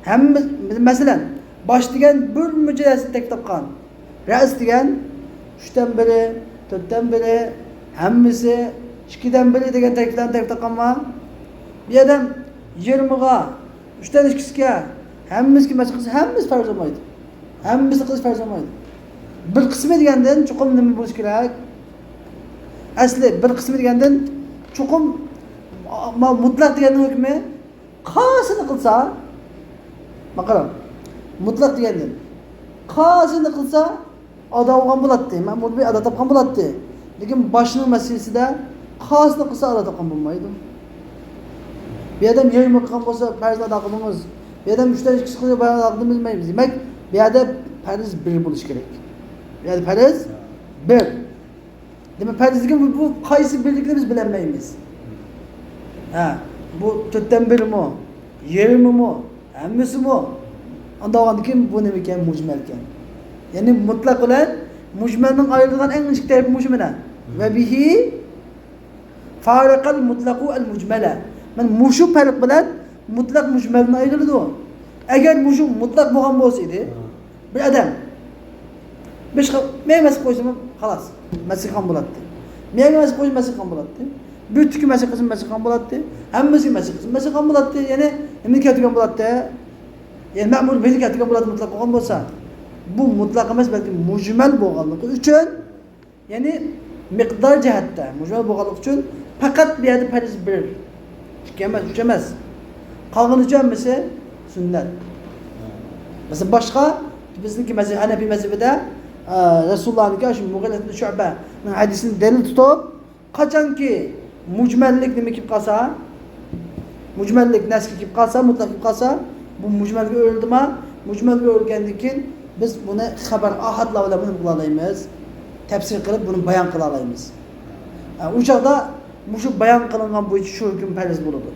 ھەممە، مەسىلەن، باش دېگەن بىر مۇنچە نەرسىنى تەكلىپ قىلغان. رەس دېگەن ئۈچتىن بىرى، تۆتتىن بىرى، ھەممىسى، ئىككىدىن بىرى دېگەن تەركىبلەرنى تەركىب تاپقانما؟ بىر ئادەم يېرىمىغا، ئۈچتىن ئىككىسىگە، ھەممىسىگە مەس قىلسا، ھەممىسى پەرز بولمايدۇ. ھەممىسى قىلىش پەرز بولمايدۇ. بىر قىسمى دېگەندىن چوقۇم نېمە بولۇشى كېرەك؟ ئەسلى بىر قىسمى دېگەندىن چوقۇم، ما-، مۇتلەق دېگەننىڭ ھۆكمى قايسىنى قىلسا، مانا قاراڭ، مۇتلەق دېگەندىن، قايسىنى قىلسا ئادا بولغان بولاتتى، مەمۇر بىھ ئادا تاپقان بولاتتى. لېكىن باشنىڭ مەسىلىسىدە قايسىنى قىلسا ئادا تاپقان بولمايدۇ. بىر ئادەم يېرىمى قىلغان بولسا پەرزنى ئادا قىلدىڭىز. بىر ئادەم ئۈچتىن ئىككىسى قىلسا پەرزنى ئادا قىلدىڭىز، بىلمەيمىز. دېمەك، بۇ يەردە پەرز بىر بولۇشى كېرەك. بۇ يەردە پەرز بىر. دېمەك، پەرز دېگەن بۇ، بۇ قايسى بىرلىكىنى بىز بىلەلمەيمىز. ھە، بۇ تۆتتىن بىرىمۇ، يېرىمىمۇ، ھەممىسىمۇ؟ ئانداق بولغاندىكىن بۇ نېمىكەن؟ مۇجمەلكەن. يەنى مۇتلەق بىلەن مۇجمەلنىڭ ئايرىلىدىغان ئەڭ ئىنچىكە تەرىپى مۇشۇ مانا. ۋە بىھى فارەقەل مۇتلەقۇ ئەل مۇجمەلە. مانا مۇشۇ پەرق بىلەن مۇتلەق مۇجمەلدىن ئايرىلىدۇ. ئەگەر مۇشۇ مۇتلەق بولغان بولسا ئىدى، بىر ئادەم بىر ئىشقا مەيلى مەس قىلىپ قويسىمۇ، خالاس، مەس قىلغان بولاتتى. مەيلى مەس قىلىپ قويسا، مەس قىلغان بولاتتى. بىر تۈكى مەس قىلسا، مەس قىلغان بولاتتى. ھەممىسى مەس قىلسا، مەس قىلغان بولاتتى. يەنى نېمىنى كەلتۈرگەن بولاتتى؟ يەنى مەمۇر بىھنى كەلتۈرگەن بولاتتى، مۇتلەق بولغان بولسا. بۇ مۇتلەق ئەمەس، بەلكى مۇجمەل بولغانلىقى ئۈچۈن، يەنى مىقدار جەھەتتە مۇجمەل بولغانلىقى ئۈچۈن پەقەت بۇ يەردە پەرز بىر. ئىككى ئەمەس، ئۈچ ئەمەس. قالغىنىچە ھەممىسى سۈننەت. مەسىلەن، باشقا بىزنىڭكى مەزھەپ، ھەنەفىي مەزھىپىدە، ئە، رەسۇلۇللانىڭكى شۇ مۇغىرە ئىبن شۇئبەنىڭ ھەدىسىنى دەلىل تۇتۇپ، قاچانكى مۇجمەللىك نېمە كېلىپ قالسا، مۇجمەللىك نەسكە كېلىپ قالسا، مۇتلەق كېلىپ قالسا، بۇ مۇجمەلگە ئۆرۈلدىما؟ مۇجمەلگە ئۆرۈلگەندىن كېيىن بىز بۇنى خەبەر ئاھادلار بىلەن بۇنى قىلالايمىز، تەپسىر قىلىپ بۇنى بايان قىلالايمىز. ئە، ئۇ چاغدا مۇشۇ بايان قىلىنغان بويىچە شۇ ھۆكۈم پەرز بولىدۇ.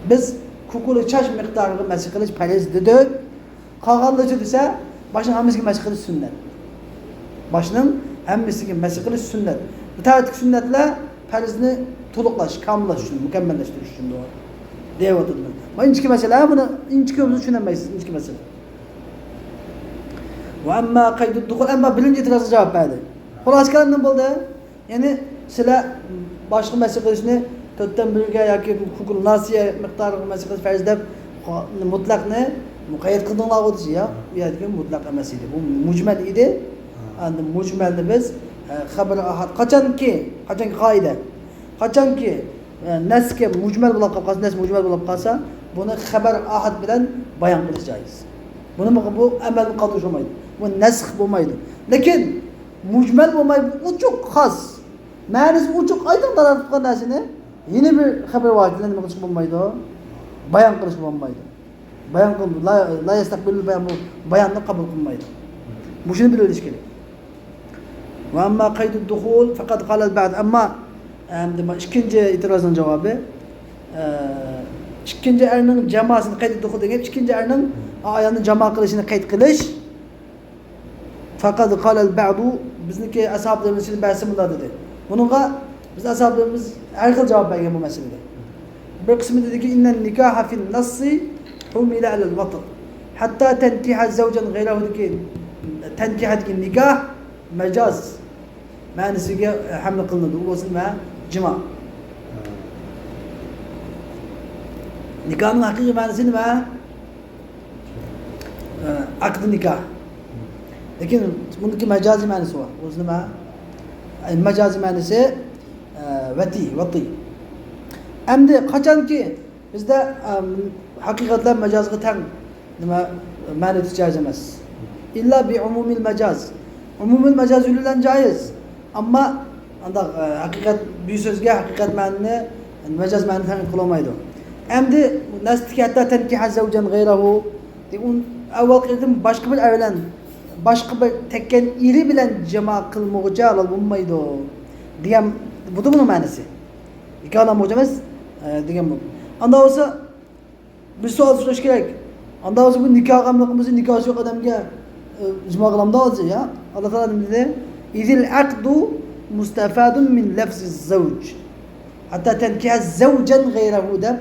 بىز كۇكۇلى چاچ مىقدارىغا مەس قىلىش پەرز دېدۇق. قالغانلىرىچە دېسە، باشنىڭ ھەممىسىگە مەس قىلىش سۈننەت. باشنىڭ ھەممىسىگە مەس قىلىش سۈننەت. بۇ تەرەپتىكى سۈننەتلەر پەرزنى تولۇقلاش، كامىللاشتۇرۇش، مۇكەممەللەشتۈرۈش ئۈچۈندۇر دەۋاتىدۇ. بۇ ئىنچىكە مەسىلە، بۇنى ئىنچىكە كۆرمىسە چۈشىنەلمەيسىز، ئىنچىكە مەسىلە. ۋە ئەمما قەيدۇد دۇخۇل، ئەمما بىرىنچى ئېتىرازغا جاۋاب بەردى. خۇلاسە كالام نېمە بولدى؟ يەنى سىلەر باشقا مەس قىلىشنى تۆتتىن بىرگە ياكى ھۇكۇم ناسىيە مىقدارىغا مەس قىلىش پەرز دەپ مۇتلەقنى مۇقەييەت قىلدىڭلارغۇ دېسە، ياق، بۇ يەردىكى مۇتلەق ئەمەس ئىدى. بۇ مۇجمەل ئىدى. ئەمدى مۇجمەلنى بىز، ئە، خەبەر ئاھاد. قاچانكى، قاچانكى قائىدە؟ قاچانكى، ئە، نەسكە مۇجمەل بولۇپ قالسا، نەس مۇجمەل بولۇپ قالسا، بۇنى خەبەر ئاھاد بىلەن بايان قىلىش جايىز. بۇنى بۇ ئەمەلدىن قالدۇرۇش بولمايدۇ. بۇ نەسخ بولمايدۇ. لېكىن مۇجمەل بولماي، بۇ ئوچۇق، خاس. مەنىسى ئوچۇق، ئايدىڭ دالالەت قىلغان نەرسىنى يەنە بىر خەبەر ۋاھىدە بىلەن نېمە قىلىشقا بولمايدۇ؟ بايان قىلىشقا بولمايدۇ. بايان قىل-، لا، لا يستقبل البيان، بۇ باياننى قوبۇل قىلمايدۇ. مۇشۇنى بىلىۋېلىش كېرەك. وأما قيد الدخول فقد قال البعض. ئەمما، ئەمدى ما ئىككىنچى ئېتىرازنىڭ جاۋابى، ئە، ئىككىنچى ئەرنىڭ جاماسىنى، قەيد دۇخۇل دېگەن ئىككىنچى ئەرنىڭ ئايالنى جاما قىلىشىنى قەيد قىلىش. فقد قال البعض، بىزنىڭكى ئەسھابلىرىمىزنىڭ بەزىسى مۇنداق دېدى. بۇنىڭغا بىز ئەسھابلىرىمىز ھەر خىل جاۋاب بەرگەن بۇ مەسىلىدە. بىر قىسمى دېدىكى، إن النكاح في النص حمل على الوطء حتى تنكح زوجا غيره دېگەن، تەنكىھەدىكى نىكاھ مەجاز مەنىسىگە ھەملە قىلىنىدۇ. ئۇ بولسا نېمە؟ جىما. نىكاھنىڭ ھەقىقىي مەنىسى نېمە؟ ئە، ئەقدى نىكاھ. لېكىن بۇنىڭكى مەجازىي مەنىسى بار. ئۇ نېمە؟ ئە، مەجازىي مەنىسى، ئە، ۋەتىي، ۋەتىي. ئەمدى قاچانكى بىزدە، ئە، ھەقىقەتلەر مەجازغا تەڭ، نېمە، مەنىدە جايىز ئەمەس. إلا بعموم المجاز. ئومۇمىي مەجاز يولى بىلەن جايىز. ئەمما ئانداق، ئە، ھەقىقەت بىر سۆزگە ھەقىقەت مەنىنى، مەجاز مەنىنى تەنقىد قىلالمايدۇ. ئەمدى نەستىكى ھەتتا تەنكىھە زەۋجەن غەيرەھۇ. ئۇن-، ئەۋۋەلقى قېتىم باشقا بىر ئەر بىلەن، باشقا بىر تەككەن ئېرى بىلەن جىما قىلمىغۇچە ھالال بولمايدۇ دېگەن، بۇدۇ بۇنىڭ مەنىسى. نىكاھلانمىغۇچە ئەمەس، ئە، دېگەن بۇ. ئاندا بولسا، بىر سوئال سوراش كېرەك. ئاندا بولسا بۇ نىكاھ قىلمىغان بولسا نىكاھسى يوق ئادەمگە، ئە، جىما قىلامدا ھازىر يا؟ ئاللا تائالا نېمە دېدى؟ إذ العقد مستفاد من لفظ الزوج حتى تنكح زوجا غيره دەپ،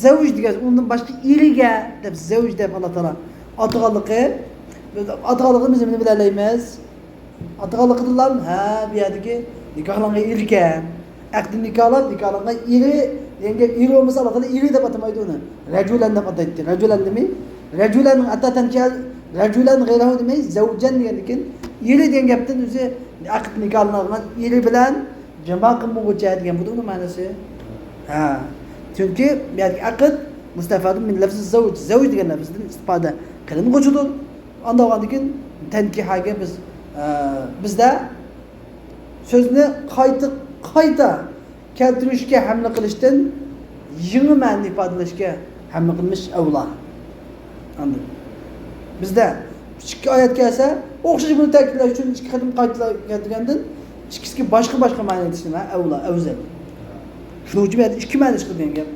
زەۋج دېگەن ئۇندىن باشقا ئېرىگە دەپ، زەۋج دەپ ئاللا تائالا ئاتىغانلىقى، ئاتىغانلىقىنى بىز نېمە بىلەلەيمىز؟ ئاتىغانلىقىدىنلا، ھە، بۇ يەردىكى نىكاھلانغان ئېرىكەن. ئەقدى نىكاھلار، نىكاھلانغان ئېرى دېگەن گەپ، ئېرى بولمىسا ئاللا تائالا ئېرى دەپ ئاتىمايدۇ ئۇنى. رەجۇلەن دەپ ئاتايتتى. رەجۇلەن دېمەي، رەجۇلەن ئەتتا تەنكىھە، رەجۇلەن غەيرەھۇ دېمەي، زەۋجەن دېگەندىكىن، ئېرى دېگەن گەپتىن ئۆزى ئەقىد نىكاھلانغان ئېرى بىلەن جىما قىلمىغۇچە دېگەن بۇ ئۇنىڭ مەنىسى. ھە. چۈنكى بۇ يەردىكى ئەقىد مۇستەفادۇن مىن لەفزى زەۋج، زەۋج دېگەن لەفزدىن ئىستىپادە قىلىنغۇچىدۇر. ئاندىن ئاندىن كېيىن تەنكىھەگە بىز، ئە، بىزدە سۆزنى قايتا، قايتا كەلتۈرۈشكە ھەملە قىلىشتىن يېڭى مەنىنى ئىپادىلەشكە ھەملە قىلمىش ئەۋلا. ئاندىن بىزدە ئىككى ئايەت كەلسە، ئوخشاش بۇنى تەكىتلەش ئۈچۈن ئىككى قېتىم قايتىلاپ كەلتۈرگەندىن ئىككىسىگە باشقا، باشقا مەنە ئېيتىش نېمە؟ ئەۋلا، ئەۋزەل. شۇنىڭ ئۈچۈن بۇ يەردە ئىككى مەنە چىقىدۇ دېگەن گەپ.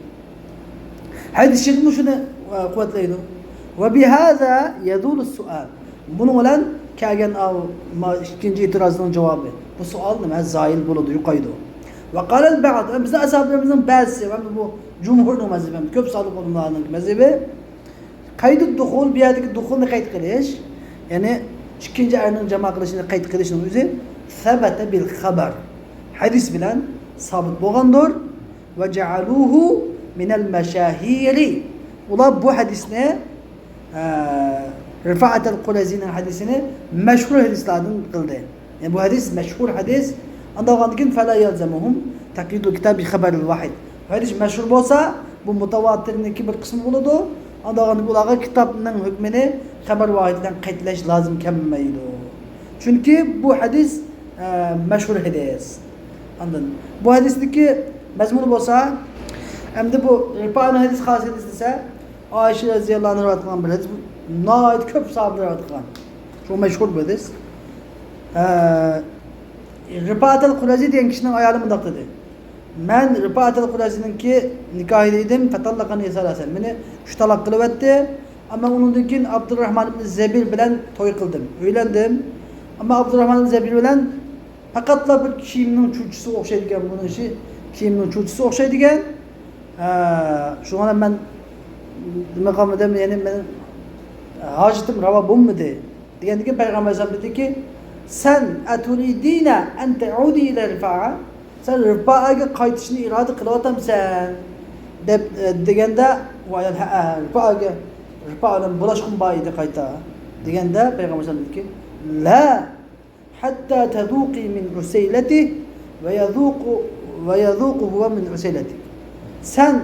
ھەدىس شېرىپمۇ شۇنى، ئە، قۇۋۋەتلەيدۇ. وبهذا يزول السؤال. بۇنىڭ بىلەن كەلگەن ئاۋۇ ما-، ئىككىنچى ئېتىرازنىڭ جاۋابى. بۇ سوئال نېمە؟ زايىل بولىدۇ، يوقايدۇ. وقال البعض، بىزنىڭ ئەسھابلىرىمىزنىڭ بەزىسى، ۋە بۇ جۇمھۇرنىڭ مەزھىپى، كۆپ سانلىق ئۆلىمالارنىڭ مەزھىپى، قەيدۇ دۇخۇل، بۇ يەردىكى دۇخۇلنى قەيد قىلىش، يەنى ئىككىنچى ئەرنىڭ جىما قىلىشىنى قەيد قىلىشنىڭ ئۆزى سەبەتە بىل خەبەر، ھەدىس بىلەن سابىت بولغاندۇر. ۋە جەئەلۇھۇ مىنەل مەشاھىرى. ئۇلار بۇ ھەدىسنى، ئە، رىفائەتەل قۇرەزىنىڭ ھەدىسىنى مەشھۇر ھەدىسلاردىن قىلدى. يەنى بۇ ھەدىس مەشھۇر ھەدىس. ئاندىن كېيىن فەلا يەلزەمۇھۇم تەقيىدۇل كىتاب بى خەبەرىل ۋاھىد. بۇ ھەدىس مەشھۇر بولسا، بۇ مۇتەۋاتىرنىڭكى بىر قىسمى بولىدۇ. ئاندىن كېيىن ئۇلارغا كىتابنىڭ ھۆكمىنى خەبەر ۋاھىد بىلەن قەيتلەش لازىم كەلمەيدۇ. چۈنكى بۇ ھەدىس، ئە، مەشھۇر ھەدىس. ئاندىن بۇ ھەدىسنىڭكى مەزمۇنى بولسا، ئەمدى بۇ رىپائەنىڭ ھەدىس خاس ھەدىس دېسە، ئائىشە رەزىياللاھۇ ئەنھا رىۋايەت قىلغان بىر ھەدىس. بۇ ناھايىتى كۆپ ساھابىلەر رىۋايەت قىلغان. شۇ مەشھۇر بۇ ھەدىس. ئە، رىپائەتەل قۇرەزى دېگەن كىشىنىڭ ئايالى مۇنداق دېدى. مەن رىپائەتەل قۇرەزىنىڭكى نىكاھىدا ئىدىم، فەتەللەقەنى سەلاسەن. مېنى ئۈچ تالاق قىلىۋەتتى. ئەمما ئۇنىڭدىن كېيىن ئابدۇرراھمان ئىبنى زەبىر بىلەن توي قىلدىم، ئۆيلەندىم. ئەمما ئابدۇرراھمان ئىبنى زەبىر بىلەن پەقەتلا بىر كىيىمنىڭ چۇجىسى ئوخشايدىكەن، بۇنىڭ ئىشى كىيىمنىڭ چۇجىسى ئوخشايدىكەن. ھە، شۇڭا مەن نېمە قىلمىدىم، يەنى مېنىڭ ھاجىتىم راۋا بولمىدى. دېگەندىن كېيىن پەيغەمبەر ئەلەيھىسسالام دېدىكى، سەن، ئەتۇرىدىنە ئەن تەئۇدى ئىلە رىفائە؟ سەن رىپائەگە قايتىشنى ئىرادە قىلىۋاتامسەن؟ دەپ، ئە، دېگەندە، ئايال، ھەئە، رىپائەگە، رىپائە بىلەن بولۇشقۇم بار ئىدى قايتا، دېگەندە پەيغەمبەر ئەلەيھىسسالام دېدىكى، لا، ھەتتا تەزۇقى مىن ئۇسەيلەتىھ ۋە يەزۇقۇ، ۋە يەزۇقۇ ھۇۋە مىن ئۇسەيلەتىھ. سەن،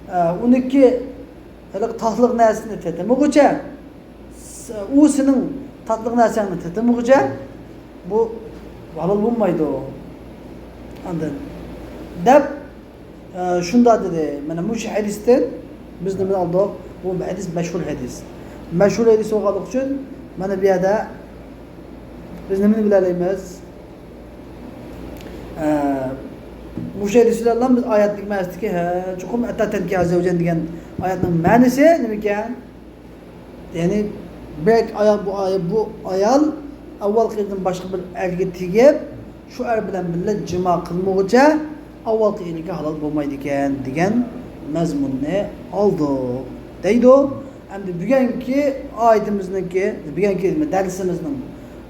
ئە، ئۇنىڭكى ھېلىقى تاتلىق نەرسىنى تېتىمىغۇچە، س-، ئۇ سېنىڭ تاتلىق نەرسەڭنى تېتىمىغۇچە، بۇ ھالال بولمايدۇ. ئاندىن دەپ، ئە، شۇنداق دېدى. مانا مۇشۇ ھەدىستىن بىز نېمىنى ئالدۇق؟ بۇ ھەدىس مەشھۇر ھەدىس. مەشھۇر ھەدىس بولغانلىقى ئۈچۈن مانا بۇ يەردە بىز نېمىنى بىلەلەيمىز؟ ئە، مۇشۇ ھەدىس بىلەنلا بىز ئايەتنىڭ مەنىسىدىكى، ھە، چوقۇم ئەتتا تەنكى ئەززەۋجەل دېگەن ئايەتنىڭ مەنىسى نېمىكەن؟ يەنى بىر ئايال، بۇ ئايال، بۇ ئايال ئاۋۋالقى ئېرىدىن باشقا بىر ئەرگە تېگىپ، شۇ ئەر بىلەن بىللە جىما قىلمىغۇچە ئاۋۋالقى ئېرىگە ھالال بولمايدىكەن دېگەن مەزمۇننى ئالدۇق دەيدۇ. ئەمدى بۈگۈنكى ئايىتىمىزنىڭكى، بۈگۈنكى دەرسىمىزنىڭ،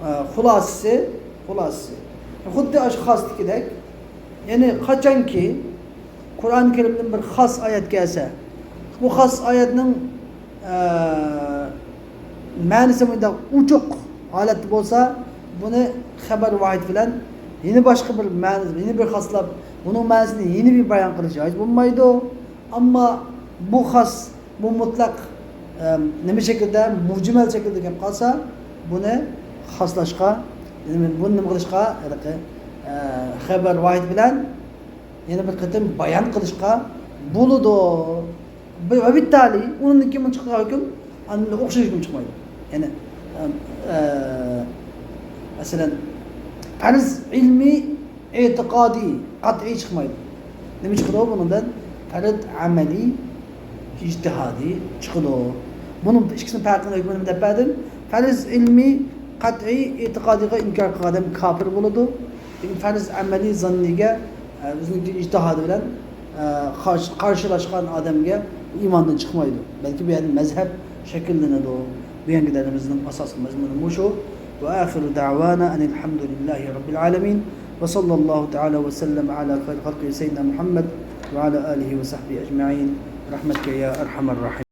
ئە، خۇلاسىسى، خۇلاسىسى. خۇددى ئاشۇ خاستىكىدەك. يەنى قاچانكى قۇرئان كەرىمدىن بىر خاس ئايەت كەلسە، بۇ خاس ئايەتنىڭ، ئە، مەنىسى مۇنداق ئوچۇق ھالەتتە بولسا، بۇنى خەبەر ۋاھىد بىلەن يەنە باشقا بىر مەنىسى، يەنە بىر خاسلاپ، بۇنىڭ مەنىسىنى يەنە بىر بايان قىلىش جايىز بولمايدۇ. ئەمما بۇ خاس، بۇ مۇتلەق، ئە، نېمە شەكىلدە، مۇجمەل شەكىلدە كەپ قالسا، بۇنى خاسلاشقا، بۇنى نېمە قىلىشقا، ھېلىقى، ئە، خەبەر ۋاھىد بىلەن يەنە بىر قېتىم بايان قىلىشقا بولىدۇ. ۋە بىتتالى ئۇنىڭدىن كېيىن چىقىدىغان ھۆكۈم ئاندىن ئوخشاش ھۆكۈم چىقمايدۇ. يەنى، ئە، ئە، مەسىلەن، پەرز ئىلمىي، ئېتىقادىي، قەتئىي چىقمايدۇ. نېمە چىقىدۇ بۇنىڭدىن؟ پەرز ئەمەلىي، ئىجتىھادىي چىقىدۇ. بۇنىڭ ئىككىسىنىڭ پەرقىنى ھۆكمىنى دەپ بەردىم. پەرز ئىلمىي، قەتئىي، ئېتىقادىيغا ئىنكار قىلغان ئادەم كاپىر بولىدۇ. لېكىن پەرز ئەمەلىي، زاننىيگە، ئە، ئۆزىنىڭكى ئىجتىھادى بىلەن، ئە، قارشى-، قارشىلاشقان ئادەمگە ئىماندىن چىقمايدۇ. بەلكى بۇ يەردە مەزھەپ شەكىللىنىدۇ. بۈگۈنكى دەرسىمىزنىڭ ئاساسلىق مەزمۇنى مۇشۇ. وآخر دعوانا أن الحمد لله رب العالمين. وصلى الله تعالى وسلم على خير خلقه سيدنا محمد وعلى آله وصحبه أجمعين. برحمتك يا أرحم الراحمين.